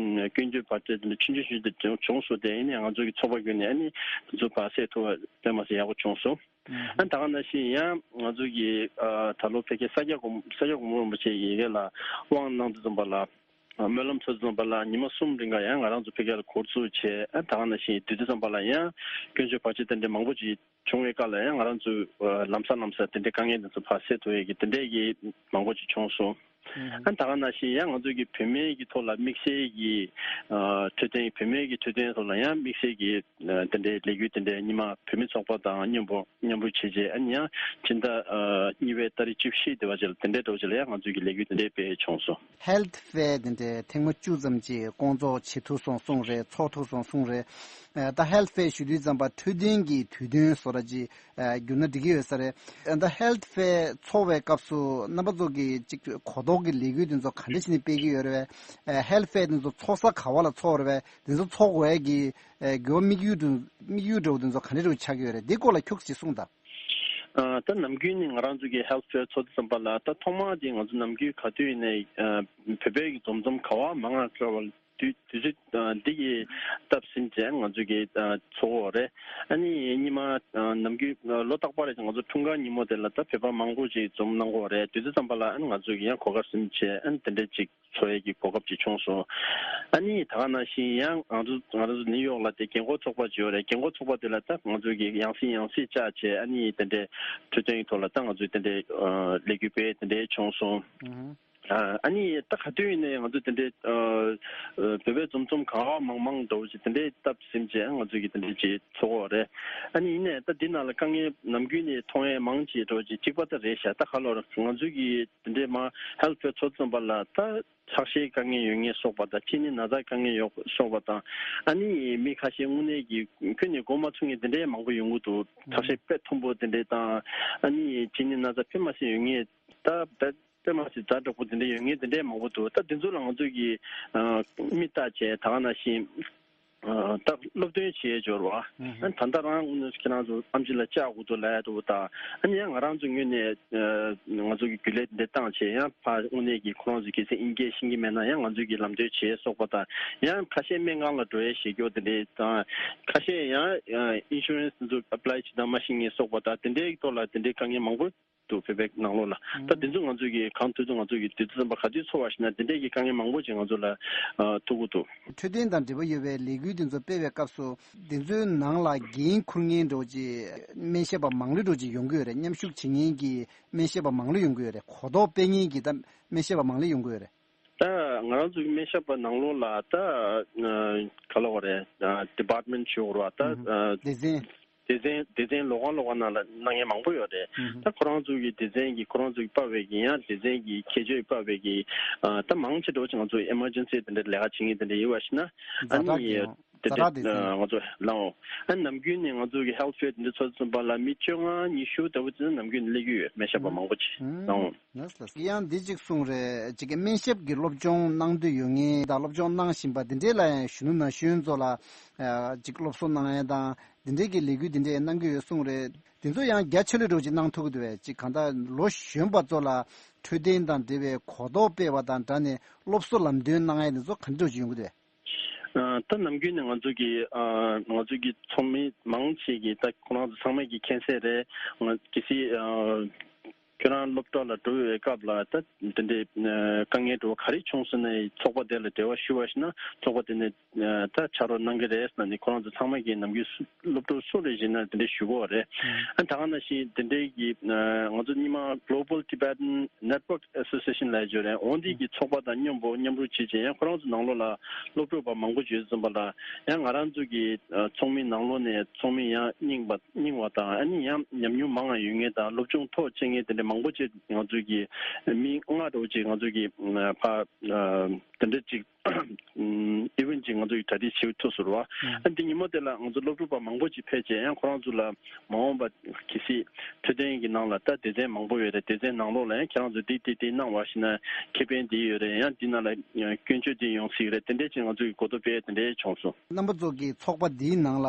སྐྱོན་བརྗོད་བར་ཆད་དེ་འདྲ་ཆུང་ཆུང་ཞིག་དེ་བྱུང་སོང་། དེ་ཡིན་ནའི་ང་ཚོ་གི་ཚོགས་པ་བརྒྱུད་ནས་ཨ་ནི་དེ་ཚོ་བར་སེལ་ཐུབ་པ་དཔེ་མ་སྲིད་ཡག་པོ་བྱུང་སོང་། ཨ་ད་ག་ནང་བཞིན་ཡང་ང་ཚོ་གི་ད་ལོ་ཕ་གི་ས་སྐྱ་གོང་ས་སྐྱ་གོང་མ་རིན་པོ་ཆེ་ཡི་གེ་ལ་དབང་གནང་དུས་ཙམ་པ་ལ་སྨོན་ལམ་ཚོགས་དུས་ཙམ་པ་ལ་ཉི་མ་གསུམ་རིང་ག་ཡང་ང་རང་ཚོ་ཕ་གི་ལ་འགོ་འཛུགས་བྱས། ཨ་ད་ག་ནང་བཞིན་དུས་དུས་ཙམ་པ་ལ་ཡང་སྐྱོན་བརྗོད་བར་ཆད་དེ་འདྲ་མང་པོ་ཅིག་བྱུང་བའི་སྐབས་ལ་ཡང་ང་རང་ཚོས་ལམ་སང་ལམ་སང་དེ་འདྲའི་དཀའ་ངལ་དེ་ཚོ་ཕར་སེལ་ཐུབ་ཡས་ཀྱི་དེ་འདྲའི་གི་མང་པོ་ཅིག་བྱུང་སོང་། ཨ་ད་ག་ནང་བཞིན་ཡང་ང་ཚོ་གི་བུད་མེད་ཀྱི་ཐོག་ལ་དམིགས་བསལ་གྱི་འཕྲོད་བསྟེན་བུད་མེད་ཀྱི་འཕྲོད་བསྟེན་ཐོག་ལ་ཡང་དམིགས་བསལ་གྱི་དེ་འདྲའི་ལས་འགུལ་དེ་འདྲའི་ཉི་མ་བུད་མེད་ཚོགས་པ་དང་མཉམ་པོ་མཉམ་རུབ་བྱས་རྗེས་ཨ་ནི་ཡང་ཕྱི་ཟླ་གཉིས་པའི་ཏ་རིག་བཅུ་བཞི་དེ་བ་ཅིག་ལ་དེ་འདྲའི་འདྲ་བོ་ཅིག་ལ་ཡང་ང་ཚོ་གི་ལས་འགུལ་དེ་འདྲའི་སྤེལ་བྱུང་སོང་། ཧེལ་ཐི་ཕེར་དེ་འདྲའི་ཐེངས་མ་བཅུ་ཙམ་ཅིག་སྐོང་ཚོགས་བྱེད་ཐུབ་སོང་གསུངས་རེད། ཚོགས་ཐུབ་སོང་གསུངས་རེད། ད་ཧེལ་ཐི་ཕེར་ཞུ་དུས་ཙམ་པ་འཕྲོད་བསྟེན་གྱི་དུས་སྟོན་བཟོ་འདྲ་ཅིག་བསྒྱུར་ན་འགྲིག་གི་ཡོད་ས་རེད། ད་ཧེལ་ཐི་ཕེར་ཚོགས་པའི་སྐབས་སུ་རྣམ་པ་ཚོ་གི་ཅིག་གོ་རྟོགས་ཀྱི་ལས་འགུལ་དེ་ཚོ་ག་འདྲ་བྱས་ནས་སྤེལ་གྱི་ཡོད་རེད་བས། ཧེལ་ཐི་ཕེར་དེ་ཚོ་ཚོགས་ས་ག་བ་ལ་ཚོགས་རེད་བས། དེ་ཚོ་ཚོགས་དགོས་ཀྱི་དགོས་དམིགས་ཡུལ་དུ་དམིགས་ཡུལ་འདྲ་བོ་དེ་ཚོ་ག་འདྲ་རུ་ཆགས་ཀྱི་ཡོད་རེད། འདི་སྐོར་ལ་ཁྱུག་ཅིག་གསུངས་དང་། ད་ནམ་རྒྱུན་ནི་ང་རང་ཚོ་གི་ཧེལ་ཐི་ཕེར་ཚོགས་དུས་ཙམ་པ་ལ་ད་ཐོག་མ་དེ་ང་ཚོ་ནམ་རྒྱུན་ག་དུས་ཡིན་ནའི་བོད་པའི་གི་འཛོམས་འཛོམས་ག་བ་མང་ང་ཚོ་བ་དུས་དུས་ཚོད་འདི་གི་སྟབས་ཟིན་བྱས་ང་ཚོ་གི་ཚོགས་ཡོད་རེད། ཨ་ནི་ཉི་མ་ནམ་རྒྱུན་ལོ་རྟག་པར་ང་ཚོ་འཁྲུངས་སྐར་ཉིན་མོ་དེ་ལ་ད་བོད་པ་མང་པོ་ཅིག་འཛོམས་གནང་གི་ཡོད་རེད། དུས་ཚོད་ཙམ་པ་ལ་ཨ་ནི་ང་ཚོ་གི་ཡང་གོ་སྐབས་ཟིན་བྱས་ཨ་ནི་དེ་འདྲས་ཅིག་འཚོགས་ཡས་ཀྱི་གོ་སྐབས་ཅིག་བྱུང་སོང་། ཨ་ནི་ད་ག་ནང་བཞིན་ཡང་ང་ཚོ་ང་རང་ཚོ་ནིའུ་ཡོག་ལ་དེ་རྒན་འཁོགས་ཚོགས་པ་ཅིག་ཡོད་རེད། རྒན་འཁོགས་ཚོགས་པ་དེ་ལ་ད་ང་ཚོ་གི་ཡང་སེ་ཡང་སེ་བཅར་བྱས་ཨ་ནི་དེ་འདྲའི་འཕྲོད་བསྟེན་གྱི་ཐོག་ལ་ད་ང་ཚོས་དེ་འདྲའི་ལས་འགུལ་སྤེལ་དེ་འདྲའི་བྱུང་སོང་། ཨ་ནི་ད་ག་དུས་ཡིན་ནའི་ང་ཚོ་དེ་འདྲའི་བོད་པའི་འཛོམས་འཛོམས་གང་བ་མང་མང་འདྲ་བོ་ཅིག་དེ་འདྲའི་སྟབས་ཟིན་བྱས་ང་ཚོ་གི་དེ་འདྲའི་ཅིག་ཚོགས་ཡོད་རེད། ཨ་ནི་ཡིན་ནའི་ད་འདི་ནང་ལ་དཀའ་ངལ་ནམ་རྒྱུན་ནས་མཐོང་ཡས་མང་ཆེ་འདྲ་བོ་ཅིག་གཅིག་པ་ད་རེད་ཤག་ད་ག་ལོར་ང་ཚོ་གི་དེ་འདྲའི་མ་ཧེལ་ཐི་ཕེར་ཚོགས་ཙམ་པ་ལ་ད་ལྷག་ཤེས་དཀའ་ངལ་ཡོད་མཁན་སོགས་པ་དང་གཅིན་སྙི་ན་ཚ་དཀའ་ངལ་ཡོད་སོགས་པ་དང་ཨ་ནི་མི་ཁ་ཤས་དངོས་གནས་ཀྱི་ཁྱོན་ནས་མགོ་མ་ཚོས་མཁན་དེ་འདྲའི་མང་པོ་ཡོང་གི་འདུག་ལྷག་ཤེས་དཔེ་མཐོན་པོ་དེ་འདྲའི་དང་ཨ་ནི་གཅིན་སྙི་ན་ཚ་དཔེ་མ་སྲིད་ཡོད་མཁན་ད་ད་དཔེ་མ་སྲིད་ཛ་དྲག་པོ་དེ་འདྲའི་ཡོད་མཁན་དེ་འདྲའི་མང་པོ་འདུག་ད་དེ་ཚོ་ལ་ང་ཚོས་ཀྱི་མི་ལྟ་བྱས་ད་ག་ནང་བཞིན། ད་སློབ་སྟོན་བྱེད་འབྱོར་བ། ད་ལྟ་རང་དངོས་གནས་ཁྱེད་རང་ཚོ་ཨམ་ཆི་ལ་བཅར་དགོས་འདུག་ལབ་ཡ་འདུག་ད་ཨ་ནི་ཡང་ང་རང་ཚོ་ངོས་ནས་ང་ཚོ་གི་རྒྱུན་ལས་འདི་བཏང་བྱས་ཡང་ཕར་དངོས་གནས་ཀྱི་ཁོ་རང་ཚོ་གལ་སྲིད་དབྱིན་སྐད་ཤེས་ཀྱི་མེད་ན་ཡང་ང་ཚོ་གི་ལམ་སྟོན་བྱེད་སོགས་པ་དང་ཡང་ཁ་ཤས་སྨན་ཁང་ལ་འགྲོ་ཡས་བྱེད་རྒྱུ་དེ་འདྲའི་དང་ཁ་ཤས་ཡང་ཨིན་ཤུ་རན་སི་འདི་ཚོ་ཨེབ་ལའི་བྱེད་སྟངས་མ་ཤེས་མཁན་སོགས་པ་དང་དེ་འདྲའི་ཐོག་ལ་དེ་འདྲའི་དཀའ་ངལ་མང་པོ། འདུག་བོད་པའི་ནང་ལོགས་ལ། ད་དེ་ཚོ་ང་ཚོས་ཀྱི་གང་ཐུབ་ཚོད་ང་ཚོས་ཀྱི་དུས་ཚོད་ཙམ་པ་ག་དུས་འཚོགས་པ་ཞིག་ན་དེ་འདྲས་ཀྱི་དཀའ་ངལ་མང་པོ་ཅིག་ང་ཚོ་ལ་ཐུག་གི་འདུག་འཕྲོད་བསྟེན་དང་འབྲེལ་བ་ཡོད་པའི་ལས་འགུལ་དེ་ཚོ་སྤེལ་བའི་སྐབས་སུ་དེ་ཚོའི་ནང་ལ་འགན་འཁུར་མཁན་འདྲ་བོ་ཅིག་སྨན་ཞབས་པ་མང་ལོས་འདྲ་བོ་ཅིག་ཡོང་གི་ཡོད་རེད། མཉམ་ཞུགས་བྱེད་མཁན་གྱི་སྨན་ཞབས་པ་མང་ལོས་ཡོང་གི་ཡོད་རེད། གོ་རྟོགས་སྤེལ་མཁན་གྱི་ད་སྨན་ཞབས་པ་མང་ལོས་ཡོང་གི་ཡོད་རེད། ད་ང་རང་ཚོའི་སྨན་ཞབས་པ་ནང་ལོགས་ལ་ད་ག་ལབ་དགོས་རེད། ཌི་པཱར་ཊི་མེན་ཊི་ཞུ་དགོས་རེད་བ། ད་སྡེ་ཚན། སྡེ་ཚན་སྡེ་ཚན་ལོགས་ཀ་ལོགས་ཀ་ནང་ལ་གནང་མཁན་མང་པོ་ཡོད་རེད། ད་ཁོ་རང་ཚོ་གི་སྡེ་ཚན་གྱི་ཁོ་རང་ཚོ་གི་པ་བས་ཀྱི་ཡང་སྡེ་ཚན་གྱི་ཁྱད་ཆོས་པ་བས་ཀྱི་ད་མང་ཆེ་འགྲོ་ཅིག་ང་ཚོ་ཨེ་མར་ཇེན་སི་དེ་འདྲ་ལས་ཀ་བྱེད་མཁན་དེ་འདྲ་ཡོད་པ་ཞིག་ན་ཨ་ཛ་དྲག་ནི་གི་ཡང་དེ་ཛ་དྲག་སྡེ་ཚན་ང་ཚོ་ལའོ་ཨ་ནམ་རྒྱུན་ནས་ང་ཚོ་གི་ཧེལ་ཐི་ཕེར་དེ་འདྲ་ཚོ་ཚུན་པ་ལ་མི་བཅོ་ལྔ་ཉི་ཤུ་ལྟ་བུ་ཙམ་ནམ་རྒྱུན་ནས་སླེབས་ཀྱི་ཡོད། སྨན་ཞབས་པ་མང་པོ་ཅིག་ལའོ། ཡང་འདི་གཅིག་གསུངས་རེད། ཅིག་གི་སྨན་ཞབས་ཀྱི་སློབ་སྦྱོང་གནང་འདོད་ཡོད་མཁན་དང་སློབ་སྦྱོང་གནང་བཞིན་པ་འདི་འདྲས་ལ་ཡང་གཞོན་ནུ་ན་གཞོན་ཚོ་ལ་ཅིག་སློབ་གསོ་གནང་ཡས་དང་འདི་འདྲས་ཀྱི་ལས་འགུལ་འདི་འདྲས་གནང་གི་ཡོད་གསུངས་རེད། དེ་ཚོ་ཡང་རྒྱ་ཆེ་ལོས་འགྲོ་ཅིག་གནང་ཐུབ་ཀྱི་འདུག་བས། ཅིག་གང་ལྟར་ལོ་གཞོན་པ་ཚོ་ལ་འཕྲོད་བསྟེན་དང་འབྲེལ་བའི་གོ་རྟོགས་སྤེལ་བ་དང་སྦྲགས་ནས་སློབ་གསོ་ལམ་སྟོན་གནང་ཡ་དེ་ཚོ་ག་འདྲ་འགྲོ་ཅིག་ཡོང་གི་འདུག་བས། ཨ། ད་ནམ་རྒྱུན་ནས་ང་ཚོ་གི་ཨ། ང་ཚོ་གི་ཚོགས་མི་མང་ཆེ་གི་ད་ཁོ་རང་ཚོ་ཚང་མས་ཀྱི་མཁྱེན་གསལ་རེད། ང་གལ་སྲིད་ཨ། ཁྱོད་རང་སློབ་གྲྭ་ལ་འགྲོ་བའི་སྐབས་ལ་ད་དེ་འདྲའི་ཨ། དཀའ་ངལ་འགྲོ་བ་ག་རེ་བྱུང་སོང་ན་ཚོགས་པ་དེ་ལ་འབྲེལ་བ་ཞུ་བ་ཞིག་ན་ཚོགས་པ་དེ་ནས་ཨ། ད་ཕྱག་རོགས་གནང་གི་རེད་ཟེར་ནས་ཁོ་རང་ཚོ་ཚང་མས་ཀྱི་ནམ་རྒྱུན་སློབ་ཕྲུག་སུ་རེད་ཞེ་ན་དེ་འདྲ་ཞུ་གི་ཡོད་རེད། ཨ། ད་ག་ནང་བཞིན་དེ་འདྲའི་གི་ཨ། ང་ཚོ་སྔོན་མ་Global Tibetan Network Association ལབ་ཡོད་རེད། འོ་འདི་གི་ཚོགས་པ་དང་མཉམ་པོ་མཉམ་རུབ་བྱས་བྱས་ཡང་ཁོ་རང་ཚོ་ནང་ལོགས་ལ་སློབ་ཕྲུག་པ་མང་པོ་ཡོད་ཙམ་པ་ལ་ཡང་ང་རང་ཚོ་གི་ཨ། ཚོགས་མི་ནང་ལོགས་ནས་ཚོགས་མི་ཡང་རྙིང་པ་རྙིང་བ་དང་ཨ་ནི་ཡང་ཉམས་མྱོང་མང་བ་ཡོད་མཁན་དང་སློབ་སྦྱོང་མཐོ་ཆེ་མཁན་དེ་འདྲ་མང་པོ་ཅིག་ང་ཚོ་གི་མི་ལྔ་འདྲ་བོ་ཅིག་ང་ཚོ་གི་ཨ། ཕ་ཨ། དེ་འདྲ་ཅིག་ཨིན་ཝེན་ཅིག་ང་ཚོ་ཡི་གྲ་སྒྲིག་བྱེད་ཐུབ་སོང་བ། ཨ། འདི་ཉིན་མོ་དེ་ལ་ང་ཚོ་སློབ་ཕྲུག་པ་མང་པོ་ཅིག་ཕེབས་རྗེས་ཡང་ཁོ་རང་ཚོ་ལ་མ་འོངས་པ་གལ་སྲིད་འཕྲོད་བསྟེན་གྱི་ནང་ལ་ད་སྡེ་ཚན་མང་པོ་ཡོད་རེད། སྡེ་ཚན་ནང་ལོགས་ལ་ཡང་ཁྱེད་རང་ཚོ་འདི་འདི་འདི་གནང་བ་ཞིག་ན་ཁེ་ཕན་འདི་ཡོད་རེད། ཡང་འདི་ནང་ལ་སྐྱོན་བརྗོད་འདི་ཡོང་སྲིད་རེད། དེ་འདྲས་ཅིག་ང་ཚོ་ཡི་གོ་རྟོགས་སྤེལ་དེ་འདྲས་བྱུང་སོང་། རྣམ་པ་ཚོ་གི་ཚོགས་པ་འདིའི་ནང་ལ་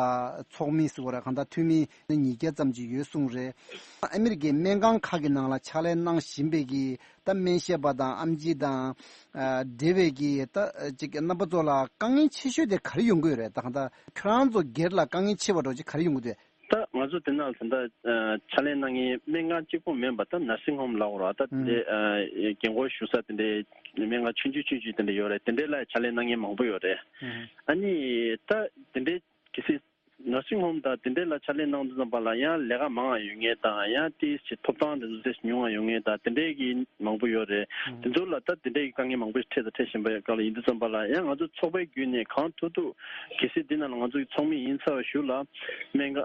ཚོགས་མི་ཟེར་བ་ར་གང་ལྟར་འཐུས་མི་ཉིས་བརྒྱ་ཙམ་ཅིག་ཡོད་གསུངས་རེད། ཨ་མི་རི་ཀའི་སྨན་ཁང་ཁག་གི་ནང་ལ་ཕྱག་ལས་གནང་བཞིན་པའི་གི་ད་སྨན་ཞབས་པ་དང་ཨེམ་ཆི་དང་ཨ། འབྲེལ་བའི་གི་ད་ཅིག་རྣམ་པ་ཚོ་ལ་དཀའ་ངལ་ཆེ་ཤོས་དེ་ག་རེ་ཡོང་གི་ཡོད་རེད། ད་གང་ལྟར་ཁྱོད་རང་ཚོ་སྒེར་ལ་དཀའ་ངལ་ཆེ་བ་འདྲ་ཅིག་ག་རེ་ཡོང་གི་འདུག་ད་ང་ཚོ་དེ་ནང་ད་ལྟ་ཨ། ཕྱག་ལས་གནང་མཁན་སྨན་ཁང་གཅིག་པོ་མིན་པ་ད་nursing home ལབ་དགོས་རེད། ད་དེ་ཨ། རྒན་འཁོགས་བཞུགས་ས་དེ་འདྲའི་སྨན་ཁང་ཆུང་ཆུང་ཆུང་ཆུང་དེ་འདྲ་ཡོད་རེད། དེ་འདྲའི་ལ་ཕྱག་ལས་གནང་མཁན་མང་པོ་ཡོད་རེད། ཨ་ནི་ད་དེ་འདྲའི་གལ་སྲིད་nursing home དང་དེ་འདྲའི་ལ་ཕྱག་ལས་གནང་དུས་ཙམ་པ་ལ་ཡང་ལས་ཀ་མང་བ་ཡོད་མཁན་དང་ཡང་ཏོག་ཙམ་ཐོབ་ཐང་དེ་ཚོ་ཏོག་ཙམ་ཉུང་བ་ཡོད་མཁན་དང་དེ་འདྲའི་གི་མང་པོ་ཡོད་རེད། དེ་ཚོ་ལ་ད་དེ་འདྲའི་གི་དཀའ་ངལ་མང་པོ་འཕྲད་དང་འཕྲད་བཞིན་པའི་སྐབས་ལ་ཡིན་དུས་ཙམ་པ་ལ་ཡང་ང་ཚོ་ཚོགས་པའི་བརྒྱུད་ནས་གང་ཐུབ་ཐུབ་གལ་སྲིད་འདི་ནང་ལ་ང་ཚོ་གི་ཚོགས་མི་ཡིན་ཚར་བ་ཞུ་ལ་སྨན་ཁང་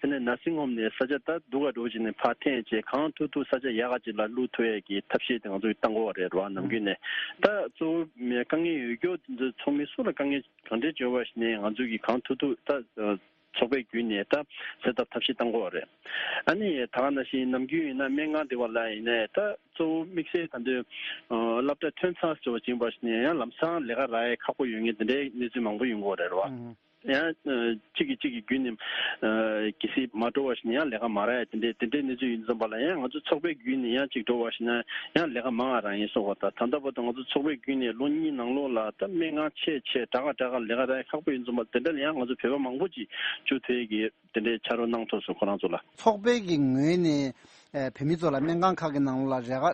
དེ་ནས་nursing home ནས་ས་ཆ་ད་སྡུག་ག་འགྲོ་བྱས་ནས་ཕར་འཐེན་བྱས་གང་ཐུབ་ཐུབ་ས་ཆ་ཡག་ག་ཅིག་ལ་བླུག་ཐུབ་ཡས་ཀྱི་ཐབས་ཤེས་དེ་ང་ཚོ་གི་བཏང་དགོས་པ་རེད་ར། ནམ་རྒྱུན་ནས་ད་གཙོ་བོ་དཀའ་ངལ་ཡོད་རྒྱུ་དེ་ཚོ་ཚོགས་མི་སུ་ལ་དཀའ་ངལ་གང་འདྲའི་བྱུང་བ་ཞིག་ནས་ང་ཚོ་གིས་གང་ཐུབ་ཐུབ་ད་ཚོགས་པའི་བརྒྱུད་ནས་ད་སེལ་ཐབས་ཐབས་ཤེས་གཏང་དགོས་པ་རེད། ཨ་ནི་ད་ག་ནང་བཞིན་ནམ་རྒྱུན་ཡིན་ན་སྨན་ཁང་འདི་བ་ལ་ཡིན་ནའི་ད་གཙོ་བོ་དམིགས་བསལ་ད་འདོད་སློབ་གྲྭ་ཐོན་ཚར་ཟེར་བ་ཅིག་ཡིན་པ་ཞིག་ནས་ཡང་ལམ་སང་ལས་ཀ་རག་ཡས་ཁག་པོ་ཡོད་མཁན་དེ་འདྲའི་གནས་ཚུལ་མང་པོ་ཡོང་གི་ཡོད་རེད་བ། ཡང་གཅིག་གིས་གཅིག་གི་བརྒྱུད་ནས་གལ་སྲིད་མ་འགྲོ་བ་ཞིག་ནས་ཡང་ལས་ཀ་མ་རག་ཡས་དེ་འདྲའི་དེ་འདྲའི་གནས་ཚུལ་ཡིན་ཙམ་པ་ལ་ཡང་ང་ཚོ་ཚོགས་པའི་བརྒྱུད་ནས་ཡང་གཅིག་འགྲོ་བ་ཞིག་ན་ཡང་ལས་ཀ་མང་བ་རང་ཡིན་སོགས་པ་དང་། ད་ལྟ་བར་དུ་ང་ཚོ་ཚོགས་པའི་བརྒྱུད་ནས་ལོ་གཉིས་ནང་ལོགས་ལ་ད་སྨན་ཁང་ཆེ་ཆེ་དྲག་ག་དྲག་ག་ལས་ཀ་རག་ཡས་ཁག་པོ་ཡིན་ཙམ་པ་དེ་འདྲ་ལ་ཡང་ང་ཚོ་བོད་པ་མང་པོ་ཅིག་འཇུ་ཐུབ་ཡས་ཀྱི་དེ་འདྲའི་ཕྱག་རོགས་གནང་ཐུབ་སོང་ཁོ་རང་ཚོ་ལ། ཚོགས་པའི་གི་ངོས་ནས་ཨ་བོད་མི་ཚོ་ལ་སྨན་ཁང་ཁག་གི་ནང་ལ་རེ་ཁ་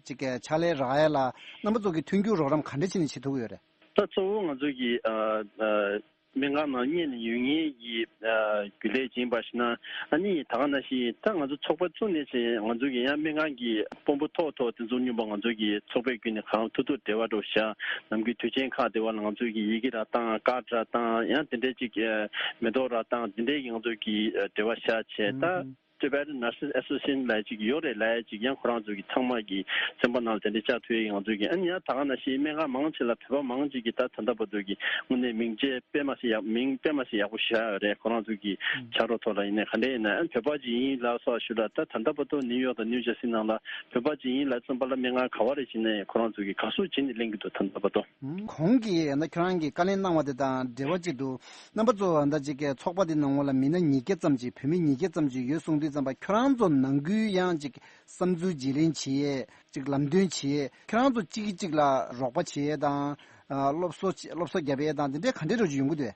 ཅིག་ཕྱག་ལས་རག་ཡ་ལ་རྣམ་པ་ཚོ་གི་མཐུན་འགྱུར་རོགས་རམ་ག་འདྲ་བྱས་ནས་བྱེད་ཐུབ་ཀྱི་ཡོད་རེད། ད་གཙོ་བོ་ང་ཚོ་གི་ཨ་ཨ་སྨན་ཁང་ནང་གཉེར་ནས་ཡོད་མཁན་གྱི་ཨ་རྒྱུན་ལས་ཡིན་པ་ཞིག་ན་ཨ་ནི་ད་ག་ནང་བཞིན་ད་ང་ཚོ་ཚོགས་པ་བཙུགས་ནས་བྱས་ང་ཚོ་གི་ཡང་སྨན་ཁང་གི་དཔོན་པོ་ཐོག་ཐོག་དེ་ཚོ་མཉམ་པོ་ང་ཚོ་གི་ཚོགས་པའི་བརྒྱུད་ནས་གང་ཐུབ་ཐུབ་འབྲེལ་བ་འགྲོ་བཞག་ནམ་རྒྱུན་དུས་ཆེན་ཁག་དེ་བ་ལ་ང་ཚོ་གི་ཡི་གེ་ར་བཏང་ཀར་ར་བཏང་ཡང་དེ་འདྲའི་ཅིག་ཨ་མེ་ཏོག་ར་བཏང་དེ་འདྲའི་གི་ང་ཚོ་གི་ཨ་འབྲེལ་བ་བཞག་བྱས་ད། Tibetan Nurses Association ལབ་ཅིག་ཡོད་རེད་ལབ་ཅིག་ཡང་ཁོ་རང་ཚོ་གི་ཚང་མ་གི་སེམས་པ་ནང་ལ་དེ་འདྲ་བཅའ་ཐུབ་ཡས་ང་ཚོ་གི་ཨ་ནི་ཡང་ད་ག་ནང་བཞིན་སྨན་ཁང་མང་ཆེ་ལ་བོད་པ་མང་ཆེ་གི་ད་ད་ལྟ་བར་དུ་གི་དངོས་གནས་མིང་ཆད་དཔེ་མ་སྲིད་ཡག་མིང་དཔེ་མ་སྲིད་ཡག་པོ་བཞག་ཡོད་རེད། ཁོ་རང་ཚོ་གི་ཕྱག་རོགས་ཐོག་ལ་ཡིན་ནའི་ག་འདྲ་ཡིན་ན་ཨ་ནི་བོད་པ་ཅིག་ཡིན་ལབ་སོགས་ཞུ་ལ་ད་ད་ལྟ་བར་དུ་ནིའུ་ཡོག་དང་ནིའུ་ཇར་སི་ནང་ལ་བོད་པ་ཅིག་ཡིན་ལབ་ཙམ་པ་ལ་སྨན་ཁང་ག་བ་རེ་ཕྱིན་ནའི་ཁོ་རང་ཚོ་གི་དགའ་བསུ་བྱེད་ནས་ལེན་གི་འདུག་ད་ལྟ་བར་དུ། གོང་གི་ཡང་ན་ཁྱོད་རང་གིས་བཀའ་ལན་གནང་བ་དེ་དང་འབྲེལ་བ་ཅིག་འདུག་རྣམ་པ་ཚོ་ད་ཅིག་གི་ཚོགས་པ་དེ་ནང་ལ་མི་སྣ་ཉིས་བརྒྱ་ཙམ་ཅིག་བོད་མི་ཉིས་བརྒྱ་ཙམ་ཅིག་ཡོད་གསུངས་དུས་ཙམ་པ་ཁྱོད་རང་ཚོ་ནང་ཁུལ་ཡང་ཅིག་བསམ་ཚུལ་བརྗེ་ལེན་བྱེད་ཡས་ཅིག་ལམ་སྟོན་བྱེད་ཡས་ཁྱོད་རང་ཚོ་གཅིག་གིས་གཅིག་ལ་རོགས་པ་བྱེད་ཡས་དང་སློབ་གསོ་སློབ་གསོ་རྒྱབ་ཡས་དང་དེ་འདྲའི་ག་འདྲའི་རོགས་ཅིག་ཡོང་གི་འདུག་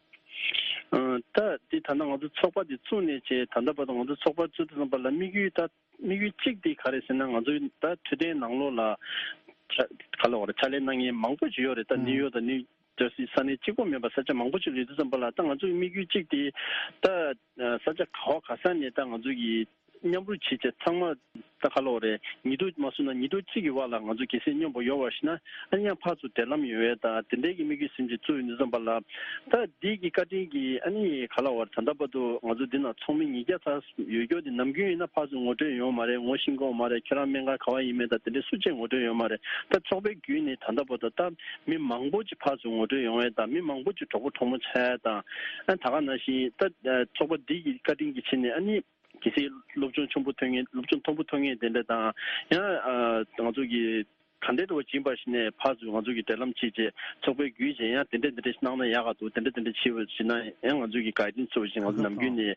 ད་དེ་ད་ལྟ་ང་ཚོ་ཚོགས་པ་དེ་བཙུགས་ནས་བྱས་ད་ལྟ་བར་དུ་ང་ཚོ་ཚོགས་པ་བཙུགས་དུས་ཙམ་པ་ལ་དམིགས་ཡུལ་ད། དམིགས་ཡུལ་གཅིག་དེ་ག་རེ་ཟེར་ན་ང་ཚོའི་ད་འཕྲོད་བསྟེན་ནང་ལོགས་ལ་ཕྱ་ག་ལ་བར་ཕྱག་ལས་གནང་མཁན་མང་པོ་ཅིག་ཡོད་རེད། ད་ནིའུ་ཡོག་དང་ནིའུ་ཇར་སི་ས་གནས་གཅིག་པོ་མིན་པ་ས་ཆ་མང་པོ་ཅིག་ལ་ཡོད་དུས་ཙམ་པ་ལ་ད་ང་ཚོའི་དམིགས་ཡུལ་གཅིག་དེ་ད་ས་ཆ་ག་བ་ག་ས་ནས་ད་ང་ཚོ་གི་མཉམ་རུབ་བྱེད་ཆེད་ཚང་མ་ད་ག་ལ་བར་ཉིས་སྟོང་མ་སོང་ན་ཉིས་སྟོང་གཅིག་གི་བར་ལ་ང་ཚོ་གལ་སྲིད་མཉམ་པོ་ཡོད་པ་ཞིག་ན་ཨ་ནི་ཡང་ཕར་ཚུར་འབྲེལ་ལམ་ཡོད་པའི་ད་དེ་འདྲའི་གི་དམིགས་ཡུལ་སེམས་ཀྱི་བཙུགས་ཡོད་དུས་ཙམ་པ་ལ་ད་འདི་གི་བཀའ་དྲིན་གྱིས་ཨ་ནི་ག་ལ་བར་ད་ལྟ་བར་དུ་ང་ཚོ་འདི་ན་ཚོགས་མི་ཉིས་བརྒྱ་ཚར་ཡོད་རྒྱུ་དེ་ནམ་རྒྱུན་ཡིན་ན་ཕར་ཚུར་ངོ་སྤྲོད་ཡོང་མ་རེད། ངོ་ཤེས་ཀྱི་ཡོད་མ་རེད། ཁྱོད་རང་སྨན་ཁང་ག་བ་ཡིན་མིན་དང་དེ་འདྲའི་སུ་གཅིག་ངོ་སྤྲོད་ཡོད་མ་རེད། ད་ཚོགས་པའི་བརྒྱུད་ནས་ད་ལྟ་བར་དུ་ད་མི་མང་པོ་ཅིག་ཕར་ཚུར་ངོ་སྤྲོད་ཡོང་ཡས་དང་མི་མང་པོ་ཅིག་གྲོགས་པོ་གྲོགས་མོ་ཆགས་ཡས་དང་ཨ་ད་ག་ནང་བཞིན་ད་ཚོགས་པ་འདི་གི་བཀའ་དྲིན་གྱི་ཆེད་ནས་ཨ་ནི་གལ་སྲིད་སློབ་སྦྱོང་ཆེན་པོ་ཐོན་མཁན་སློབ་སྦྱོང་མཐོན་པོ་ཐོན་མཁན་དེ་འདྲ་དང་ཡང་ཨ་ང་ཚོ་གི་ ག་འདྲའི་འགྲོ་བ་སྦྱིན་པ་ཞིག་ནས་ཕར་ཚུར་ང་ཚོ་གི་འབྲེལ་ལམ་བྱེད་བྱས་ཚོགས་པའི་བརྒྱུད་བྱས་ཡང་དེ་འདྲ་དེ་འདྲ་ཞིག་གནང་ན་ཡག་ག་འདུག་དེ་འདྲ་དེ་འདྲ་བྱེད་པ་ཞིག་ན་ཡང་ང་ཚོ་གི་ག་ཡེ་ཊན་སུ་ཞིག་ང་ཚོ་ནམ་རྒྱུན་ནས་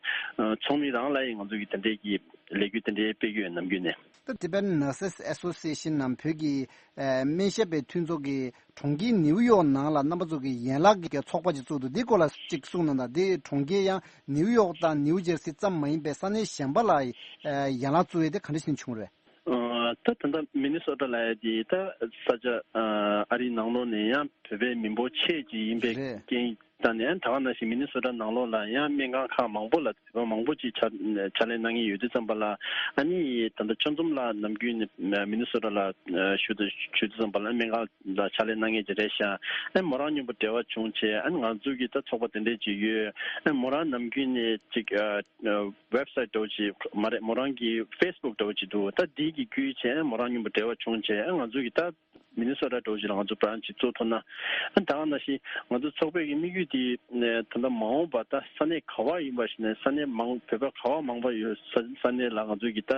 ཚོགས་མི་རང་ལ་ཡང་ང་ཚོ་གི་དེ་འདྲའི་གི་ལས་འགུལ་དེ་འདྲའི་སྤེལ་གྱི་ཡོད་ནམ་རྒྱུན་ནས། ད་Tibetan Nurses Association ནམ་བོད་ཀྱི་ཨ་སྨན་ཞབས་པའི་མཐུན་ཚོགས་ཀྱི་གྲོང་ཁྱེར་ནིའུ་ཡོག་ནང་ལ་རྣམ་པ་ཚོ་གི་ཡན་ལག་གི་ཚོགས་པ་ཅིག་བཙུགས་འདུག་འདི་སྐོར་ལ་ཅིག་གསུངས་གནང་དང་། འདི་གྲོང་ཁྱེར་ཡང་ནིའུ་ཡོག་དང་ནིའུ་ཇར་སི་ཙམ་མ་ཡིན་པའི་ས་གནས་གཞན་པ་ལ་ཨ་ཡན་ལག་བཙུགས་ཡས་དེ་ག་འདྲ་ཞིག་བྱུང་རེད། ཨ་ད་ད་ལྟ་མི་ནི་སོ་ཊ་ལབ་ཡས་དེ་ད་ས་ཆ་ཨ་ཨ་རིའི་ནང་ལོགས་ནས་ཡང་བོད་པའི་མི་འབོར་ཆེ་ཅིག་ཡིན་པའི་རེད། རྐྱེན་ད་ནས་ད་ག་ནང་བཞིན་མི་ནི་སོ་ཊ་ནང་ལོགས་ལ་ཡང་སྨན་ཁང་ཁག་མང་པོ་ལ་བོད་པ་མང་པོ་ཅིག་ཕྱག་ཕྱག་ལས་གནང་མཁན་ཡོད་དུས་ཙམ་པ་ལ། ཨ་ནི་ད་ལྟ་ཆོལ་གསུམ་ལ་ནམ་རྒྱུན་ནས་མི་ནི་སོ་ཊ་ལ་ཞུ་དུས་ཞུ་དུས་ཙམ་པ་ལ་སྨན་ཁང་ལ་ཕྱག་ལས་གནང་མཁན་ཅིག་རེད་ཤག་ཨ་མོ་རང་མཉམ་པོ་འབྲེལ་བ་བྱུང་བྱས། ཨ་ནི་ང་ཚོ་གི་ད་ཚོགས་པ་དེ་འདྲས་ཅིག་ཡོད། ཨ་མོ་རང་ནམ་རྒྱུན་ནས་ཅིག་ཨ་ཝེབ་སའིཊ་འདྲ་བོ་ཅིག་མ་རེད། མོ་རང་གི་ཕེ་སི་བུག་འདྲ་བོ་ཅིག་འདུག་ད་འདི་གི་བརྒྱུད་བྱས་ཨ་མོ་རང་མཉམ་པོ་འབྲེལ་བ་བྱུང་བྱས། ཨ་ང་ཚོ་གི་ད་མི་ནི་སོ་ཊ་འདྲ་བོ་ཅིག་ལ་ང་ཚོ་བྷ་རན་ཆི་ཅིག་བཙུགས་ཐུབ་ན། ཨ་ད་ག་ནང་བཞིན་ང་ཚོ་ཚོགས་པའི་གི་དམིགས་ཡུལ་དེ་ད་ལྟ་མ་འོངས་པ་ད་ས་གནས་ག་བ་ཡིན་པ་ཞིག་ནས་ས་གནས་མང་བོད་པ་ག་བ་མང་པོ་ཡོད་ས་ས་གནས་ལ་ང་ཚོ་གི་ད་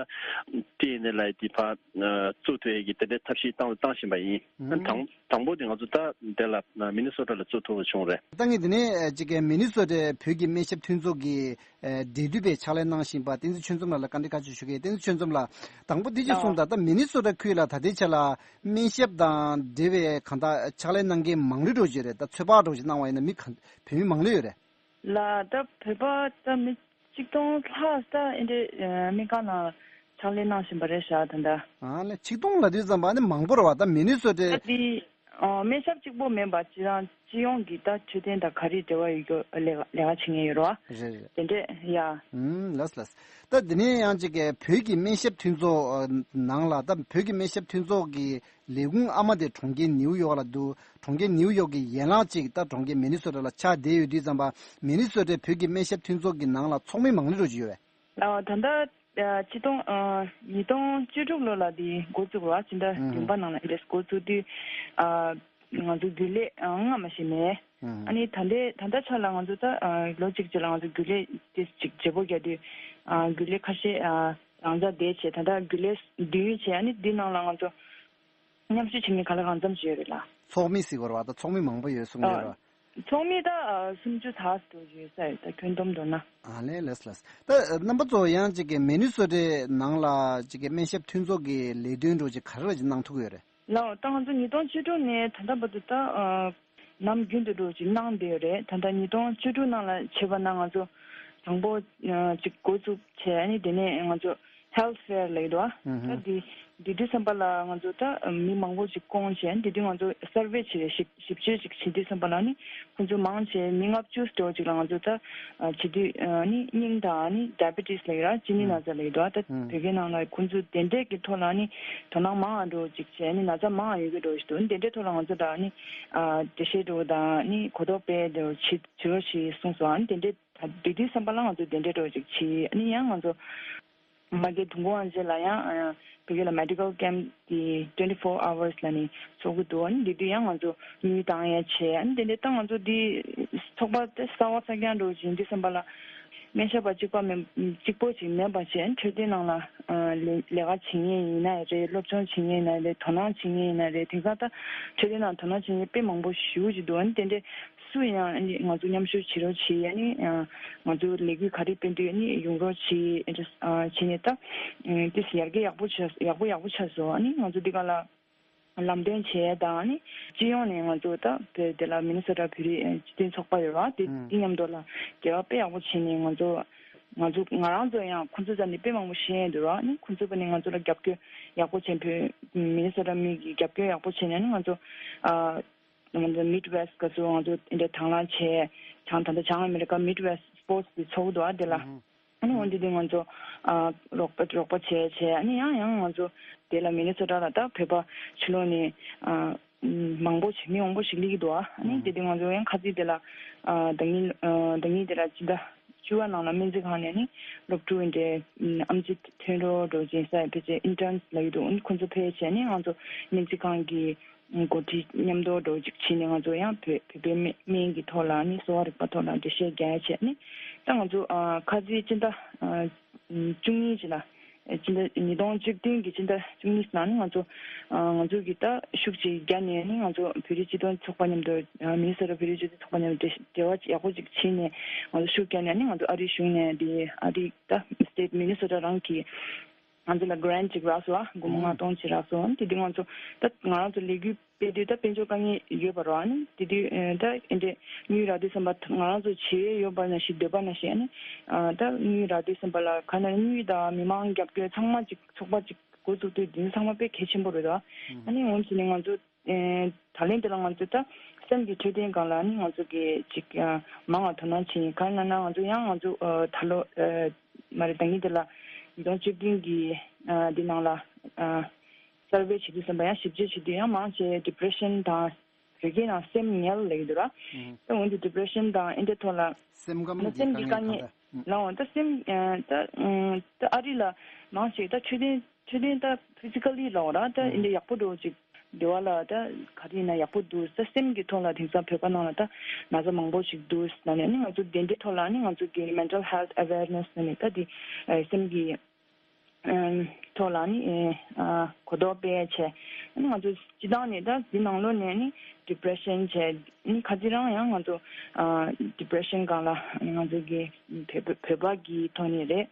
ལྟེ་གནས་ལ་དེ་ཕར་བཙུགས་ཐུབ་ཡས་ཀྱི་དེ་འདྲའི་ཐབས་ཤེས་བཏང་བཏང་བཞིན་པ་ཡིན། ཨ་དང་དང་པོ་དེ་ང་ཚོ་ད་དེ་ལ་མི་ནི་སོ་ཊ་ལ་བཙུགས་ཐུབ་པ་བྱུང་རེད། ད་ངས་དེ་ནས་ཅིག་གི་མི་ནི་སོ་ཊའི་བོད་ཀྱི་སྨན་ཞབས་མཐུན་ཚོགས་ཀྱི་འབྲེལ་མཐུད་པའི་ཕྱག་ལས་གནང་བཞིན་པ་བསྟན་འཛིན་ཆོས་འཛོམས་ལགས་ལ་བཀའ་འདྲི་ཁ་ཤས་ཞུ་གི། བསྟན་འཛིན་ཆོས་འཛོམས་ལགས། དང་པོ་འདི་གཅིག་གསུངས་དང་། ད་མི་ནི་སོ་ཊ་ཁུལ་ལ་ད་ལྟའི་ཆ་ལ་སྨན་ཞབས་དང་འབྲེལ་བའི་གང་ལྟར་ཕྱག་ལས་གནང་མཁན་མང་རུ་འགྲོ་གི་རེད། ད་ཚོད་དཔག་འདྲ་བོ་ཞིག་གནང་བ་ཡིན་ན་མི་ག་བོད་མི་མང་ལོས་ཡོད་རེད། ལ་ད་བོད་པ་ད་མི་གཅིག་སྟོང་ལྷག་ད་ཨེ་འདྲའི་སྨན་ཁང་ནང་ཕྱག་ལས་གནང་བཞིན་པ་རེད་ཤག་ད་ལྟ། ཨ་ལས་ཆིག་སྟོང་ལབ་དུས་ཙམ་པ་ནི་མང་པོ་རེད་བ། ད་མི་ནི་སོ་ཊའི། ད་འདི་ཨ་སྨན་ཞབས་གཅིག་པོ་མིན་པ་སྤྱི་རང་སྤྱི་ཡོངས་ཀྱི་ད་འཕྲོད་བསྟེན་དང་ག་རེ་འབྲེལ་བ་ཡོད་རྒྱུ་ལས་ལས་ཀ་བྱེད་མཁན་ཡོད་རེད་བ། རེད་རེད། དེ་འདྲས་ཡ། ཨུམ་ལགས་ལགས། ད་འདི་ནས་ཡང་ཅིག་གི་བོད་ཀྱི་སྨན་ཞབས་མཐུན་ཚོགས་ནང་ལ། ད་བོད་ཀྱི་སྨན་ཞབས་མཐུན་ཚོགས་ཀྱི་ལས་ཁུངས་ཨ་མ་དེ་གྲོང་ཁྱེར་ནིའུ་ཡོག་ལ་འདུག་གྲོང་ཁྱེར་ནིའུ་ཡོག་གི་ཡན་ལག་ཅིག་ད་གྲོང་ཁྱེར་མི་ནི་སོ་ཊ་ལ་ཆགས་བསྡད་ཡོད་དུས་ཙམ་པ། མི་ནི་སོ་ཊའི་བོད་ཀྱི་སྨན་ཞབས་མཐུན་ཚོགས་ཀྱི་ནང་ལ་ཚོགས་མི་མང་རུ་འགྲོ་གི་ཡོད་པས། ཨ་ད་ལྟ་ཨ་ཆིག་སྟོང་ཨ་ཉིས་སྟོང་བཅུ་དྲུག་ལོ་ལ་དེ་འགོ་བཙུགས་པ་ཕྱི་ཟླ་ཨུ་བདུན་པ་ནང་ལ་འདྲེས་འགོ་བཙུགས་དུས། ཨ་ང་ཚོ་རྒྱུན་ལས་ཨ་སྔ་མ་ཞིག་མེད། ཨུ་ཨ་ནི་ད་ལྟའི་ད་ལྟ་ཆ་ལ་ང་ཚོ་ད་ཨ་ལོ་གཅིག་ཅིག་ལ་ང་ཚོ་རྒྱུན་ལས་དེ་ཅིག་བརྗེ་པོ་བརྒྱབ་དུས། ཨ་རྒྱུན་ལས་ཁ་ཤས་ཨ་རང་འཇགས་བསྡད་བྱས། ད་ལྟ་རྒྱུན་ལས་བདུན་བྱས། ཨ་ནི་འདི་ནང་ལ་ང་ཚོ་མཉམ་ཞུགས་བྱེད་མཁན་ག་ལ་གང་འཚམ་ཞིག་ཡོད་རེད་ལ། ཚོགས་མི་ཟེར་དགོས་རེད་བ། ད་ཚོགས་མི་མང་པོ་ཡོད་གསུང་གི་ཡོད་རེད་བ། ཚོགས་མི་ད་ཨ་སུམ་ཅུ་ཙམ་ཡོད་ས་ཡོད། ད་ཁྱོན་བསྡོམས་འགྲོ་ན། ཨ་ལས་ལགས་ལགས། ད་རྣམ་པ་ཚོ་ཡང་ཅིག་གི་མི་ནི་སོ་ཊའི་ནང་ལ་ཅིག་གི་སྨན་ཞབས་མཐུན་ཚོགས་ཀྱི་ལས་དོན་འདྲ་ཅིག་ག་རེ་ཅིག་གནང་ཐུབ་ཀྱི་ཡོད་རེད། ལགས། ད་ང་ཚོ་ཉིས་སྟོང་བཅུ་དྲུག་ནས་ད་ལྟ་བར་དུ་ད་ཨ་ནམ་རྒྱུན་དུ་འདྲ་ཅིག་གནང་བསྡད་ཡོད་རེད། ད་ལྟ་ཉིས་སྟོང་བཅུ་དྲུག་ནང་ལ་བྱས་པ་ན་ང་ཚོ་དང་པོ་ཨ་ཅིག་འགོ་བཙུགས་བྱས། ཨ་ནི་དེ་ནས་ང་ཚོ་Health Fair ལབ་ཀྱི་འདུག་ཨ། ཨུ་ཧུ། ད་འདི་འདི་དུས་ཙམ་པ་ལ་ང་ཚོ་ད་མི་མང་པོ་ཞིག་བསྐོངས་བྱས། འདི་དུས་ང་ཚོ་སར་ཝེ་བྱེད་རེད། ཞིབ་ཞིབ་དཔྱོད་ཅིག་བྱེད་དུས་ཙམ་པ་ལ་ནི་ཁོང་ཚོ་མང་ཆེ་མི་ལྔ་བཅུ་ཙམ་ཅིག་ལ་ང་ཚོ་ད་ཨ་བྱེད་དུས་ཨ་ནི་སྙིང་དང་ཨ་ནི་ཌའི་བེ་ཊི་སི་ལབ་ཀྱི་ར། གཅིན་སྙི་ཨུ་ན་ཚ་ལབ་ཀྱི་འདུག་ཨ། ད་ཨུ་བོད་སྐད་ནང་ལ་ཁོང་ཚོ་དེ་འདྲས་ཀྱི་ཐོག་ལ་ནི་དོ་སྣང་མང་ང་འདྲ་ཅིག་བྱས། ཨ་ནི་ན་ཚ་མང་ང་ཡོད་ཀྱི་འདྲ་ཞིག་འདུག། ཨ་ནི་དེ་འདྲས་ཐོག་ལ་ང་ཚོ་ད་ཨ་ནི་ཨ་འགྲེལ་བཤད་འདྲ་དང་ཨ་ནི་གོ་རྟོགས་སྤེལ་འདྲ་བྱེད་བྱེད་རོགས་ཞེས་གསུངས་སོང་། ཨ་ནི་དེ་འདྲས་ད་དེ་དུས་ཙམ་པ་ལ་ང་ཚོ་དེ་འདྲས་འདྲ་ཅིག་བྱས། ཨ་ནི་ཡང་ང་ཚོ་མ་གི་དུས་འཁོར་དབང་ཆེན་ལ་ཡང་ཨ་བོད་སྐད་ལ་Medical Camp དེ་twenty four hours ལ་ནི་ཚོགས་ཀྱི་འདུག། ཨ་ནི་དེ་དུས་ཡང་ང་ཚོ་དངུལ་བཏང་ཡས་བྱས། ཨ་ནི་དེ་འདྲས་ད་ང་ཚོ་འདི་ཚོགས་པ་དེ་གསར་པ་གསར་རྐྱང་འདྲ་ཅིག་ཡིན་དུས་ཙམ་པ་ལ་སྨན་ཞབས་པ་གཅིག་པ་མིན་གཅིག་པོ་ཅིག་མིན་པ་བྱས། ཨ་ནི་འཕྲོད་བསྟེན་ནང་ལ་ཨ་ལས་ལས་ཀ་བྱེད་མཁན་ཡིན་ན་རེད། སློབ་སྦྱོང་བྱེད་མཁན་ཡིན་ན་རེད། དོ་སྣང་བྱེད་མཁན་ཡིན་ན་རེད། དེང་སང་ད་འཕྲོད་བསྟེན་ནང་དོ་སྣང་བྱེད་མཁན་དཔེ་མང་པོ་ཞེ་པོ་ཅིག་འདུག། ཨ་ནི་དེ་འདྲས་སུ་ཡང་ཨ་ནི་ང་ཚོ་མཉམ་ཞུགས་བྱེད་རོགས་བྱེད། ཨ་ནི་ཨ་ང་ཚོ་ལས་འགུལ་ག་རེ་སྤེལ་དུས་ཨ་ནི་ཡོང་རོགས་བྱེད། ཨ་ནི་ཨ་བྱས་ནས་ད་ཨ་ཏིས་ཡར་རྒྱས་ཡག་པོ་ཆགས་ཡག་པོ་ཡག་པོ་ཆགས་སོང་། ཨ་ནི་ང་ཚོ་འདི་ག་ལ་ལམ་སྟོན་བྱས་དང་། ཨ་ནི་སྤྱི་ཡོངས་ནས་ང་ཚོ་ད་བོད་དེ་ལ་མི་ནི་སོ་ཊ་བོད་རིགས་སྤྱི་མཐུན་ཚོགས་པ་ཡོད་ར། དེ་ཨུ་དེ་མཉམ་དུ་ལ་འབྲེལ་བ་དཔེ་ཡག་པོ་བྱས་ནས་ང་ཚོ་ང་ཚོ་ང་རང་ཚོ་ཡང་ཁོང་ཚོ་རྩ་ནས་དཔེ་མང་པོ་ཤེས་ཡོན་འདུག་ར། ཨ་ནི་ཁོང་ཚོ་པ་ནས་ང་ཚོ་ལ་རྒྱབ་སྐྱོར་ཡག་པོ་བྱས། བོད་མི་ནི་སོ་ཊ་མི་གི་རྒྱབ་སྐྱོར་ཡག་པོ་བྱས་ནས། ཨ་ནི་ང་ཚོ་ཨ། ང་ཚོ་མིཌ་ཝེསྟ་སྐབས་སུ་ང་ཚོ་འདི་འདྲ་དང་བླངས་བྱས། བྱང་ད་ལྟ་བྱང་ཨ་མེ་རི་ཀ་མིཌ་ཝེསྟ་སི་པོར་ཊི་སི་དེ་ཚོགས་འདུག་ཨ། དེ་ལ་ཨ་ནི་འོན་ཏེ་དེ་ང་ཚོ་ཨ་རོགས་པ་རོགས་པ་བྱས་བྱས། ཨ་ནི་ཡང་ཡང་ང་ཚོ་དེ་ལ་མི་ནི་སོ་ཊ་ལ་ད་བོད་པ་ཕྱི་ལོགས་ནས་ཨ་མང་པོ་ཞིག་མི་མང་པོ་ཞིག་སླེབས་ཀྱི་འདུག་ཨ། ཨ་ནི་དེ་དུས་ང་ཚོ་ཡང་ཁ་རྩང་དེ་ལ་ཨ་ཟླ་ཉིན་ཨ་ཟླ་ཉིན་དེ་ལ་སྤྱི་ཟླ་བཅུ་པ་ནང་ལ་སྨན་རྩིས་ཁང་ནས་ནི་སློབ་ཕྲུག་འདྲ་ཨམ་ཆི་ཐོན་རོགས་འདྲ་བྱེད་ས་ཕལ་ཆེར་ཨིན་ཊརན་ལབ་ཀྱི་འདུག། ཨ་ནི་ཁོང་ཚོ་ཕེབས་བྱས་ནི་ང་ཚོ་སྨན་རྩིས་ཁང་གི་འགོ་ཁྲིད་མཉམ་དུ་འགྲོ་ཅིག་བྱས་ནས་ང་ཚོ་ཡང་བོད་བོད་པའི་སྨན་སྨན་གྱི་ཐོག་ལ་ནི་གསོ་བ་རིག་པ་ཐོག་ལ་འགྲེལ་བཤད་རྒྱག་ཡ་བྱས་ནི། ད་ང་ཚོ་ཨ་ཁ་རྩང་སྤྱི་ཟླ་ཨ་བཅུ་གཉིས་ཅིག་ལ་ ཕྱི་ཟླ་ཉིས་སྟོང་བཅུ་བདུན་གྱི་ཕྱི་ཟླ་བཅུ་གཉིས་ནང་ནི་ང་ཚོ་ཨ་ང་ཚོ་གི་ད་ཤུགས་ཅིག་བརྒྱབ་ནས་ནི་ང་ཚོ་བོད་རིགས་སྤྱི་མཐུན་ཚོགས་པ་མཉམ་དུ་ཨ་མི་ནི་སོ་ཊ་བོད་རིགས་སྤྱི་མཐུན་ཚོགས་པ་མཉམ་དུ་འབྲེལ་བ་ཡག་པོ་ཅིག་བྱས་ནས་ང་ཚོ་ཤུགས་བརྒྱབ་ནས་ནི་ང་ཚོ་ཨ་རིའི་གཞུང་ནས་དེ་ཨ་རི་ད་སི་ཊེཊ་མི་ནི་སོ་ཊ་རང་གི་ང་ཚོ་ལ་གྷི་རེན་ཊི་ཅིག་རག་སོང་བ། སྒོར་མོ་ལྔ་སྟོང་ཅིག་རག་སོང་། དེ་དུས་ང་ཚོ་ད་ང་རང་ཚོ་ལས་འགུལ་སྤེལ་དུས་ད་དཔལ་འབྱོར་དཀའ་ངལ་ཡོད་པ་རེད་བ། ཨ་ནི་དེ་དུས་ཨ་ད་ཨེ་འདྲས་དངུལ་རག་དུས་ཙམ་པ་ང་རང་ཚོ་བྱེད་ཡས་ཡོད་པ་ནང་བཞིན་འདོད་པ་ནང་བཞིན་ཨ་ནི་ཨ་ད་དངུལ་རག་དུས་ཙམ་པ་ལ་ག་ན་དངུལ་དང་མི་མང་རྒྱབ་སྐྱོར་ཚང་མ་ཅིག་ཚོགས་པ་ཅིག་འགོ་བཙུགས་དུས་འདི་ཚང་མ་དཔེ་གལ་ཆེན་པོ་རེད་བ། ཨ་ནི་འོན་ཀྱང་ནི་ང་ཚོ་ཨེ་ད་ལན་དེ་ལ་ང་ཚོ་ད་སེམས་ཀྱི་འཕྲོད་བསྟེན་སྒང་ལ་ནི་ང་ཚོ་གི་ཅིག་ཨ་མང་བ་དོ་སྣང་བྱེད་ཡིན། གང་ཡིན་ན་ང་ཚོ་ཡང་ང་ཚོ་ཨ་ད་ལོ་ཨ་མ་རེད། ད་ཉིན་དེ་ལ་ཉིས་སྟོང་བཅུ་བདུན་གྱི་ཨ་འདི་ནང་ལ་ཨ་སར་ཝེ་བྱེད་དུས་ཙམ་པ་ཡང་ཞིབ་དཔྱད་བྱེད་དུས་ཡང་མང་ཆེ་ཌི་པི་རེ་ཤན་དང་བོད་སྐད་ནང་སེམས་ངལ་ལབ་ཀྱི་འདུག་ར། ད་འོན་ཏེ་ཌི་པི་རེ་ཤན་དང་ཨེ་འདྲས་ཐོག་ལ་སེམས་ཁམས་ད་ཀྱི་སེམས་ཀྱི་དཀའ་དཀའ་ངལ་ངལ་གང་འདྲ། ལའོ་ད་སེམས་ཨ་ད་ཨ་ད་ཨ་རི་ལ་མང་ཆེ་ད་འཕྲོད་བསྟེན་འཕྲོད་བསྟེན་ད་ཕི་ཟི་ཀ་ལི་ལའོ་ར་ད་ཨེ་འདྲས་ཡག་པོ་འགྲོ་ཅིག་འདི་བ་ལ་ད་ག་རེ་ཡིན་ན་ཡག་པོ་འདུག་ད་སེམས་ཀྱི་ཐོག་ལ་དེང་སང་བོད་པ་ནང་ལ་ད་ན་ཚ་མང་པོ་ཞིག་འདུག་ན་ནས་ནི་ང་ཚོ་དེ་འདྲའི་ཐོག་ལ་ནི་ང་ཚོ་གི་མེན་ཊལ་ཧེལ་ཐི་ཨ་ཝེར་ནེ་སི་ན་ནི་ད་དེ་ཨ་སེམས་ཀྱི་ཨ་ཐོག་ལ་ནི་ཨ་གོ་རྟོགས་སྤེལ་བྱས། ཨ་ནི་ང་ཚོ་སྤྱི་བཏང་ནས་ད་འདི་ནང་ལོགས་ནས་ནི་ཌི་པི་རེ་ཤན་བྱས་ནི་ཁ་ཅིག་རང་ཡང་ང་ཚོ་ཨ་ཌི་པི་རེ་ཤན་སྒང་ལ་ང་ཚོ་གི་བོད་བོད་པ་གི་ཐོག་ནས་རེད།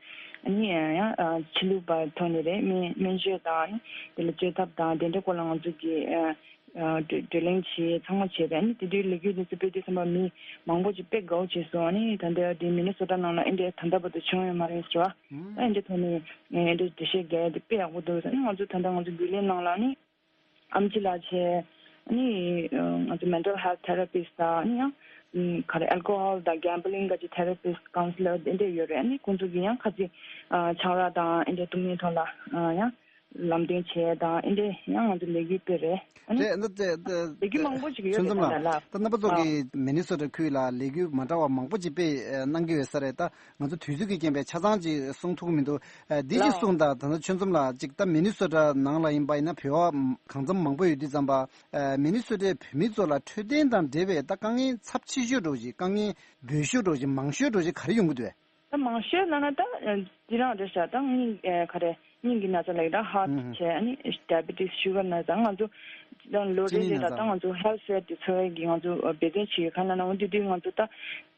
ཨ་ནི་ཡང་ཨ་ཕྱི་ལུགས་པ་ཐོག་ནས་རེད། སྨན་སྨན་བཅོས་དང་ནི་དེ་ལ་བཅོས་ཐབས་དང་དེ་འདྲའི་སྐོར་ལ་ང་ཚོ་གི་ཨ་ཨ་བགྲོ་བགྲོ་གླེང་བྱས་ཚང་མ་བྱས་རེད། ཨ་ནི་དེ་དུས་ལས་འགུལ་འདི་ཚོ་སྤེལ་དུས་ཙམ་པ་མི་མང་པོ་ཅིག་དཔེ་དགའ་བོ་བྱས་སོང་། ཨ་ནི་ད་ལྟ་འདི་མི་ནི་སོ་ཊ་ནང་ལ་ཨེ་འདྲས་ད་ལྟ་བར་དུ་བྱུང་ཡོད་མ་རེད་ཟེར་བ། ཨ་ཨེ་འདྲས་ཐོག་ནས་ཨེ་འདྲས་འགྲེལ་བཤད་རྒྱག་ཡ་དེ་དཔེ་ཡག་པོ་འདུག་ཨ་ནི་ང་ཚོ་ད་ལྟ་ང་ཚོ་རྒྱུན་ལས་ནང་ལ་ནི་ཨམ་ཆི་ལག་བྱས། ཨ་ནི་ང་ཚོ་མེན་ཊལ་ཧེལ་ཐི་ཐེ་ར་པིསི་ཊི་དང་ཨ་ནི་ཡང་ག་རེ་ཨལ་ཀོ་ཧོལ་དང་གེམ་བྷ་ལིང་ག་ཅིག་ཐེ་ར་པིསི་ཊི་ཀའུན་སི་ལར་དེ་འདྲས་ཡོད་རེད། ཨ་ནི་ཁོང་ཚོ་གི་ཡང་ཁ་ཅིག་ཆང་རག་དང་ཨེ་འདྲས་གཏོང་མཁན་ཐོག་ལ་ཡང་ལམ་སྟོན་བྱས་དང་ཨེ་འདྲས་ཡང་ང་ཚོ་ལས་འགུལ་སྤེལ་རེད། ཨ་ནི་རེད། འདི་ལས་འགུལ་མང་པོ་ཞིག་ཡོད་རེད། ད་ལ་ད་རྣམ་པ་ཚོ་གི་མི་ནི་སོ་ཊ་ཁུལ་ལ་ལས་འགུལ་མ་འདྲ་བ་མང་པོ་ཅིག་སྤེལ་གནང་གི་ཡོད་ས་རེད། ད་ང་ཚོ་དུས་ཚོད་ཀྱི་རྐྱེན་པས་ཆ་ཚང་ཅིག་གསུང་ཐུབ་ཀྱི་མི་འདུག་འདི་ཅིག་གསུངས་དང་། ད་ལྟ་ཆོས་འཛོམས་ལགས་ཅིག་ད་མི་ནི་སོ་ཊ་ནང་ལ་ཡིན་པ་ཡིན་ན་བོད་པ་གང་འཚམ་མང་པོ་ཡོད་དུས་ཙམ་པ་མི་ནི་སོ་ཊའི་བོད་མི་ཚོ་ལ་འཕྲོད་བསྟེན་དང་འབྲེལ་བའི་ད་དཀའ་ངལ་ཚབས་ཆེ་ཤོས་འདྲ་བོ་ཅིག་དཀའ་ངལ་སྦོས་ཤོས་འདྲ་བོ་ཅིག་མང་ཤོས་འདྲ་བོ་ཅིག་ག་རེ་ཡོང་གི་འདུག་ད་མང་ཤོས་ལབ་ན་ད་འདི་རང་རེད་ཤག་ད་སྙིང་ཨེ་ག་རེ་སྙིང་གི་ན་ཚ་ལབ་ཀྱི་ད་ཧར་ཊི་བྱས། ཨ་ནི་ཌའི་བི་ཊི་སི་ཤུ་གར་ན་ཚ། ང་ཚོ་ད་ལོ་རེ་རེ་ལ་ད་ང་ཚོ་ཧེལ་ཐི་ཕེ་ཊི་དེ་འཚོ་བའི་གི་ང་ཚོ་འབད་བརྩོན་བྱེད་ཡོད། ག་ན་ན་འོ་དེ་དུས་ང་ཚོ་ད་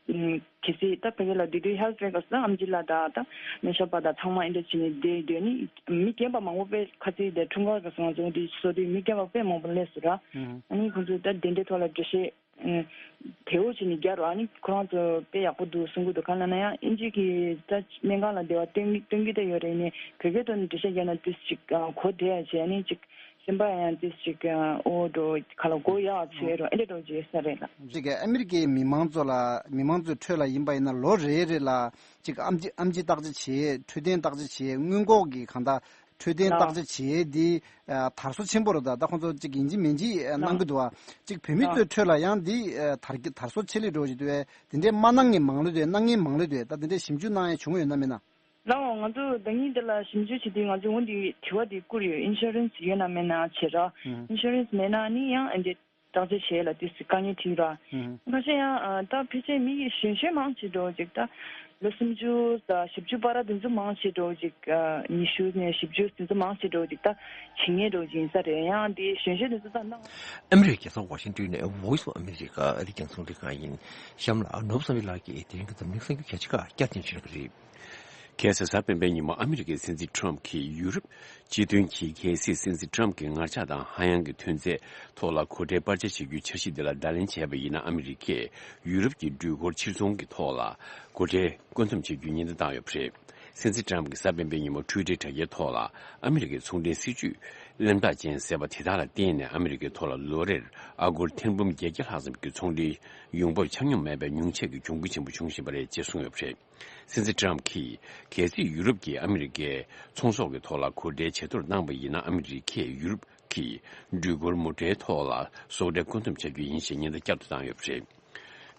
གལ་སྲིད་ད་ཕ་གི་ལ་དེ་དུས་ཧེལ་ཐི་ཕེ་ཊི་ག་ས་ཨམ་ཆི་ལགས་དང་ད་ནུ་ཞོ་པ་དང་ཚང་མ་ཨེ་འདྲ་བྱས་ནས་བསྡད་ཡོད་དུས་ནི་མི་རྒན་པ་མང་པོ་དཔེ་ཁ་ཚིག་དེ་འཁྲུངས་སྐར་ག་ས་ང་ཚོ་འོ་དེ་བཟོ་དུས་མི་རྒན་པ་དཔེ་མང་པོ་སླེབས་སོང་ར། ཨ་ནི་ཁོང་ཚོ་ད་དེ་འདྲའི་ཐོག་ལ་འགྲེལ་བཤད་དེ་འོ་བྱས་ནས་རྒྱག་རོགས། ཨ་ནི་ཁོ་རང་ཚོ་དཔེ་ཡག་པོ་འདུག་གསུང་གི་འདུག་ག་ན་ན་ཡང་ཨིན་ཇི་གི་ད་སྨན་ཁང་ལ་འདི་བ་སྟོན་སྟོན་གི་ད་ཡོད་རེད། ནི་བོད་སྐད་ཐོག་ནས་འགྲེལ་བཤད་རྒྱག་ན་ཏིས་ཅིག་གོ་བདེ་ཡ་བྱས། ཨ་ནི་ཅིག་སེམས་པ་ཡང་ཏིས་ཅིག་ཨོ་འགྲོ་ག་ལ་གོ་ཡག་བྱས་རོགས། ཨེ་འདྲ་འགྲོ་བྱས་ས་རེད་ལ། ཅིག་ཨ་མི་རི་ཀའི་མི་མང་ཚོ་ལ་མི་མང་ཚོའི་ཁྲོད་ལ་ཡིན་པ་ཡིན་ན་ལོ་རེ་རེ་ལ་ཅིག་ཨམ་ཆི་ཨམ་ཆི་བརྟག་དཔྱད་བྱས། འཕྲོད་བསྟེན་བརྟག་དཔྱད་བྱས། སྔོན་འགོག་གི་གང་ལྟར་འཕྲོད་བསྟེན་བརྟག་དཔྱད་བྱས་དེ་ཨ་དར་སོ་ཆེན་པོ་རེད། ད་ད་ཁོང་ཚོ་ཅིག་ཡིན་གཅིག་མིན་གཅིག་ཨ་གནང་གི་འདུག་བ། ཅིག་བོད་མི་ཚོའི་ཁྲོད་ལ་ཡང་འདི་ཨ་དར་གྱི་དར་སོ་ཆེ་ལེ་འགྲོ་བཞིན་འདུག་བས། དེ་འདྲའི་མ་གནང་མཁན་མང་ལོས་འདུག་གནང་མཁན་མང་ལོས་འདུག་ད་དེ་འདྲའི་ཞིབ་འཇུག་གནང་ཡ་བྱུང་ཡོད་ན་མིན་ན། ལའོ། ང་ཚོ་ཟླ་ཉིན་འདི་ལ་ཞིབ་འཇུག་བྱེད་དུས་ང་ཚོ་འོ་འདི་དྲི་བ་འདི་བསྐུར་ཡོད། ཨིན་ཤུ་རན་སི་ཡོད་ན་མེད་ན་བྱེད་ར། ཨིན་ཤུ་རན་སི་མེད་ན་ནི་ཡང་ཨ་འདི་བརྟག་དཔྱད་བྱེད་ལ་དེ་སི་དཀའ་ངལ་འཕྲད་ར། ཁ་ཤས་ཡང་ཨ་ད་ཕལ་ཆེར་མི་གཞོན་གཞོན་མང་ཆེ་འགྲོ་ཅིག་ད་ལོ་སུམ་ཅུ་དང་བཞི་བཅུ་བར་དེ་ཚོ་མང་ཆེ་འགྲོ་ཅིག་ཨ་ཉི་ཤུ་ནས་བཞི་བཅུ་དེ་ཚོ་མང་ཆེ་འགྲོ་ཅིག་ད་བྱེད་མཁན་འགྲོ་ཅིག་ཡིན་ས་རེད། ཡང་དེ་གཞོན་གཞོན་དེ་ཚོ་ད་ནང་། ཨ་མི་རི་ཀའི་རྒྱལ་ས་ཝ་ཤིང་ཏོན་ནས་Voice of America ཨ་རིའི་རྒྱང་སྲིང་ལས་ཁང་ཡིན། གཤམ་ལ་ནོར་བུ་བསམ་འཕེལ་ལགས་ཀྱིས་དེ་རིང་གི་འཛམ་གླིང་གསར་འགྱུར་གལ་ཆེ་ཁག་བསྐྱར་ཟློས་བྱེད་ཀྱི་རེད། གལ་སྲིད་གཟའ་སྤེན་པའི་ཉིན་མོ་ཨ་མི་རི་ཀའི་སྲིད་འཛིན་ཊམ་གྱིས་ཡུ་རོབ་སྤྱི་མཐུན་གྱིས་གལ་སྲིད་སྲིད་འཛིན་ཊམ་གྱི་ངར་ལྕགས་དང་ཧ་ཡང་གི་ཐོན་རྫས་ཐོག་ལ་གོ་ཁྲལ་སྤར་ཆ་བྱེད་རྒྱུའི་འཆར་གཞི་འདི་ལ་བརྡ་ལན་བྱས་པ་ཡིན་ན། ཨ་མི་རི་ཀས་ཡུ་རོབ་ཀྱི་འགྲུལ་འཁོར་ཕྱིར་ཚོང་གི་ཐོག་ལ་གོ་ཁྲལ་བཀོད་འདོམས་བྱེད་རྒྱུའི་ཉེན་བརྡ་བཏང་ཡོད་པ་རེད། སྲིད་འཛིན་ཊམ་གྱིས་གཟའ་སྤེན་པའི་ཉིན་མོ་ཊུའི་ཊར་དྲ་རྒྱའི་ཐོག་ལ་ཨ་མི་རི་ཀའི་ཚོང་འབྲེལ་སྲིད་ཇུས་གླེན་རྟགས་ཅན་ཟེར་བ་དེ་དག་ལ་བརྟེན་ནས་ཨ་མི་རི་ཀའི་ཐོག་ལ་ལོ་རེར་ཨ་སྒོར་ཐེར་འབུམ་བརྒྱད་བརྒྱ་ལྷག་ཙམ་གྱི་ཚོང་འབྲེལ་ཡོང་འབབ་ཆ་སྙོམས་མེད་པའི་ཉུང་ཆད་ཀྱི་གྱོང་གུན་ཆེན་པོ་བྱུང་བཞིན་པ་རེད་ཅེས་གསུངས་ཡོད་པ་རེད། སྲིད་འཛིན་ཊམ་གྱིས་གལ་སྲིད་ཡུ་རོབ་ཀྱིས་ཨ་མི་རི་ཀའི་ཚོང་ཟོག་གི་ཐོག་ལ་གོ་ཁྲལ་ཇེ་མཐོར་བཏང་པ་ཡིན་ན། ཨ་མི་རི་ཀས་ཡུ་རོབ་ཀྱི་འགྲུལ་འཁོར་མོ་ཊའི་ཐོག་ལ་ཟོག་ཁྲལ་བཀོད་འདོམས་བྱ་རྒྱུ་ཡིན་ཞེས་ཉེན་བརྡ་བསྐྱར་དུ་བཏང་ཡོད་པ་རེད།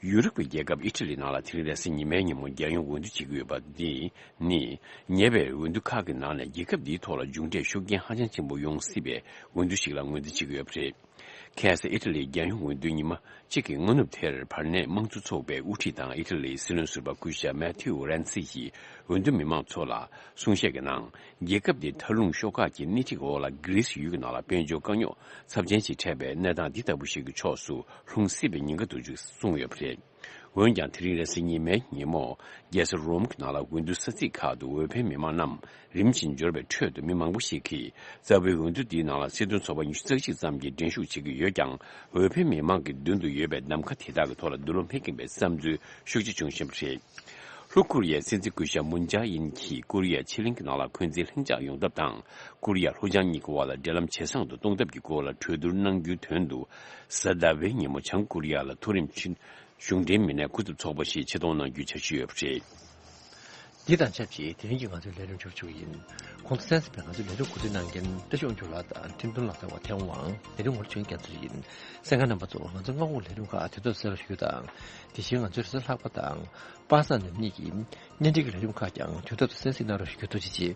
ཡུ་རོབ་ཀྱི་རྒྱལ་ཁབ་ཨི་ཊ་ལི་ནང་ལ་དེ་རིང་རེས་གཟའ་ཉི་མའི་ཉིན་མོ་རྒྱལ་ཡོངས་འོས་བསྡུ་བྱེད་ཀྱི་ཡོད་པ་འདི་ནི་ཉེ་བའི་འོས་བསྡུ་ཁག་གི་ནང་ནས་རྒྱལ་ཁབ་འདིའི་ཐོག་ལ་མཇུག་འབྲས་ཤུགས་རྐྱེན་ཧ་ཅང་ཆེན་པོ་ཡོང་སྲིད་པའི་འོས་བསྡུ་ཞིག་ལ་ངོས་འཛིན་བྱེད་ཀྱི་ཡོད་པ་རེད། ཁ་སང་ཨི་ཊ་ལིའི་རྒྱལ་ཡོངས་འོས་བསྡུའི་ཉི་མ་གཅིག་གི་སྔ་ནུབ་དེར་བར་གནས་དམངས་གཙོ་ཚོགས་པའི་དབུ་ཁྲིད་དང་ཨི་ཊ་ལིའི་སྲིད་བློན་ཟུར་པ་སྐུ་ཞབས་མེ་ཐིའུ་རན་སི་ཡིས་འོས་བསྡུ་མི་མང་ཚོ་ལ་གསུང་བཤད་ཀྱི་ནང་། རྒྱལ་ཁབ་འདི་མཐའ་ལྷུང་ཤོག་ཁག་གི་སྣེ་ཁྲིད་འོག་ལ་གྷི་རི་སི་ཡུལ་གྱི་ནང་ལ་དཔལ་འབྱོར་དཀའ་རྙོག་ཚབས་ཆེན་ཞིག་འཕྲད་པའི་གནས་སྟངས་འདི་ལྟ་བུ་ཞིག་གི་ཕྱོགས་སུ་ལྷུང་སྲིད་པའི་ཉེན་ཁ་འདུག་ཅེས་གསུངས་ཡོད་པ་རེད། འོན་ཀྱང་དེ་རིང་རེས་གཟའ་ཉི་མའི་ཉིན་མོ་རྒྱལ་ས་རོམ་གྱི་ནང་ལ་འོས་བསྡུ་ས་ཚིགས་ཁག་ཏུ་འོས་འཕེན་མི་མང་རྣམས་རིམ་བཞིན་འབྱོར་བའི་ཁྲོད་དུ། མི་མང་པོ་ཞིག་གིས་རྩ་བའི་འོས་བསྡུ་འདིའི་ནང་ལ་སྲིད་དོན་ཚོགས་པ་ཉི་ཤུ་རྩ་གཅིག་ཙམ་གྱིས་འགྲན་ཞུགས་བྱེད་ཀྱི་ཡོད་ཀྱང་། འོས་འཕེན་མི་མང་གི་མདུན་དུ་ཡོད་པའི་གདམ་ཁ་དེ་དག་གི་ཐོག་ལ་འདུ་ལོང་མེད་ཀྱིན་པའི་བསམ་ཚུལ་ཤུགས་ཆེ་བྱུང་བཞིན་པ་རེད། ལྷོ་ཀོ་རི་ཡའི་སྲིད་འཛིན་སྐུ་ཞབས་མུན་ཇཱ་ཡིན་གྱིས་ཀོ་རི་ཡའི་ཕྱེད་གླིང་གི་ནང་ལ་འཁོན་འཛིན་ལྷིང་འཇགས་ཡོང་ཐབས་དང་། ཀོ་རི་ཡ་ལྷོ་བྱང་གཉིས་ཀྱི་དབར་ལ་འབྲེལ་ལམ་ཇེ་བཟང་དུ་གཏོང་ཐབས་ཀྱི་སྐོར་ལ་གྲོས་བསྡུར་གནང་རྒྱུའི་དོན་དུ། གཟའ་ཟླ་བའི་ཉིན་མོ་བྱང་ཀོ་རི་ཡ་ལ་མཐོ་རིམ་ཆེན། གཞུང་འབྲེལ་མི་སྣའི་སྐུ་ཚབ་ཚོགས་པ་ཞིག་ཆེད་གཏོང་གནང་རྒྱུའི་འཆར་གཞི་ཡོད་པ་རེད། འདི་དང་ཆབས་ཅིག་དེ་རིང་གི་ང་ཚོའི་ལས་རིམ་མཇུག་ཞུ་གི་ཡིན། གོང་དུ་གསན་གཟིགས་པའི་ང་ཚོའི་ལས་རིམ་གོ་སྒྲིག་གནང་མཁན་བཀྲ་ཤིས་དབང་ཕྱུག་ལགས་དང་ཁྲིན་ཏུན་ལགས་དང་བ་ཐེ་ཝང་། ལས་རིམ་ངོ་སྤྲོད་རྒྱལ་ཚུལ་ཡིན། གསན་མཁན་རྣམ་པ་ཚོ། ང་ཚོའི་སྔ་དགོང་ལས་རིམ་ཁག་དུས་ཐོག་གསན་རོགས་ཞུ་དང་། དེ་བཞིན་ང་ཚོའི་རེས་གཟའ་ལྷག་པ་དང་པ་སངས་ཉིན་གཉིས་ཀྱི་གཉེན་སྒྲིག་གི་ལས་རིམ་ཁག་ཀྱང་དུས་ཐོག་ཏུ་གསན་གཟིགས་གནང་རོགས་ཞུ་རྒྱུ། ཐུགས་རྗེ་ཆེ།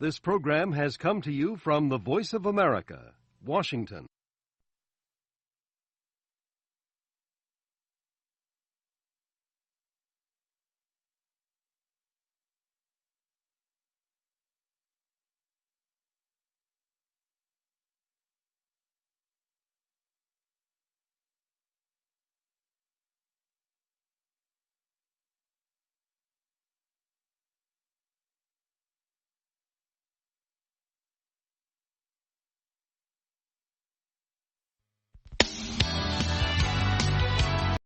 This program has come to you from the Voice of America, Washington.